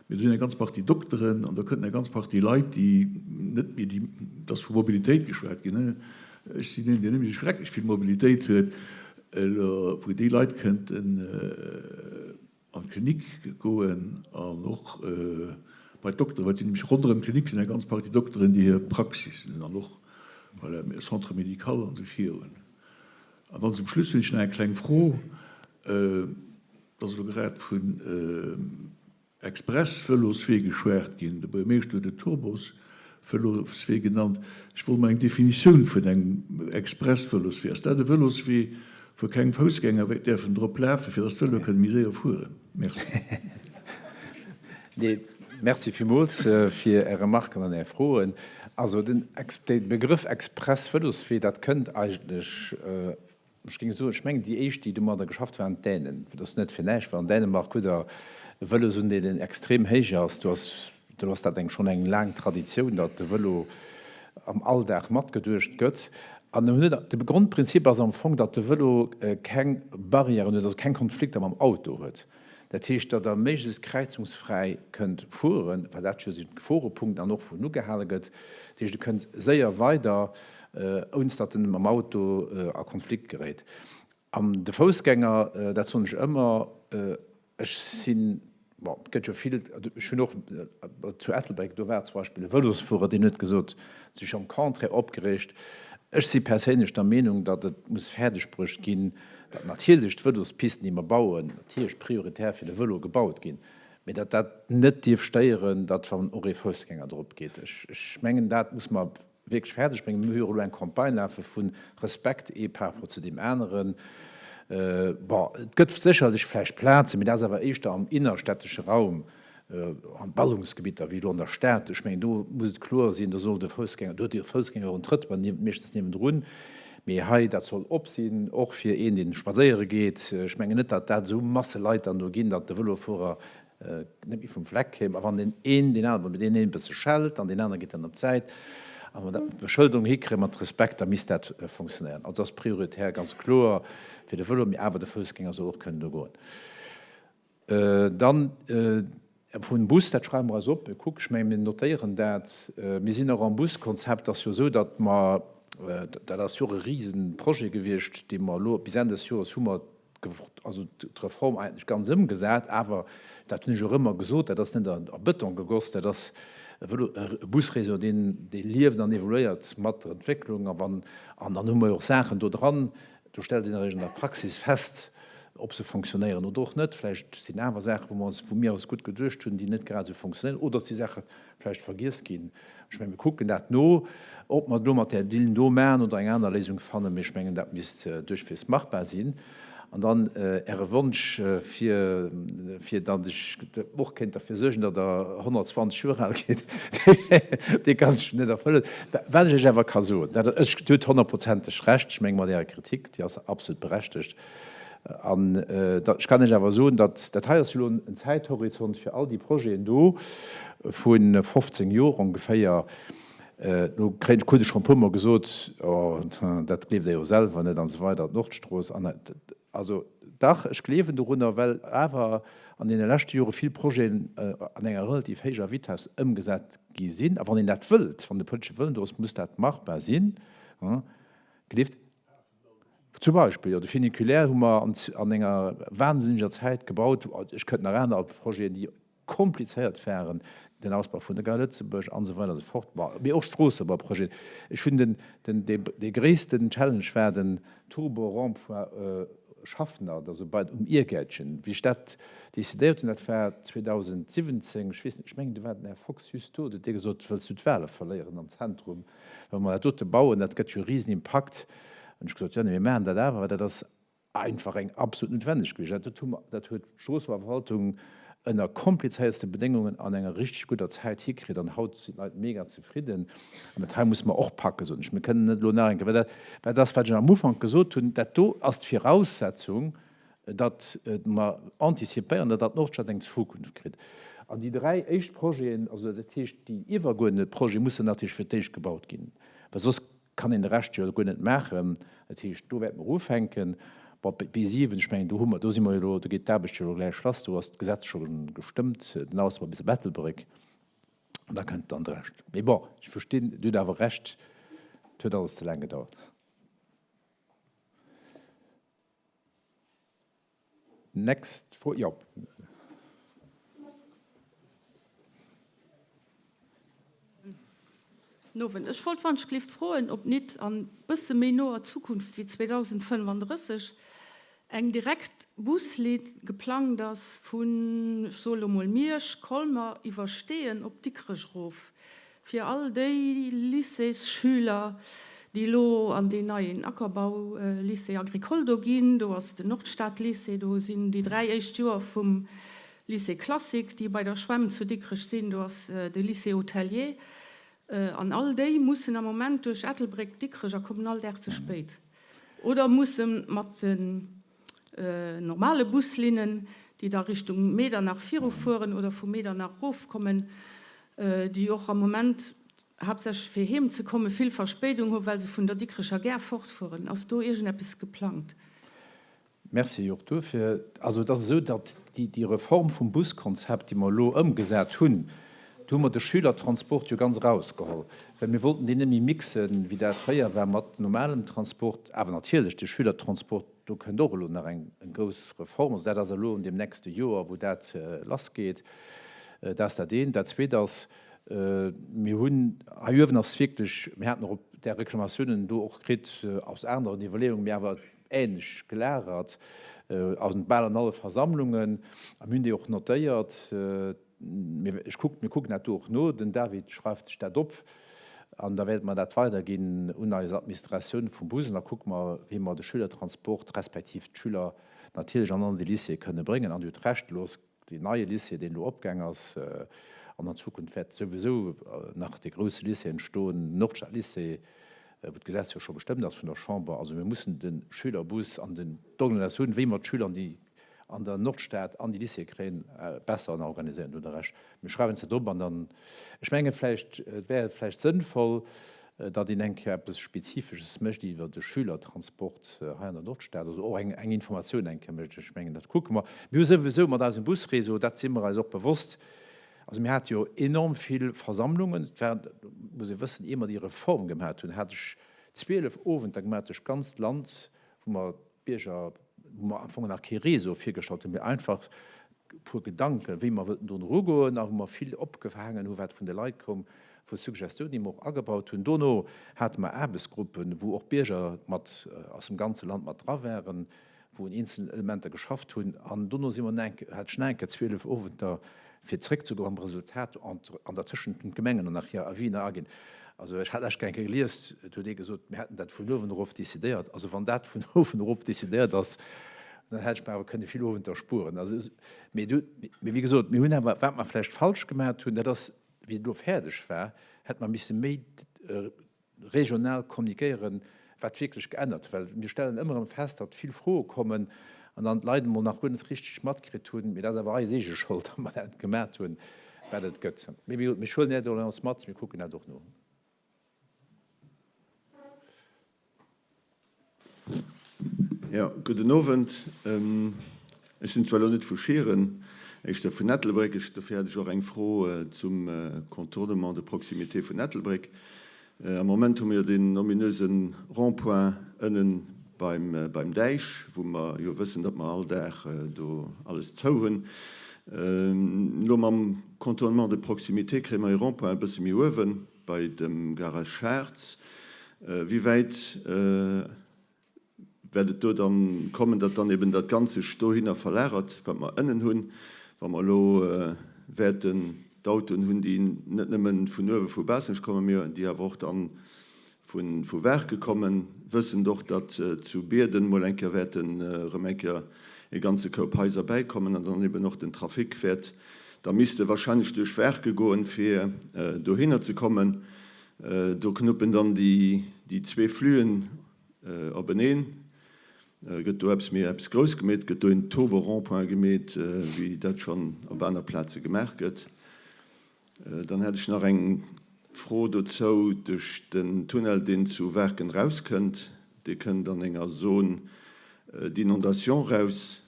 mee do sinn eng ganz Partie Dokteren an do kënnten eng ganz Partie Leit, déi net méi déi, et ass vu Mobilitéit geschwat ginn, ech sinn een, deen net méi esou schrecklech vill Mobilitéit huet, Elo wou déi Leit kënnten an d'Klinik goen an och bei d'Dokteren, well et sinn nämlech ronderëm d'Klinik sinn eng ganz Partie Dokteren, déi hir Praxissen hunn an och voilà Centre médical an esou virun. An dann zum Schluss hunn ech nach eng kleng Fro, et ass elo grad vun Express-Vëloswee geschwat ginn. De Buergermeeschter huet et Turbos-Vëloswee genannt. Ech wollt mol eng Definitioun vun engem Express-Vëloswee. Ass dat e Vëloswee, wou keng Foussgänger däerfen drop lafen, fir datt d'Vëloe kënne méi séier fueren? Merci. Nee. Merci villmools fir Är Remarken an Är Froen. Also den Begrëff Express-Vëloswee, dat kënnt eigentlech, ech géing soen, ech mengen déi éischt, déi domadder geschafft waren, d'Dänen. Dat ass net fir näischt, well an Dänemark hutt Der e Vëlosundeel, deen extrem héich ass. Do ass do ass dat eng schonn eng laang Traditioun, datt de Vëlo am Alldag matgeduecht gëtt. An de Grondprinzip ass am Fong, datt de Vëlo keng Barrièren huet, also keng Konflikter mam Auto huet. Dat heescht, datt Der méiglechst kräizungsfräi kënnt fueren, well dat jo sinn d'Geforepunkten an och wou en ugehale gëtt. Dat heescht, e kënnt séier weider, ounst datt en mam Auto a Konflikt geréit. An de Foussgänger, dat soen ech ëmmer, ech sinn, bon, et gëtt jo vill, ech hunn och zu Ettelbréck, do war zum Beispill e Vëlosfuerer, deen huet gesot, sech am Contraire opgereegt, ech si perséinlech der Meenung, datt et muss fäerdegbruecht ginn, datt natierlech d'Vëlospisten, déi mer bauen, natierlech prioritär fir de Vëlo gebaut ginn, mee datt dat net dierf stéieren, datt wann och ee Foussgänger drop geet. Ech mengen, dat muss mer wierklech fäerdeg bréngen. Mir hu jo och elo eng Campagne lafe vu Respekt ee par rapport zu deem aneren. Bon, et gëtt sécherlech vläicht Plazen, mee dat ass awer éischter am innerstädtesche Raum, An Ballungsgebitter wéi elo an der Stad, ech mengen, do muss et kloer sinn, do soll de Foussgänger, do huet de Foussgänger och en Trëttoir meeschtens niewendrun, mee hei, dat soll op sinn, och fir een, dee spadséiere geet. Ech mengen net, datt dat esou Masse Leit dann do ginn, datt de Vëlofuerer net méi vum Fleck kéim. A wann deen een deen aneren, wann deen een e bësse schellt an deen anere geet dann op d'Säit, a wann dat mat Beschëlderung hikréien, mat Respekt, da misst dat funktionéieren. Also ass prioritär ganz kloer fir de Vëlo, mee awer de Foussgänger soll och kënnen do goen. Dann vum Bus, dat schreiwe mer eis op. Kuck, ech mengen, mir notéieren dat. Mir sinn och am Buskonzept. Ass jo esou, datt mer, dat ass jo och e Riseprojet gewiescht, dee mer elo bis Enn des Joers hu mer also d'Reform eigentlech ganz ëmgesat. Awer, dat hunn ech och ëmmer gesot, dat ass net a Bëton gegoss, dat ass e Vëlo, e Busréseau, deen, dee lieft an evoluéiert mat der Entwécklung. A wann, an dann hu mer jo och Saachen do dran, Do stellt een eréischt an der Praxis fest, ob se fonctionnéieren oder och net. Vläicht sinn awer Saachen, wou mer ons, wou mir eis gutt geduecht hunn, déi net grad esou fonctionnéieren, oder et si Saache vläicht vergiess ginn. Ech mengen, mir kucken dat no, ob mer et elo mat där Deal do maachen oder eng aner Léisung fannen, mee ech mengen, dat misst duerchwegs machbar sinn. An dann Äre Wonsch, fir, fir datt ech och kéint derfir suergen, datt Der 120 Joer al gitt, dee kann ech net erfëllen. Wat ech Iech awer ka soen, dat ech, Dir hutt honnertprozenteg Recht, ech menge mat Ärer Kritik, déi ass absolut berechtegt. An ech kann Iech awer soen, datt dat hei ass jo elo en Zäithorizont fir all déi Projeten do vu 15 Joer ongeféier. Lo kréien, krut ech schonn e puermol gesot, oh, dat gleeft Der jo selwer net an esou weider, d'Nordstrooss an, also dach, ech gleewen dorunner, well awer an deene leschte Jore vill Projeten an enger relativ héijer Vitesse ëmgesat gi sinn. A wann een dat wëllt, wann de politesche Wëllen do ass, muss dat machbar sinn. Gleeft. Zum Beispill, jo, de Funiculaire hu mer an enger wahnsinneger Zäit gebaut. Ech kënnt nach aner Projeten, déi komplizéiert waren, den Ausbau vun der Gare Lëtzebuerg an esou weider an esou fort, bon, mee och Stroossebauprojeten. Ech hunn den, den, dee, dee gréissten Challenge war den Turbo-Rond-point Schaffner, also bei, um Iergäertchen. Wéi ech dat decidéiert hunn, dat war 2017, ech weess net, ech mengen, do war den Här Fox just do, do huet dee gesot, Wëlls du d'Wale verléieren am Zentrum, wa mer dat dote bauen, dat gëtt jo e Risen-Impakt. Hunn ech gesot, Jo, nee, mir maachen dat awer, well dat ass einfach eng absolut Noutwenneg gewiescht. Dat hu mer, dat huet d'Stroossebauverwaltung ënner komplizéiertste Bedéngungen an enger richteg gudder Zäit hikritt an haut sinn d'Leit mega zefridden. An dat hei musse mer och packen, soen ech. Mir kënnen net elo nach eng Kéier, well dat, dat ass, wat ech am Ufank gesot hunn, dat do ass d'Viraussetzung, datt mer antizipéieren, datt d'Nordstad eng Zukunft kritt. An déi 3 éischt Projeten, also dat heescht déi iwwerguerdnet Projete mussen natierlech fir d'éischt gebaut ginn, well soss Kann een de Rescht jo guer net maachen. Dat heescht, do wäerte mer ufänken. Bon, B7, ech mengen, do hu mer, do si mer jo elo, do geet d'Aarbecht jo elo gläich lass, do ass d'Gesetz scho gestëmmt, den Ausbau bis op Ettelbréck, an da kënnt dann de Rescht. Mee bon, ech verstinn, Dir hutt awer Recht, et huet alles ze laang gedauert. Next Fro, jo. Nowend. Ech wollt wann-ech-glift froen, ob nit an bësse méi noer Zukunft wéi 2035 eng direkt Buslinn geplangt ass vun, ech soe lo mol Miersch, Colmer iwwer Steeën op Dikrech erof, Fir all déi Lycéesschüler, déi elo an deen neien Ackerbau-Lycée agricole do ginn, do ass den Nordstad-Lycée, do sinn déi 3 éischt Joer vum. Lycée classique, déi bei der Schwämm zu Dikrech sinn, do ass de Lycée hôtelier. An all déi mussen am Moment duerch Ettelbréck, Dikrech a kommen all Dag ze spéit oder musse mat den normale Buslinnen, déi da Richtung Medernach virufueren oder vu Medernach erofkommen, déi och am Moment haaptsächlech fir heem ze komme vill Verspéidung hu well se vun der Dikrecher Gare fortfueren. Ass do iergendeppes geplangt? Merci och duerfir. Also et ass esou, datt déi Reform vum Buskonzept, déi mer elo ëmgesat hunn, do hu mer de Schülertransport jo ganz erausgeholl, well mir wollten deen net méi mixen, wéi dat fréier war mat normalem Transport. Awer natierlech, de Schülertransport, do kënnt och elo nach eng grouss Reform. Also dat ass elo an deem nächste Joer, wou dat lassgeet. Dat ass dat eent. Dat Zweet ass, mir hunn hei uewen ass wierklech, mir haten och op där Reklamatiounen do och kritt aus aneren Iwwerleeungen, mee awer änlech gelagert an bal an alle Versammlungen, a mir hunn déi och notéiert. Mir, ech kuck, mir kucken dat do och no, den David schreift sech dat op an da wäerte mer dat weiderginn un eis Administratioun vum Bus an da kucke mer, wéi mer de Schülertransport respektiv d'Schüler natierlech an all déi Lycéeë kënne bréngen. An Dir hutt Recht, elo ass Deen neie Lycée, deen elo opgaang ass, an an Zukunft wäert souwisou nach dee grousse Lycée entstoen, Nordstad-Lycée, wou d'Gesetz jo scho gestëmmt ass vun der Chamber. Also mir mussen de Schülerbus an den, d'Organisatioun, wéi mer d'Schüler an déi, an der Nordstad an déi Lycéeë kréien, besser organiséieren. Do hutt Der Recht. Mir schreiwen eis dat op an dann, ech menge vläicht, et wär vläicht sënnvoll, datt een eng Kéier eppes Spezifesches mécht iwwer de Schülertransport hei an der Nordstad, also och eng Informatioun eng Kéier mécht. Ech mengen, dat kucke mer. Mir hu souwisou mat eisem Busréseau, dat si mer eis och bewosst, also mir hate jo enorm vill Versammlungen. Et war, muss ee wëssen, ier mer déi Reform gemaat hunn, hat ech 12 Owenter gemaat duerch d'ganzt Land, wou mer d'Bierger, wou mer am Fong nach kee Réseau virgestallt hunn, mee einfach e puer Gedanken, wéi mer wëllten drun erugoen a wou mer vill opgefaangen hu wat vun de Leit koum, vu Suggestioun, déi mer och agebaut hunn. Dono hate mer Aarbechtsgruppen, wou och Bierger mat aus dem ganze Land mat dra waren, wou un eenzelnen Elementer geschafft hunn. An dono si mer nach eng, hat ech nach eng Kéier 12 Owenter, fir zréckzegoen mam Resultat. An dertëschent hunn d'Gemengen och nach hir Avisen aginn. Also ech hat lech eng Kéier gelies, et huet ee gesot, mir hätten dat vun uewen erof decidéiert. Also wann dat vun uewen erof decidéiert ass, dann hätt ech mer awer kënne vill Owenter spueren. Also, mee du, mee wéi gesot, mir hunn awer, wat mer vläicht falsch gemaat hunn, dat ass, wéi et elo fäerdeg war, hätte mer misse méi regional kommunikéieren, wat wierklech geännert huet. Well mir stellen ëmmer erëm fest, datt vill Froe kommen an dann d'Leit emol nach guer net richteg matkritt hunn, mee dat ass awer eis eege Schold, datt mer dat net gemat hunn, wat et gëtt. Mee wéi gesot, mir huelen Är Doleance mat, mir kucken dat och no. Jo, gudden Owend. Ech sinn zwar elo net vu Schieren, éischter vun Ettelbréck. Ech, dofir hätt ech och eng Fro zum Contournement de proximité vun Ettelbréck. Am Moment hu mer jo deen ominöse Rond-point ënnen beim, beim Däich, wou mer jo wëssen, datt mer all Dag do alles zou hunn. Elo mam Contournement de proximité kréie mer e Rond-point e bësse méi uewen. Bei dem Garage Schartz, wéi wäit wäert et do dann kommen, datt dann eben dat Ganzt sech dohinner verlagert, wat mer ënnen hunn, wa mer elo wäerten d'Autoen hunn, déi net nëmme vun uewe vu Baasselech kommen, mee déi awer och dann vu Waarke kommen, wëssend och, datt zu Bierden mol eng Kéier wäerten erëm eng Kéier e ganze Koup Haiser bäikommen an dann eben och den Trafic wäert da misste wahrscheinlech duerch Waarke goen, fir dohinner ze kommen. Do knuppen dann déi zwee Flüen openeen. Gëtt do eppes méi eppes grouss gemeet? Gëtt do een Turbo-Rond-point gemeet, wéi dat schonn op aner Plaze gemaach gëtt? Dann hätt ech nach eng Fro dozou, Duerch den Tunnel, deen zu Waarken erauskënnt, dee kënnt an enger Zone d'inondation eraus,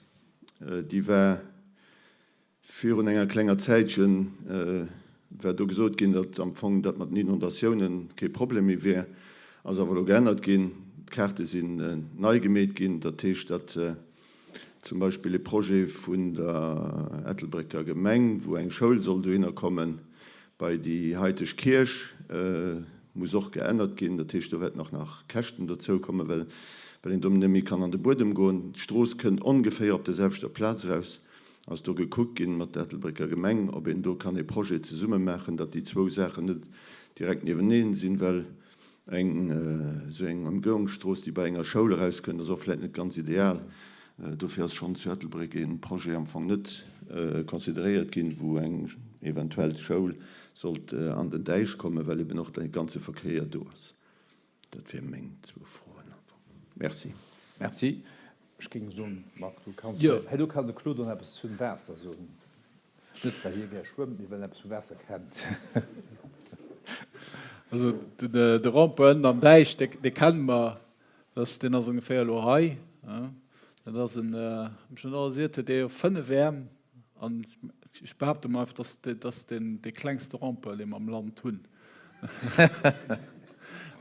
déi war virun enger klenger Zäitchen, war do gesot ginn, datt am Fong dat mat den Inondatiounen kee Problem méi wär, ass awer elo geännert ginn, d'Kaarte sinn nei gemeet ginn, dat heescht, datt Zum Beispill e Projet vun der Ettelbrécker Gemeng, wou eng Schoul soll dohinner kommen, bei déi haiteg Kierch, muss och geännert ginn. Dat heescht, do wäerten och nach Käschten dozou kommen, well een do net méi kann an de Buedem goen. D'Strooss kënnt ongeféier op der selwechter Plaz eraus. Ass do gekuckt ginn mat der Ettelbrécker Gemeng, ob een do kann e Projet zesumme maachen, datt déi zwou Saachen net direkt nieweneen sinn, well Eng esou eng Ëmgoungsstrooss, déi bei enger Schoul erauskënnt, ass och vläit net ganz ideal. Dofir ass schonn zu Ettelbréck ee Projet am Fong net. consideréiert ginn, wou eng eventuell Schoul sollt an den Däich kommen, well eben och dee ganze Verkéier do ass. Dat wiere meng zwou Froen am Fong. Merci. Merci. Ech géing soen, Marc, du kanns, herno kann de Claude och nach eppes zum Waasser soen. Net well hie gär schwëmmt, mee well en eppes vum Waasser kennt. Also de Rond-point ënnen am Däich, dee kenne mer, deen ass ongeféier elo hei. Dat ass en, wann ech net alles iert, huet dee jo 5 Äerm an ech behaapte mol einfach, dat ass dee klengste Rond-point, dee mer am Land hunn.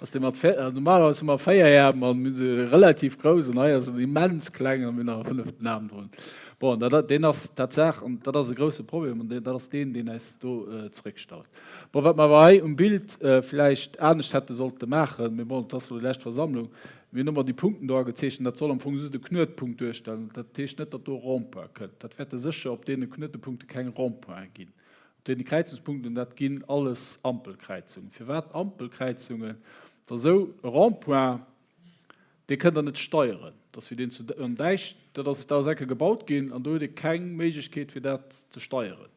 Ass dee mat 4, normalerweis hu mer 4 Äerm an mir si relativ grouss an hei ass en immens kleng an mir hunn nach e fënneften Aarm drun. Bon, dat, deen ass Tatsaach an dat ass e grousse Problem an dat ass deen, deen äis do zeréckstallt. Bon, wat mer awer hei um Bild vläicht anescht hätte sollte maachen, mee bon, et ass elo déi lescht Versammlung, mir hunn ëmmer déi Punkten do agezeechent, dat soll am Fong just e Knuetpunkt duerstellen. Dat heescht net, datt do e Rond-point kënnt. Dat wäerte sécher op deene Knuetepunkte keng Rond-pointe ginn. Op deene Kräizungspunkten, dat ginn alles Ampelkräizungen. Firwat Ampelkräizungen? Et ass esou, e Rond-point, dee kënnt Der net steieren. Dat ass wéi deen zu um Däich, dat ass, dat ass eng Kéier gebaut ginn an do huet ee keng Méiglechkeet, fir dat ze steieren.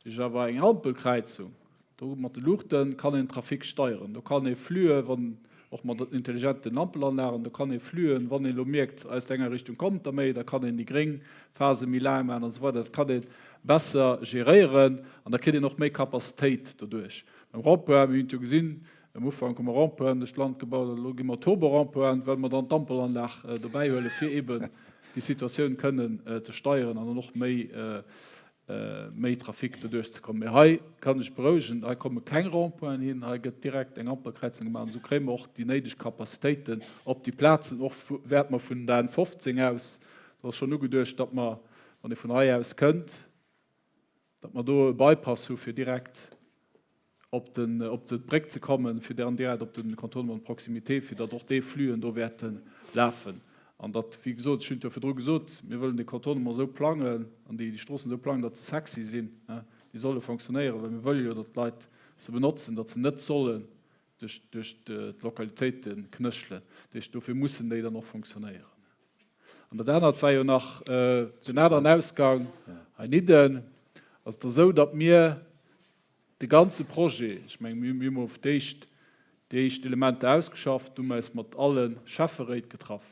Dat heescht awer eng Ampelkräizung, do mat de Luuchte kann een den Trafic steieren. Do kann ee Fluen, wann, och mat intelligenten Ampelanlagen, do kann ee Fluen, wann een elo mierkt, aus enger Richtung kommt der méi, da kann een déi gréng Phase méi laang maachen an esou weider. Dat kann ee besser geréieren an da kritt een och méi Capacitéit doduerch. Beim Rond-point, mir hunn et jo gesinn, am Ufank hu mer Rond-pointen duerch d'Land gebaut an elo gi mer Turbo-Rond-pointen, well mer dann d'Ampelanlag dobäi huelen, fir eeben déi Situatioun kënnen ze steieren an dann och méi, méi Trafic doduerch ze kommen. Mee hei kann ech berouegen, hei komme keng Rond-pointen hin, hei gëtt direkt eng Ampelkräizung gemaach an esou kréie mer och déi néideg Capacitéiten op déi Plazen. Och wäerte mer vun der N15 aus, do ass schonn ugeduecht, datt mer, wann ee vun hei aus kënnt, datt mer do e Bypass hu fir direkt op den, op d'Bréck ze kommen, fir dann direkt op de Contournement de proximité, fir datt och déi Fluen do wäerte lafen. An datt, wéi gesot, ech hunn et jo virdru gesot, mir wëllen dee Contournement esou plangen an déi Stroossen esou plangen, datt se sexy sinn. Déi solle fonctionnéieren, well mir wëlle jo, datt d'Leit se benotzen, datt se net sollen duerch, duerch d'Lokalitéite knéchelen. Dat heescht, dofir mussen déi dann och fonctionnéieren. An dat anert war jo nach den aneren Ausgang heinidden. Ass et esou, datt mir de ganze Projet, ech menge mir hu mol d'éischt déi éischt Elementer ausgeschafft, du hu mer eis mat alle Schäfferéit getraff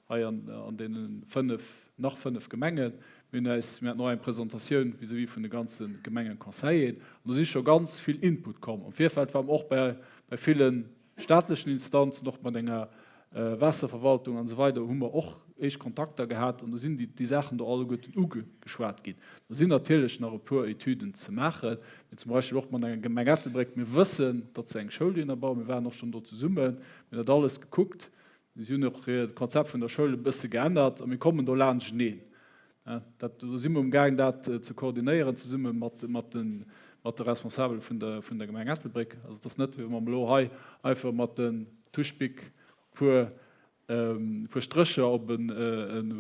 hei an deene fënnf, nach fënnf Gemengen. Mir hunn eis, mir haten och eng Presentatioun vis-à-vis vun de ganze Gemengeconseilleren an do si scho ganz vill Input komm. Am Virfeld ware mer och bei ville staatlechen Instanzen, och mat enger Waasserverwaltung an esou weider hu mer och éischt Kontakter gehat an do sinn déi Saachen do alleguerten ugeschwat ginn. Do sinn natierlech nach e puer Etüden ze maachen, mee zum Beispill och mat enger Gemeng Ettelbréck. Mir wëssen, datt se eng Schoul dohinner bauen. Mir waren och schonn do zesummen, mir hunn dat alles gekuckt. Si hunn och hiert Konzept vun der Schoul e bësse geännert a mir kommen do laanschteneen. Dat, do si mer umgaang, dat ze koordinéieren zesumme mat, mat de, mat de Responsabele vun der, vun der Gemeng Ettelbréck. Also et ass net, wéi wa mer elo hei einfach mat den Tuschbic puer, puer Strécher op e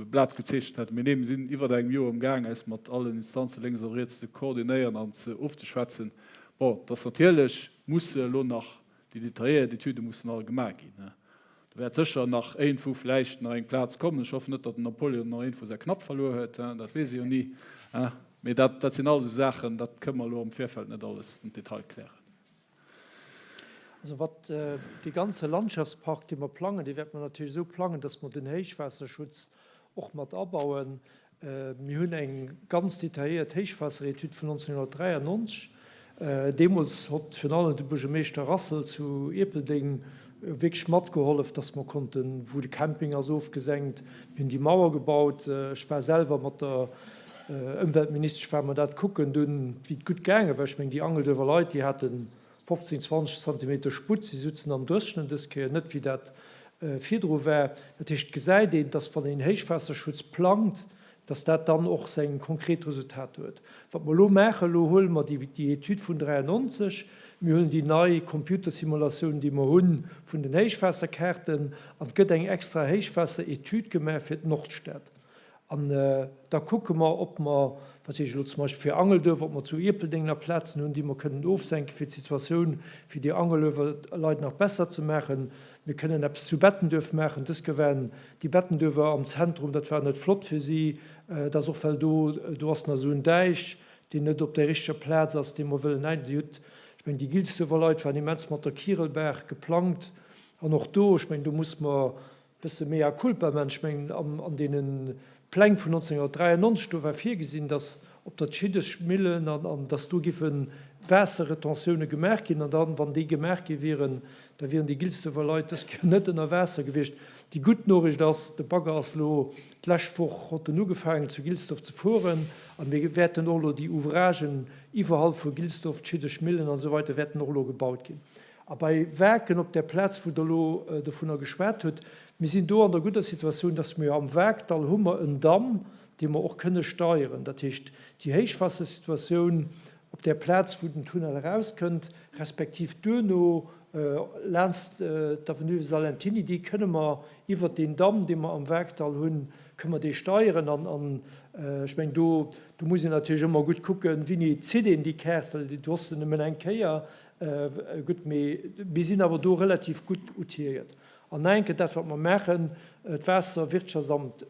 Blat gezeechent hätten. Mee nee, mir sinn iwwert engem Joer umgaang, eis mat allen Instanze lénks a riets ze koordinéieren an ze ofzeschwätzen. Bon, et ass natierlech, musse elo nach déi detailléiert Etüde mussen all gemaach ginn. Do wäert sécher nach iergendwou vläicht nach eng Plaz kommen. Ech hoffen net, datt den Napoleon nach iergendwou säi Knapp verluer huet, dat weess ee jo ni. Mee dat, dat sinn alles esou Saachen, dat kënne mer elo am Virfeld net alles am Detail klären. Also wat dee ganze Landschaftspark, dee mer plangen, dee wäerte mer natierlech esou plangen, datt mer den Héichwaasserschutz och mat abauen. Mir hunn eng ganz detailléiert Héichwaasseretüd vun 1993. Deemools hott virun allem de Buergermeeschter Rassel zu Ierpeldeng wierklech matgehollef, dass mer konnten, wou de Camping ass ofgesenkt, mir hunn déi Mauer gebaut. Ech war selwer mat der Ëmweltministesch, ware mer dat kucken dunn, wéi et gutt gaange war. Ech mengen, déi Angelduerfer Leit, déi haten 15, 20 Zentimeter Sputt, si sutzen am Dréchnen dës Kéier, net wéi dat virdru war. Dat heescht, et gesäit een, dass wann een Héichwaasserschutz plangt, dass dat dann och seng konkret Resultater huet. Wat mer elo maachen, elo huele mer déi Etüd vun 93, mir huelen déi nei Computersimulatioun, déi mer hu vun den Héichwaasserkaarten, an et gëtt eng extra Héichwaasseretüd gemaach fir d'Nordstad. An da kucke mer, ob mer, wat weess ech elo zum Beispill fir Angelduerf, ob mer zu Ierpeldeng nach Plazen hunn, déi mer kënnen ofsenken, fir d'Situatioun fir déi Angeluerwer Leit nach besser ze maachen. Mir kënnen eppes zu Bettenduerf maachen. Dës Kéier waren déi Bettenduerwer am Zentrum, dat war net flott fir si. Dat ass och, well do, do ass nach esou en Däich, deen net op där richteger Plaz ass, dee mer wëllen ein. Dir hutt, ech mengen, déi Gilsduerfer Leit waren immens mat der Kirelbaach geplangt. An och do, ech mengen, do muss mer Bësse mea culpa, mä ech mengen, an deene Pläng vun 1993, do war virgesinn, datt op der Tschiddeschmillen an datt do giffe Waasserretentioune gemaach ginn. An dann, wann déi gemaach gi wieren, da wieren déi Gilsdorfer Leit dës Kéier net ënner Waasser gewiescht. Déi gutt Noriicht ass, de Bagger ass elo d'lescht Woch hott en ugefaangen zu Gilsdorf ze fueren a mir wäerten och elo déi Ouvragen iwwerall vu Gilsdorf, Tschiddeschmillen an esou weider wäerten och elo gebaut ginn. A bei Waarken op där Plaz, wou Der elo dovunner geschwat hutt, mir sinn do an der gudder Situatioun, dass mir jo am Waarkdall hu mer en Damm, dee mer och kënne steieren. Dat heescht, déi Héichwaassersituatioun op där Plaz, wou den Tunnel erauskënnt, respektiv duerno laanst d'Avenue Salentiny, déi kënne mer iwwert deen Damm, dee mer am Waarkdall hunn, kënne mer dee steieren. An ech mengen, do muss een natierlech ëmmer gutt kucken, wéini zitt een déi Kaart, well du hues se nëmmen eng Kéier. Gutt, mee mir sinn awer do relativ gutt outilléiert. An nach eng Kéier, dat wat mer maachen, d'Waasserwirtschaftsamt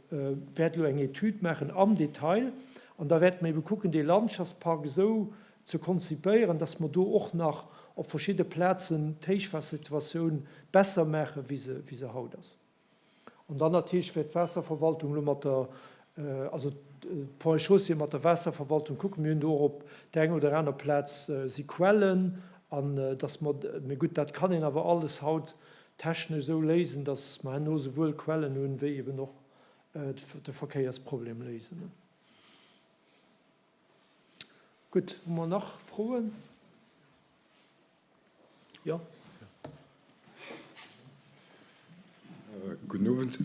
wäert elo eng Etüd maachen am Detail an da wäerte mer ebe kucken, dee Landschaftspark esou ze konzipéieren, dass mer do och nach op verschidde Plazen d'Héichwaassersituatioun besser maachen, wéi se haut ass. An dann natierlech wäert d'Waasserverwaltung elo mat der, also d'Ponts et Chaussées mat der Waasserverwaltung kucken. Mir hunn do och op där enger oder aner Plaz si Quellen an dass mer, mee gutt, dat kann een awer alles haut technesch esou léisen, dass mer herno souwuel Quellen hunn, wéi eben och de Verkéiersproblem léisen. Gutt, hu mer nach Froen? Jo. Gudden Owend.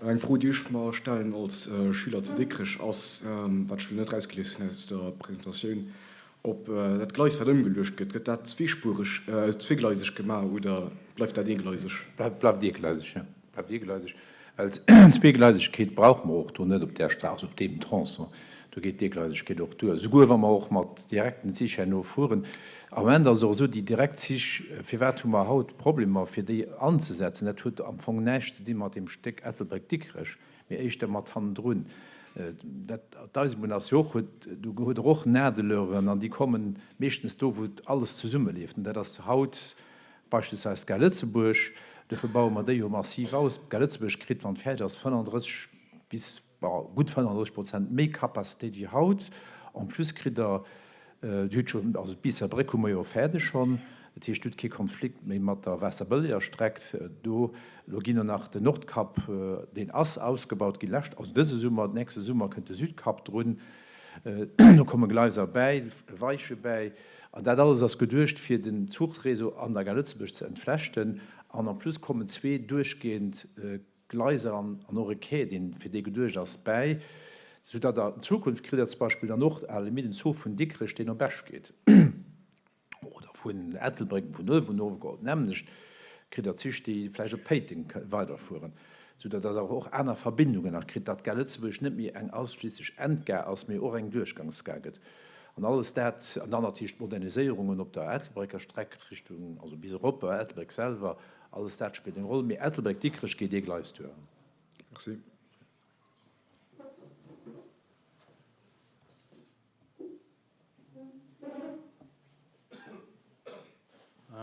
Eng Fro, déi ech mer stellen als Schüler zu Dikrech ass, wat ech elo net erausgelies hunn aus der Presentatioun, ob dat Gleis, wat ëmgeluecht gëtt, gëtt dat zweespuereg, zweegleiseg gemaach oder bleift dat eegleiseg? Bleift eegleiseg, jo. Bleift eegleiseg. Well d'Zweegleisegkeet brauche mer och do net op där Strooss, op deem Tronçon. Do geet d'Eegleisegkeet och duer, souguer wa mer och mat direkten Zich herno fueren. Am Ament ass et och esou, déi direkt Zich, firwat hu mer haut Problemer fir déi anzesetzen? Dat huet am Fong näischt ze di mat deem Stéck Ettelbréck-Dikrech, mee éischter mat hannendrun. Dat, d'Eisebunn ass jo och, huet, do huet Der och Nadeleuren an déi kommen meeschtens do, wou alles zesummeleeft. An dat ass haut Beispillsweis d'Gare Lëtzebuerg, dofir baue mer déi jo massiv aus. D'Gare Lëtzebuerg kritt, wann fäerdeg ass, 35 bis, bon, gutt 35 Prozent méi Capacitéit wéi haut. En plus kritt Der, Dir hutt jo, also d'Biisser Bréck hu mer jo fäerdeg schonn, dat heescht, Dir hutt kee Konflikt méi mat der Waasserbëlleger Streck do. Elo ginn der nach den Nordkapp, deen ass ausgebaut ginn lescht, also dëse Summer, nächste Summer kënnt de Südkapp drun. Do komme Gleiser bäi, Weiche bäi. An dat alles ass geduecht, fir den Zuchréseau an der Gare Lëtzebuerg ze entflechten. An en plus kommen zwee duerchgehend Gleiser an och e Quai, deen fir dee geduecht ass, bäi, soudatt Der an Zukunft kritt Der zum Beispill dann och à la limite en Zuch vun Dikrech, deen op Esch geet, oder vun Ettelbréck, vun Uewen, d'nämmlecht kritt Der Zich, déi vläicht op Péiteng weiderfueren. Sou datt Der och aner Verbindungen nach kritt, datt d'Gare Lëtzebuerg net méi eng ausschliisslech Endgare ass, mee och eng Duerchgangsgare gëtt. An alles dat, an dann natierlech d'Moderniséierungen op der Ettelbrécker Streck Richtung, also bis erop bei Ettelbréck selwer, alles dat spillt eng Roll. Mee Ettelbréck-Dikrech geet ee Gleis duer. Merci.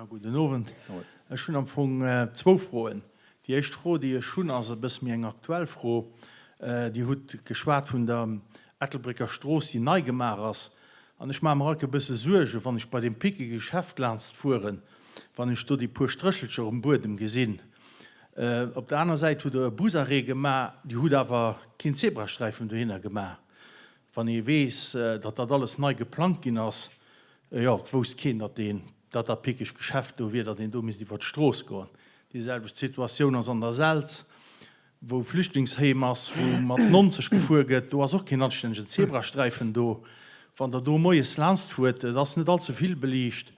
Gudden Owend. Ech hunn am Fong zwou Froen. Déi éischt Fro, déi ech hunn, ass e bësse méi eng aktuell Fro. Dir hutt geschwat vun der Ettelbrécker Strooss, déi nei gemaach ass. An ech maache mer alt e bësse Suergen, wann ech bei deem pickege Geschäft laanst fueren, wann ech do déi puer Stréchelcher um Buedem gesinn. Op der aner Säit hutt Der e Busarrêt gemaach, Dir hutt awer keen Zebrasträifen dohinner gemaach. Wann ee weess, datt dat alles nei geplangt ginn ass, jo, et wousst keen, datt deen, datt dat pickegt Geschäft do wier, datt een do misst iwwer d'Strooss goen. Déi selwecht Situatioun ass an der Selz, wou Flüchtlingsheem ass, wou mat 90 gefuer gëtt. Do ass och keen anstännegen Zebrasträifen do. Wann Der do moies laanst fuert, et ass net all ze vill beliicht,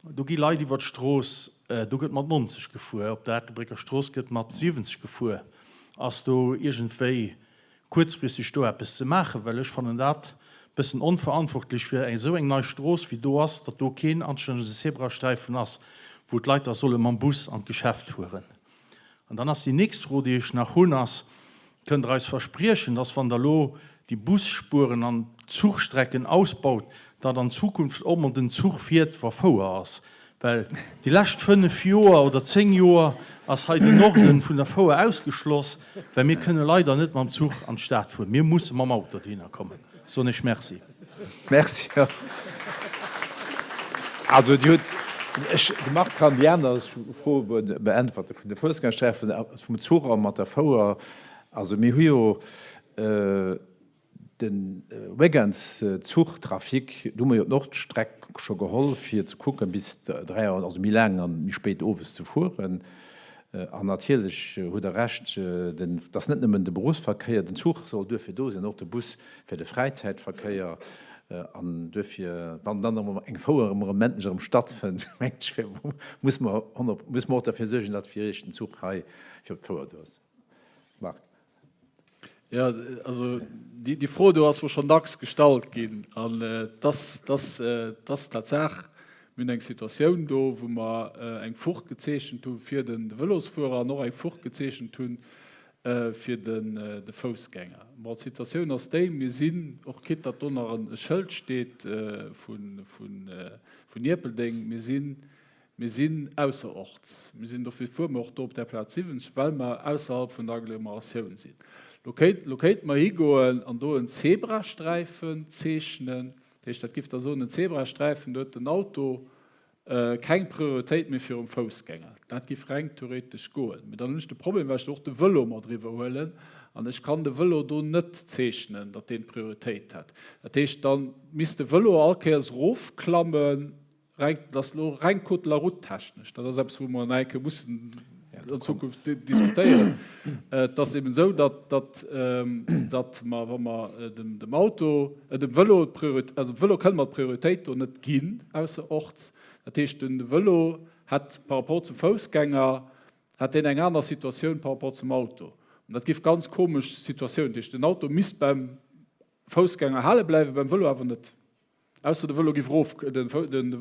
do gi Leit iwwer d'Strooss, do gëtt mat 90 gefuer. Op der Ettelbrécker Strooss gëtt mat 70 gefuer. Ass do iergendwéi. kuerzfristeg do eppes ze maachen, well ech fannen dat bëssen onverantwortlech fir esou eng nei Strooss wéi do ass, datt do keen anstännege Zebrasträifen ass, wou d'Leit da solle mam Bus an d'Geschäft fueren. An dann ass déi nächst Fro, déi ech nach hunn, ass, Kënnt Der eis verspriechen, dass, wann Der elo déi Busspuren an d'Zuchstrecken ausbaut, datt an Zukunft och mol den Zuch fiert, wa Fouer ass? Well déi lescht 5 Joer oder 10 Joer ass hei den Norden vun der Fouer ausgeschloss, well mir kënne leider net mam Zuch an d'Stad fueren. Mir musse mam Auto dohinner kommen. Soen ech Merci. Merci. Also Dir hutt, ech, de Marc kann déi aner Fro beäntwerte vun de Foussgängersträifen, vum Zuch a mat der Fouer. Also mir hu jo de Weekends-Zuchtrafic, do hu mer jo d'Nordstreck scho geholl, fir ze kucken, bis 3 Auer, also méi laang an méi spéit owes ze fueren. An natierlech hutt Der Recht, den, dass net nëmmen de Beruffsverkéier, den Zuch soll duerfir do sinn, och de Bus fir de Fräizäitverkéier. An duerfir, wann dann erëm eng Fouer erëm erëm endlech erëm stattfënnt, mengt ech, muss mer, muss mer och derfir suergen, datt fir Iech den Zuch hei fir op d'Fouer do ass. Marc. Jo, also déi Fro do ass mer schonn dacks gestallt ginn. An et ass, et ass, et ass Tatsaach, mir hunn eng Situatioun do, wou mer eng Furcht gezeechent hu fir de Vëlosfuerer an och eng Furcht gezeechent hu fir de Foussgänger. Bon, d'Situatioun ass déi, mir sinn, och quitte datt do nach e Schëld steet vun Ierpeldeng, mir sinn, Mir sinn ausserorts. Mir sinn, dofir fuere mer och do op där Plaz 70, well mer ausserhalb vun der Agglomeratioun sinn. Lo kéint, lo kéinte mer higoen an do en Zebrasträifen zeechnen. Dat heescht, dat giff da soen, en Zebrasträifen, do huet den Auto keng Prioritéit méi virum Foussgänger. Dat giff reng theoretesch goen. Mee dann hunn ech de Problem, well ech do och de Vëlo mat eriwwer huelen an ech kann de Vëlo do net zeechnen, datt deen d'Prioritéit hätt. Dat heescht, da misst de Vëlo all Kéiers erofklammen, Reng, dat ass elo reng Code de la route technesch, dat ass eppes, wou mer nach eng Kéier mussen an Zukunft diskutéieren. Et ass eben esou, datt, datt, datt mer, wa mer dem, dem Auto, dem Vëlo d'Prioritéit, also dem Vëlo kënne mer d'Prioritéit do net ginn ausserorts. Dat heescht, den Vëlo hätt par rapport zum Foussgänger, hätt deen eng aner Situatioun par rapport zum Auto. An dat géif ganz komesch Situatioun. Dat heescht, den Auto misst beim Foussgänger hale bleiwen, beim Vëlo awer net. Ausser de Vëlo giff erof, de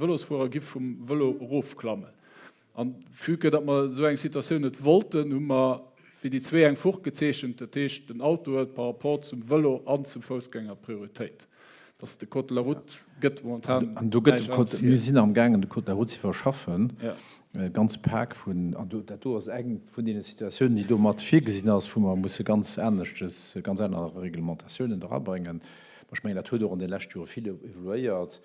Vëlosfuerer giff vum Vëlo erofklammen. An vue que datt mer esou eng Situatioun net wollten, hu mer fir déi zwee eng Furcht gezeechent. Dat heescht, den Auto huet par rapport zum Vëlo an zum Foussgänger Prioritéit. Dass de Code de la route gëtt momentan An do gëtt de Code, mir sinn amgaangen de Code de la route ze iwwerschaffen, e ganze Pak vun, an do, dat do ass eng vun deene Situatiounen, déi do mat virgesinn ass, wou mer musse ganz aneschtes, ganz aner Reglementatiounen erabréngen. Mä ech mengen, dat huet och an de leschte Jore vill evoluéiert.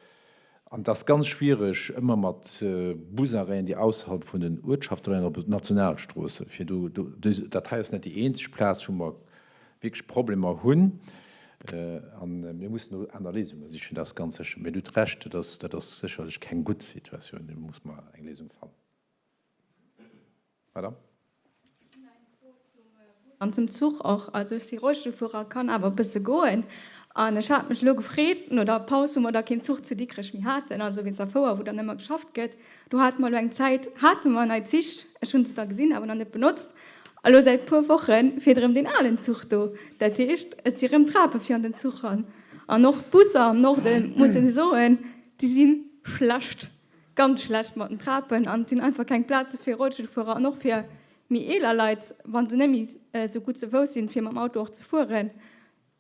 An et ass ganz schwierig, ëmmer mat Busarrêten, déi ausserhalb vun den Uertschafte leien, op Nationalstroosse, fir do, do, dat hei ass net déi eenzeg Plaz, wou mer wierklech Problemer hunn. A mir mussen do aner Léisunge sichen, dat ass ganz sécher. Mee Dir hutt Recht, dat ass, dat ass sécherlech keng gutt Situatioun. Do muss mer eng Léisung fannen. Madame. An zum Zuch och. Also ech si Rollstullfuerer, kann awer e bësse goen. An ech hat mech elo gefreet, no der Paus, wou mer da keen Zuch zu Dikrech méi haten, also wéinst der Fouer, wou dann ëmmer geschafft gëtt, do hate mer elo eng Zäit, hate mer nei Zich, ech hunn se da gesinn, awer nach net benotzt. A lo säit puer Woche fiert erëm deen alen Zuch do. Dat heescht, et si rëm Trape fir an den Zuch ran. An och d'Busser am Norden, muss een soen, déi si schlecht. Ganz schlecht mat den Trapen an et sinn einfach keng Plaze fir Rollstullfuerer an och fir méi eeler Leit, wa se net méi esou gutt ze Fouss sinn, fir mam Auto och ze fueren,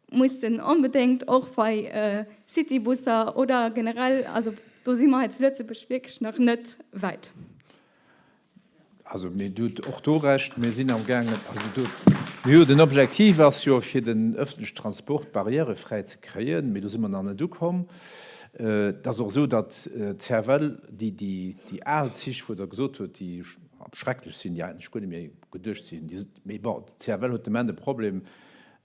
mussen onbedéngt och bei Citybusser oder generell, also do si mer hei zu Lëtzebuerg wierklech nach net wäit. Also, mee Dir hutt och do Recht, mir sinn amgaangen, also do, mir hu jo, den Objektiv ass jo, fir den öffentlichen Transport barrièrefräi ze kréien, mee do si mer nach net ukomm. Et ass och esou, datt d'CFL, déi, déi, déi al Zich, wou Der gesot hutt, déi schrecklech sinn, déi eigentlech guer net méi geduecht sinn, déi, mee bon, d'CFL huet de Moment e Problem,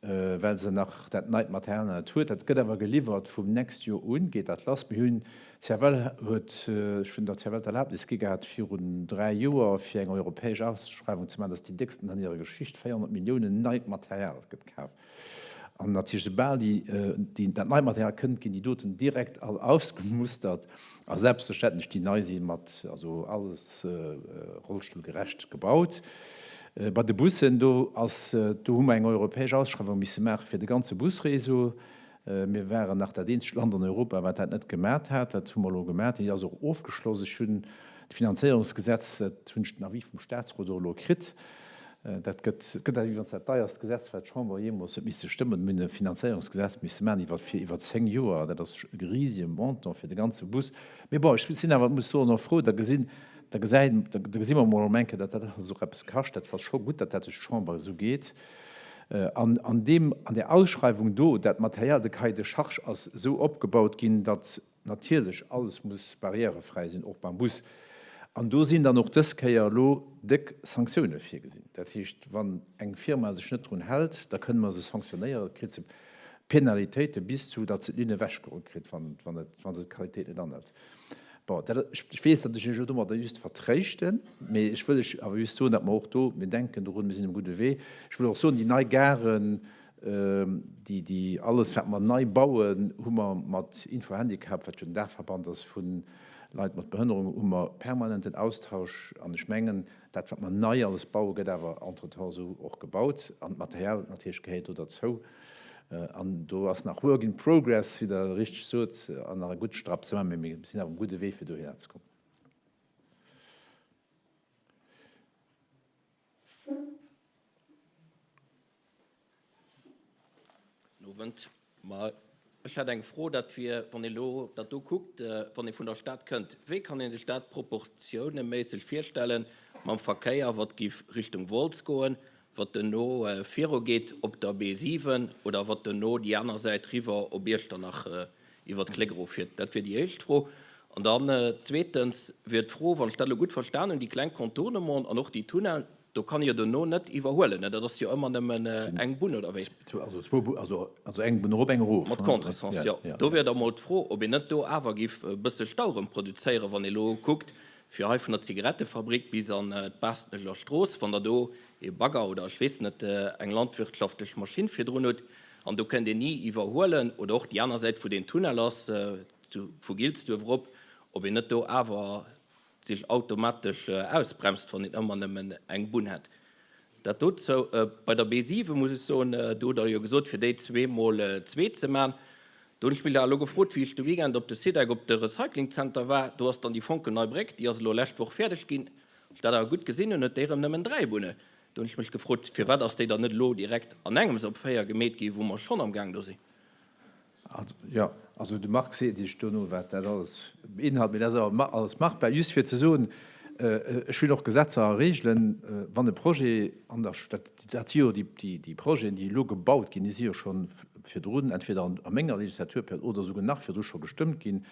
well se nach dat neit Material nach net huet. Dat gëtt awer geliwwert, vum nächst Joer un geet dat lass. Mir hunn, d'CFL huet, ech hunn der CFL d'Erlaabnis gi gehat virun 3 Joer, fir eng europäesch Ausschreiwung ze maachen, dat ass déi décksten an hirer Geschicht, 400 Milliounen neit Material gëtt kaf. An natierlech, soubal déi, dat neit Material kënnt, ginn déi doten direkt all ausgemustert a selbstverständlech déi nei si mat, also alles rollstullgerecht gebaut. Bei de Bussen, do ass, do hu mer eng europäesch Ausschreiwung misse maache fir de ganze Busréseau. Mir waren nach dat eenzegt Land an Europa, wat dat net gemat hat. Dat hu mer elo gemat. Déi ass och ofgeschloss. Ech hunn d'Finanzéierungsgesetz, dat hunn ech den Avis vum Statsrot och elo kritt. Dat gëtt, et gëtt iwwerens dat deierst Gesetz, wat d'Chamber jeemools huet misse stëmmen. Mir hunn e Finanzéierungsgesetz misse maachen iwwer, fir iwwer 10 Joer. Dat ass e risege Montant fir de ganze Bus. Mee bon, ech sinn awer, muss soen, och frou, da gesinn, da gesäit, da gesi mer emol eng Kéier, datt dat alles och eppes kascht. Dat ass scho gutt, datt dat duerch d'Chamber esou geet. An an deem, an där Ausschreiwung do, dat Material, de Cahier de charges ass esou opgebaut ginn, datt Natierlech, alles muss barrièrefräi sinn, och beim Bus. An do sinn dann och dës Kéier elo déck Sanktioune virgesinn. Dat heescht, wann eng Firma sech net drun hält, da kënne mer se sanktionéieren, da kritt se Penalitéite bis zu, datt se d'Linn ewechgeholl kritt, wann se d'Qualitéit net anhält. Bon, dat, ech weess, datt ech Iech elo domadder just vertréischten, mee ech wëll Iech awer just soen, datt mer och do, mir denken dorun, mir sinn um gudde Wee. Ech wëll och soen, déi nei Garen, Déi, déi, alles wat mer nei bauen, hu mer mat Info-Handicap, wat jo den Daachverband ass vu Leit mat Behënnerung, hu mer permanenten Austausch. An ech mengen, dat wat mer nei alles bauen, gëtt awer entretemps esou och gebaut. An d'Material natierlech gehéiert do derzou. An do ass nach work in progress, wéi Der richteg sot, an nach e gutt Strapp ze maachen. Mee mir sinn awer um gudde Wee, fir dohinner ze kommen. Owend. Ma ech hätt eng Fro, dat wier, wann ee elo dat do kuckt, wann ee vun der Stad kënnt, wéi kann ee sech dat proportioneméisseg virstellen mam Verkéier, wat giff Richtung Wolz goen, wat duerno virugeet op der B7 oder wat duerno déi aner Säit riwwer op Iechternach iwwer d'Kléck eroffiert? Dat wier déi éischt Fro. An dann zweetens wier d'Fro, wann ech dat elo gutt verstan hunn, déi kleng Contournementen an och déi Tunnellen, Do kann ee jo dono net iwwerhuelen, ne? Dat ass jo ëmmer nëmmen eng Bunn, oder wéi? Also zwou Bu-, also, also eng Bunn erop, eng erof. Mat Contresens, jo. Do wier da mol d'Fro, ob een net do awer giff e bësse Stau erëm produzéieren, wann ee lo kuckt, fir hei vun der Zigarettefabrik bis an d'Baastneger Strooss, wann Der do ee Bagger oder ech weess net, eng landwirtschaftlech Maschinn virdrun hutt an do kënnt een ni iwwerhuelen, oder och déi aner Säit, wou deen Tunnel ass, vu Gilsduerf erop, ob een net do awer sech automatesch ausbremst, wann een ëmmer nëmmen eng Bunn hätt. Dat dozou. Bei der B7 muss ech soen, do hutt Der jo gesot, fir déi zweemol zwee ze maachen. Do hunn ech mech awer elo gefrot, wéi ech de Weekend op de Sidec op de Recyclingzenter war, do ass dann déi fonkelnei Bréck, déi ass elo lescht Woch fäerdeg ginn. Wann ech dat awer gutt gesinn hunn, huet déi erëm nëmmen dräi Bunnen. Do hunn ech mech gefrot, firwat ass déi dann net elo direkt an engems op véier gemeet gi wou mer schonn amgaang do sinn? Jo, also de Marc seet Iech dono, wat dat alles beinhalt, mee dat ass awer alles machbar. Just fir ze soen, ech hunn och Gesetzer a Regeln, wann e Projet an der, dat si jo déi Projeten, déi elo gebaut ginn, déi si jo scho virdrun entweder a menger Legislaturperiod oder esouguer nach virdru scho gestëmmt ginn.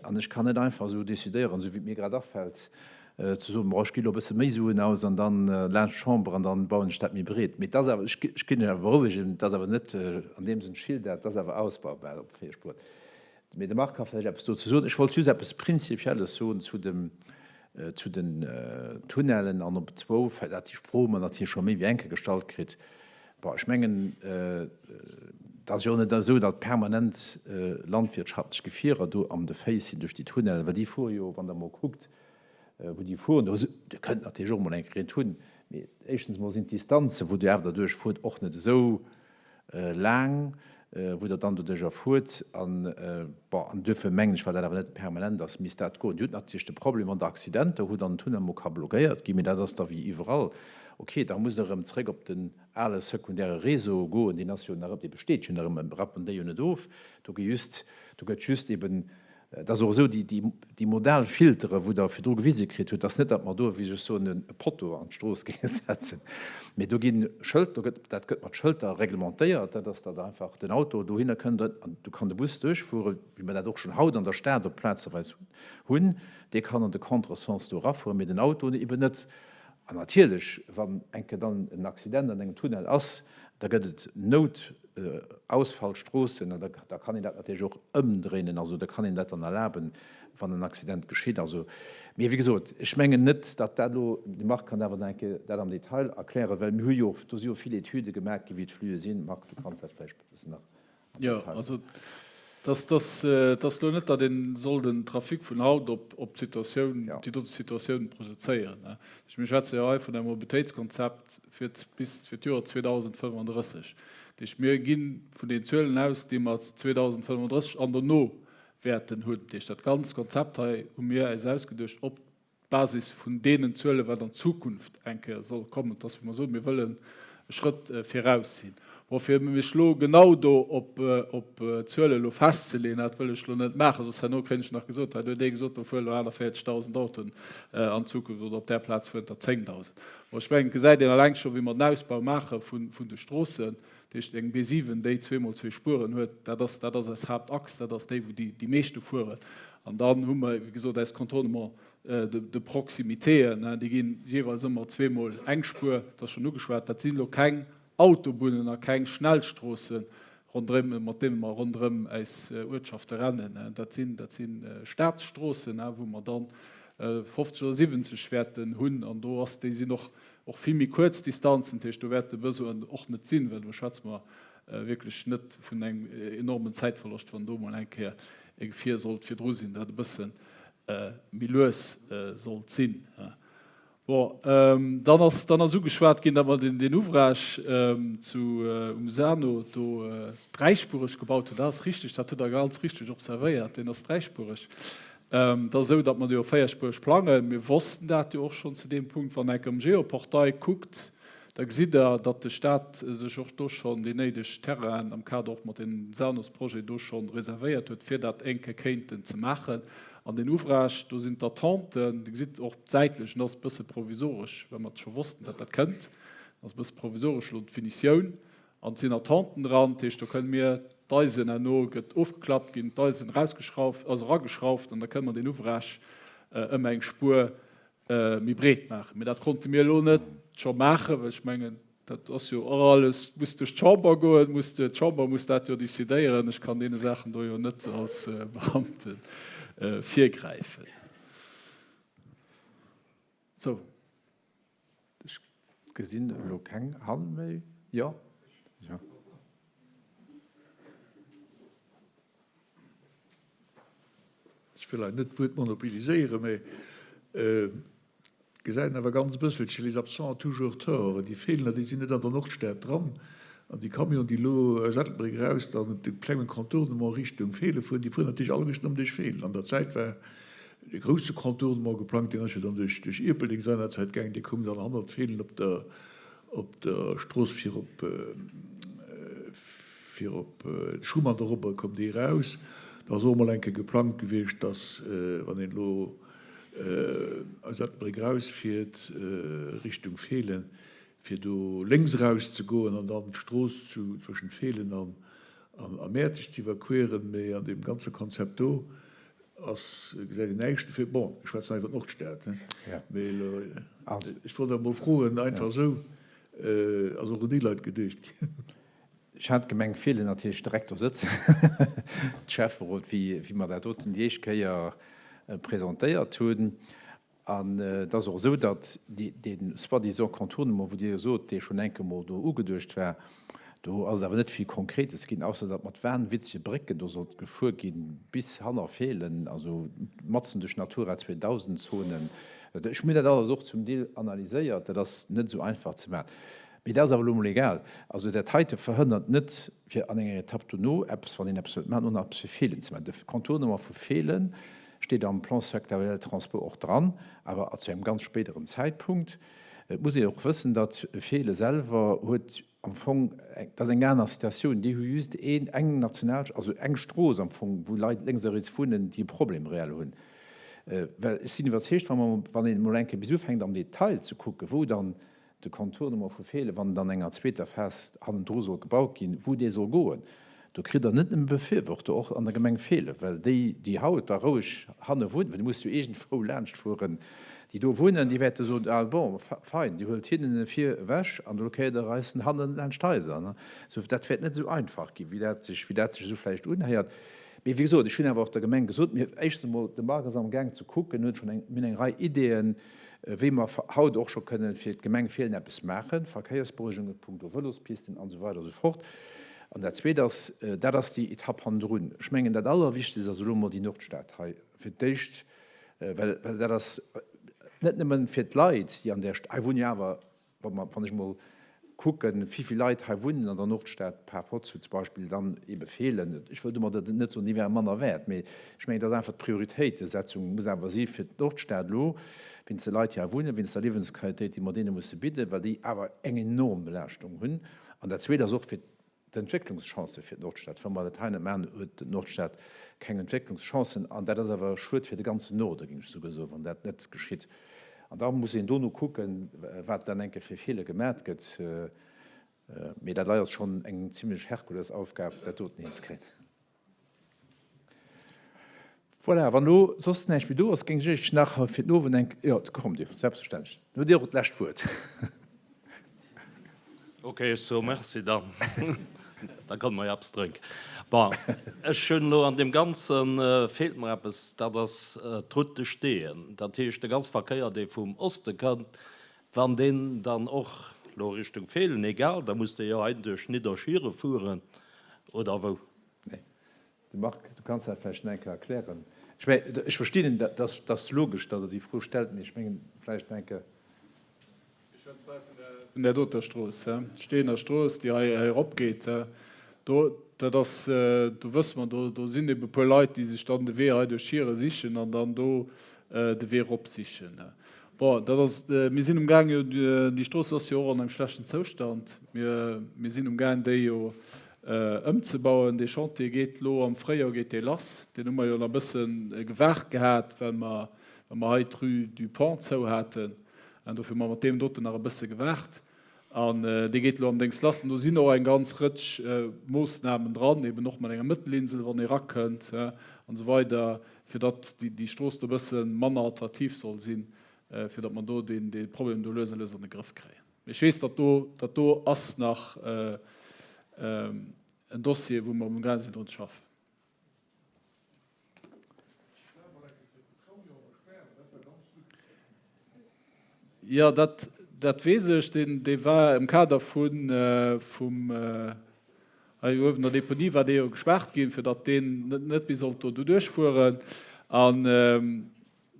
An ech kann net einfach esou decidéieren, esou wéi et mir grad afält, ze soen, bon, ech ginn elo e bësse méi Suen aus an dann laanscht d'Chamber an dann bauen ech dat méi breet. Mee et ass awer, ech ginn Iech awer berouegen, et ass awer net an deem Sënn Schild, dat ass awer ausbaubar op Véierspuer. Mee de Marc ka vläicht eppes dozou soen. Ech wollt just eppes Prinzipielles soen zu dem, zu den Tunnellen an op zwou, dat déi Fro hu mer natierlech scho méi wéi eng Kéier gestallt kritt. Bon, ech mengen, et ass jo och net esou, datt permanent landwirtschaftlech Gefierer do am de Féiss sinn duerch déi Tunnellen, well déi fuere jo, wann Der emol kuckt, wou déi fueren, do, Dir kënnt natierlech och emol eng Kéier eent hunn, mee éischtens emol sinn d'Distanzen, wou Dir awer derduerch fuert, och net esou laang, wou Der dann doduercher fuert. An, bon, an duerfir mengen ech, well dat awer net permanent ass, misst dat goen. Dir hutt natierlech de Problem, wann Der Accidenter hutt an den Tunnel emol ka blockéiert ginn, mee dat ass da wéi iwwerall. Ok, da musst Der erëm zréck op den ale sekundäre Réseau goen, deen ass jo nach, dee besteet jo nach ëmmer, mir rappen déi jo net of. Do gi just, do gëtt just eben, et ass och esou, déi, déi, déi modal Filtere wou Der virdru gewise kritt hutt, ass net, datt mer do, wéi soll ech soen, e Potto an d'Strooss géinge setzen, mee do gi Schëld, do gëtt, dat gëtt mat Schëlter reglementéiert, dat ass, datt einfach den Auto dohinner kënnt an do kann de Bus duerchfueren, wéi mer dat och schonn haut an der Stad op plazeweis hunn, dee kann an de Contresens do erafueren, mee den Auto eben net. An natierlech, wann eng Kéier dann en Accident an engem Tunnel ass. Da gëtt et Noutausfallstroossen an da kann een dat natierlech och ëmdréinen. Also da kann een dat dann erlaben, wann en Accident geschitt. Also, mee wéi gesot, ech mengen net, datt dat elo, de Marc kann awer nach eng Kéier dat am Detail erklären, well mir hu jo, do si jo vill Etüde gemaach ginn, wéi d'Flüe sinn. Marc, du kanns dat vläicht e bëssen nach am Jo, Detail. also dass, dass, et ass elo net, datt ee soll den Trafic vun haut op, op d'Situatioun, Ja. déi dote Situatioun projezéieren. Mir schwätze jo hei vun engem Mobilitéitskonzept fir bis fir d'Joer 2035. Dat heescht, mir gi vun den Zuelen aus, déi mer 2035 an dono wäerten hunn. Dat heescht, dat ganzt Konzept hei hu mir äis ausgeduecht op Basis vun deenen Zuelen, wat an Zukunft eng Kéier soll kommen, dass wou mer soen, mir wëllen e Schrëtt viraus sinn. Bon, fir mech elo genau do op Zuele elo festzeleeën, dat wëll ech elo net maachen, soss herno kréien ech nach gesot, hei huet ee gesot, do fueren elo 48.000 Autoen an Zukunft oder op där Plaz fueren der 10.000. Bon, ech mengen, et gesäit een eleng scho wéi mer den Ausbau maache vun de Stroossen, dat heescht eng B7, déi zweemol zwee Spueren huet, dat ass, dat ass eis Haaptachs, dat ass déi, wou déi meeschte fueren. An dann hu mer, wéi gesot, eis Contournement de proximitéen, déi ginn jeeweils ëmmer zweemol eng Spuer, dat ass schonn ugeschwat, dat sinn elo keng Autobunnen a keng Schnellstroosse ronderëm, mat deene mer ronderëm äis Uertschafte rennen. Dat sinn, dat si Staatsstroossen, wou mer dann 50 oder 70 wäerten hunn. An do ass, déi sinn och, och vill méi kuerz Distanzen, dat heescht, do wäert de Besoin och net sinn, well do schwätze mer wierklech net vun engem enormen Zäitverloscht, wann do emol eng Kéier e Gefier sollt virdru sinn, dat e bësse méi lues sollt sinn. Bon, dann ass, dann ass ugeschwat ginn, datt mer den, deen Ouvrage zu, um Sano do dräispureg gebaut hunn. Dat ass richtig, dat hutt Der ganz richtig observéiert, deen ass dräispureg. Et ass esou, datt mer do jo véierspuereg plangen. Mir wossten dat jo och schonn zu deem Punkt. Wann enk am Geoportail kuckt, da gesitt Der, datt de Stat sech och do schonn déi néideg Terrainen am Kader och mat deem Sanos-Projet do schonn reservéiert huet, fir dat énke kéinten ze maachen. An deen Ouvrage, do sinn d'Attenten, Dir gesitt och säitlech, en ass e bësse provisoresch, well mer et scho wossten, datt dat kënnt, en ass e bësse provisoresch elo d'Finitioun, an et sinn Attenten dran, dat heescht, do kënne mir d'Eisen, herno gëtt ofgeklappt ginn, d'Eisen erausgeschrauft, also erageschrauft, an da kënne mer deen Ouvrage ëm eng Spuer méi breet maachen. Mee dat konnte mir elo net scho maachen, well ech mengen, dat ass jo och alles, muss duerch d'Chamber goen, muss d'Chamber muss dat jo décidéieren. Ech kann deene Saachen do jo net als Beamte virgräifen. Sou. Ech gesinn elo keng Hand méi. Jo. Jo. Ech wëll hei net d'Wuert monopoliséieren, mä gesäit awer ganz e bësselche, les absents ont toujours tort, déi Feelener, déi sinn net an der Nordstad dran. An déi Camionen, déi elo aus Ettelbréck eraus dann op de klengen Contournement Richtung Feele fueren, déi fueren natierlech alleguerten ëm duerch Feelen. An der Zäit war de grousse Contournement geplangt, deen ass jo dann duerch Ierpeldeng seinerzäit gaangen, dee koum dann hannert Feelen op der op der Strooss fir op fir op de Schuman dorobber koum déi eraus. Da ass och emol eng Kéier geplangt gewiescht, dass, wann een elo aus Ettelbréck erausfiert Richtung Feelen, fir do lénks eraus ze goen an dann d'Strooss zu zwëschent Feelen an a Mäerzeg ze iwwerqueren. Mee an deem ganze Konzept do ass, gesäit een näischt dofir. Bon, ech schwätzen hei iwwer d'Nordstad, mee elo, ech wollt awer emol froen, einfach esou, ass och un déi Leit geduecht ginn? Ech hat d'Gemeng Feelen natierlech direkt do sëtzen, d'Schäfferot, wéi mer dat doten déi éischt Kéier presentéiert hunn. An et ass och esou, datt dee soi-disant Contournement, wou Dir sot, dee schonn enke mol do ugeduecht war, do ass et awer net vill Konkretes ginn, ausser datt mat wahnwitzege Brécken do sollt gefuer ginn bis hanner Feelen, also matzen duerch Natura 2000 Zonen. Ech hu mir dat alles och zum Deel analyséiert, dat ass net esou einfach ze maachen. Mee dat ass awer elo emol egal. Also dat heite verhënnert net, fir an enger Etapp dono eppes, wann een eppes wëllt maachen, och nach eppes fir Feelen ze maachen. De Contournement vu Feelen steet am Plan sectoriel Transport och dran, awer zu engem ganz spéideren Zäitpunkt. Et muss een och wëssen, datt Feele selwer huet am Fong, dat ass eng aner Situatioun, déi hu just een, eng national, also eng Strooss am Fong, wou Leit lénks a riets wunnen, déi e Problem reell hunn. Well ech sinn iwwerzeegt, wa mer, wann een emol eng Kéier bis ufänkt am Detail ze kucken, wou dann de Contournement vu Feelen, wann en dann enger zweeter Phas hannendru soll gebaut ginn, wou dee soll goen, do kritt Der net nëmme Befürworter, och an der Gemeng Feelen, well déi, déi haut da roueg hanne wunnen, well du muss jo iergendwou laanschtfueren, Déi do wunnen, déi wäerte soen, ah bon, fein, Dir huelt hinnen e vir ewech an elo kéiert Der eis en hannen laanscht d'Haiser. Ne? Sou, dat wäert net esou einfach ginn, wéi dat sech, wéi dat sech esou vläicht unhéiert. Mee wéi gesot, ech hunn awer och der Gemeng gesot, mir, éischtens emol, de Marc ass amgaang ze kucken, huet schonn eng, mir hunn eng Rei Ideeën, wéi mer haut och scho kënnen fir d'Gemeng Feelen eppes maachen, Verkéiersberuegung a puncto Vëlospisten an esou weider a sou fort. An dat Zweet ass, dat ass déi Etapp hannendrun. Ech mengen, dat Allerwichtegst ass elo emol déi Nordstad hei fir d'éischt, Well, well dat ass net nëmmen fir d'Leit, déi an där St-, hei wunnen jo awer, wa mer, wann ech emol kucken, wivill Leit hei wunnen an der Nordstad par rapport zu zum Beispill dann ebe Feelen, ech wëll domadder net soen, déi wäre manner wäert, mee ech mengen, et ass einfach d'Prioritéitesetzung muss awer si fir d'Nordstad elo, wéinst de Leit, déi hei wunnen, wéinst der Liewensqualitéit, déi mer deene musse bidden, well déi awer eng enorm Belaaschtung hunn. An dat Zweet ass och fir D'Entwécklungschancë fir d'Nordstad, Wa mer dat hei net maachen, huet d'Nordstad keng Entwécklungschancen. An dat ass awer schued fir de ganzen Norde, géing ech souguer soen, wann dat net geschitt. An da muss een dono kucken, wat dann eng Kéier fir Feeler gemat gëtt. Mee dat hei ass schonn eng zimlech Herkulesaufgab, dat doten hinzekréien. Voilà, wann elo soss näischt méi do ass, géing ech Iech nach fir den Owend eng, jo, kommt Dir, selbstverständlech, dann hutt Dir och d'lescht Wuert. Ok, ech soe Merci dann. Da kann mer jo eppes drénken. Bon, ech hunn elo an deem Ganze feelt mer eppes, dat ass d'Route de Steeën. Dat heescht, de ganze Verkéier, dee vum Oste kënnt, wann deen dann och elo Richtung Feelen, egal, da muss dee jo eigentlech Nidderschiere fueren, oder wou? Nee. De Marc, du kanns dat vläicht nach eng Kéier erklären. Ech mengen, ech verstinn, dat ass logesch, datt Der déi Fro stellt, mee ech mengen, vläicht nach eng Kéier. Ech schwätze hei vun där doter Strooss, Steeëner Strooss, déi hei eropgeet. Do, dat ass, do wësse mer, do, do sinn ebe e puer Leit, déi sech dann de Wee hei duerch Schiere sichen an dann do de Wee erop sichen. Bon, dat ass, mir sinn umgaang jo, déi Strooss ass jo och an engem schlechten Zoustand. Mir, mir sinn umgaang, déi jo ëmzebauen. Dee Chantier geet elo am Fréijoer geet dee lass. Deen hu mer jo nach e bësse gewaart gehat, well mer, well mer hei d'Rue du Pont zou haten. An dofir hu mer mat deem doten nach e bësse gewaart. An dee geet elo am Déngs lass. An do sinn och eng ganz Rëtsch Moossnamen dran, eben och mat enger Mëttelinsel, wann ee rakënnt an esou weider, fir datt déi Strooss do e bësse manner attraktiv soll sinn, fir datt mer do dee Problem do lues a lues an de Grëff kréien. Mee ech weess, datt do, datt do ass nach en Dossier, wou mer amgaang sinn drun ze schaffen. Jo, dat, dat weess ech. Deen, dee war im Kader vun, vum, hei uewen der Deponie war dee jo gespaart ginn, fir datt deen net, net méi sollt do doduerchfueren. An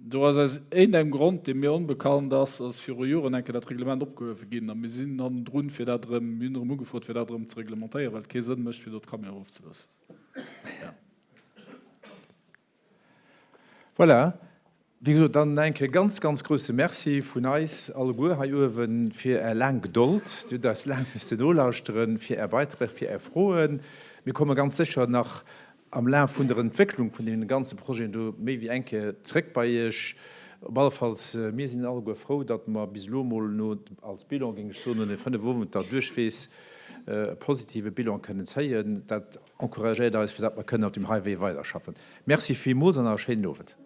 do ass aus iergendengem Grond, dee mir onbekannt ass, ass viru Joren eng Kéier dat Reglement opgehuewe ginn. A mir sinn hannendrun, fir dat erëm, mir hunn erëm ugefrot, fir dat erëm ze reglementéieren, well et kee Sënn mécht, fir do d'Camione erofzeloossen. Voilà, wéi gesot, dann eng Kéier ganz, ganz grouse Merci vun eis alleguer hei uewe fir Är laang Gedold. Dir hutt eis laang missen nolauschteren, fir Är Beiträg, fir Är Froen. Mir komme ganz sécher nach am Laf vun der Entwécklung vun deene ganze Projeten do méi wéi eng Kéier zréck bei Iech. Op alle Falls, mir sinn alleguer frou, datt mer bis elo emol no, als Bilan géing ech soen, no de 5 Owenter duerchweegs e positive Bilan kënnen zéien. Dat encouragéiert eis, fir datt mer kënnen op deem hei Wee weiderschaffen. Merci villmools an nach e schéinen Owend.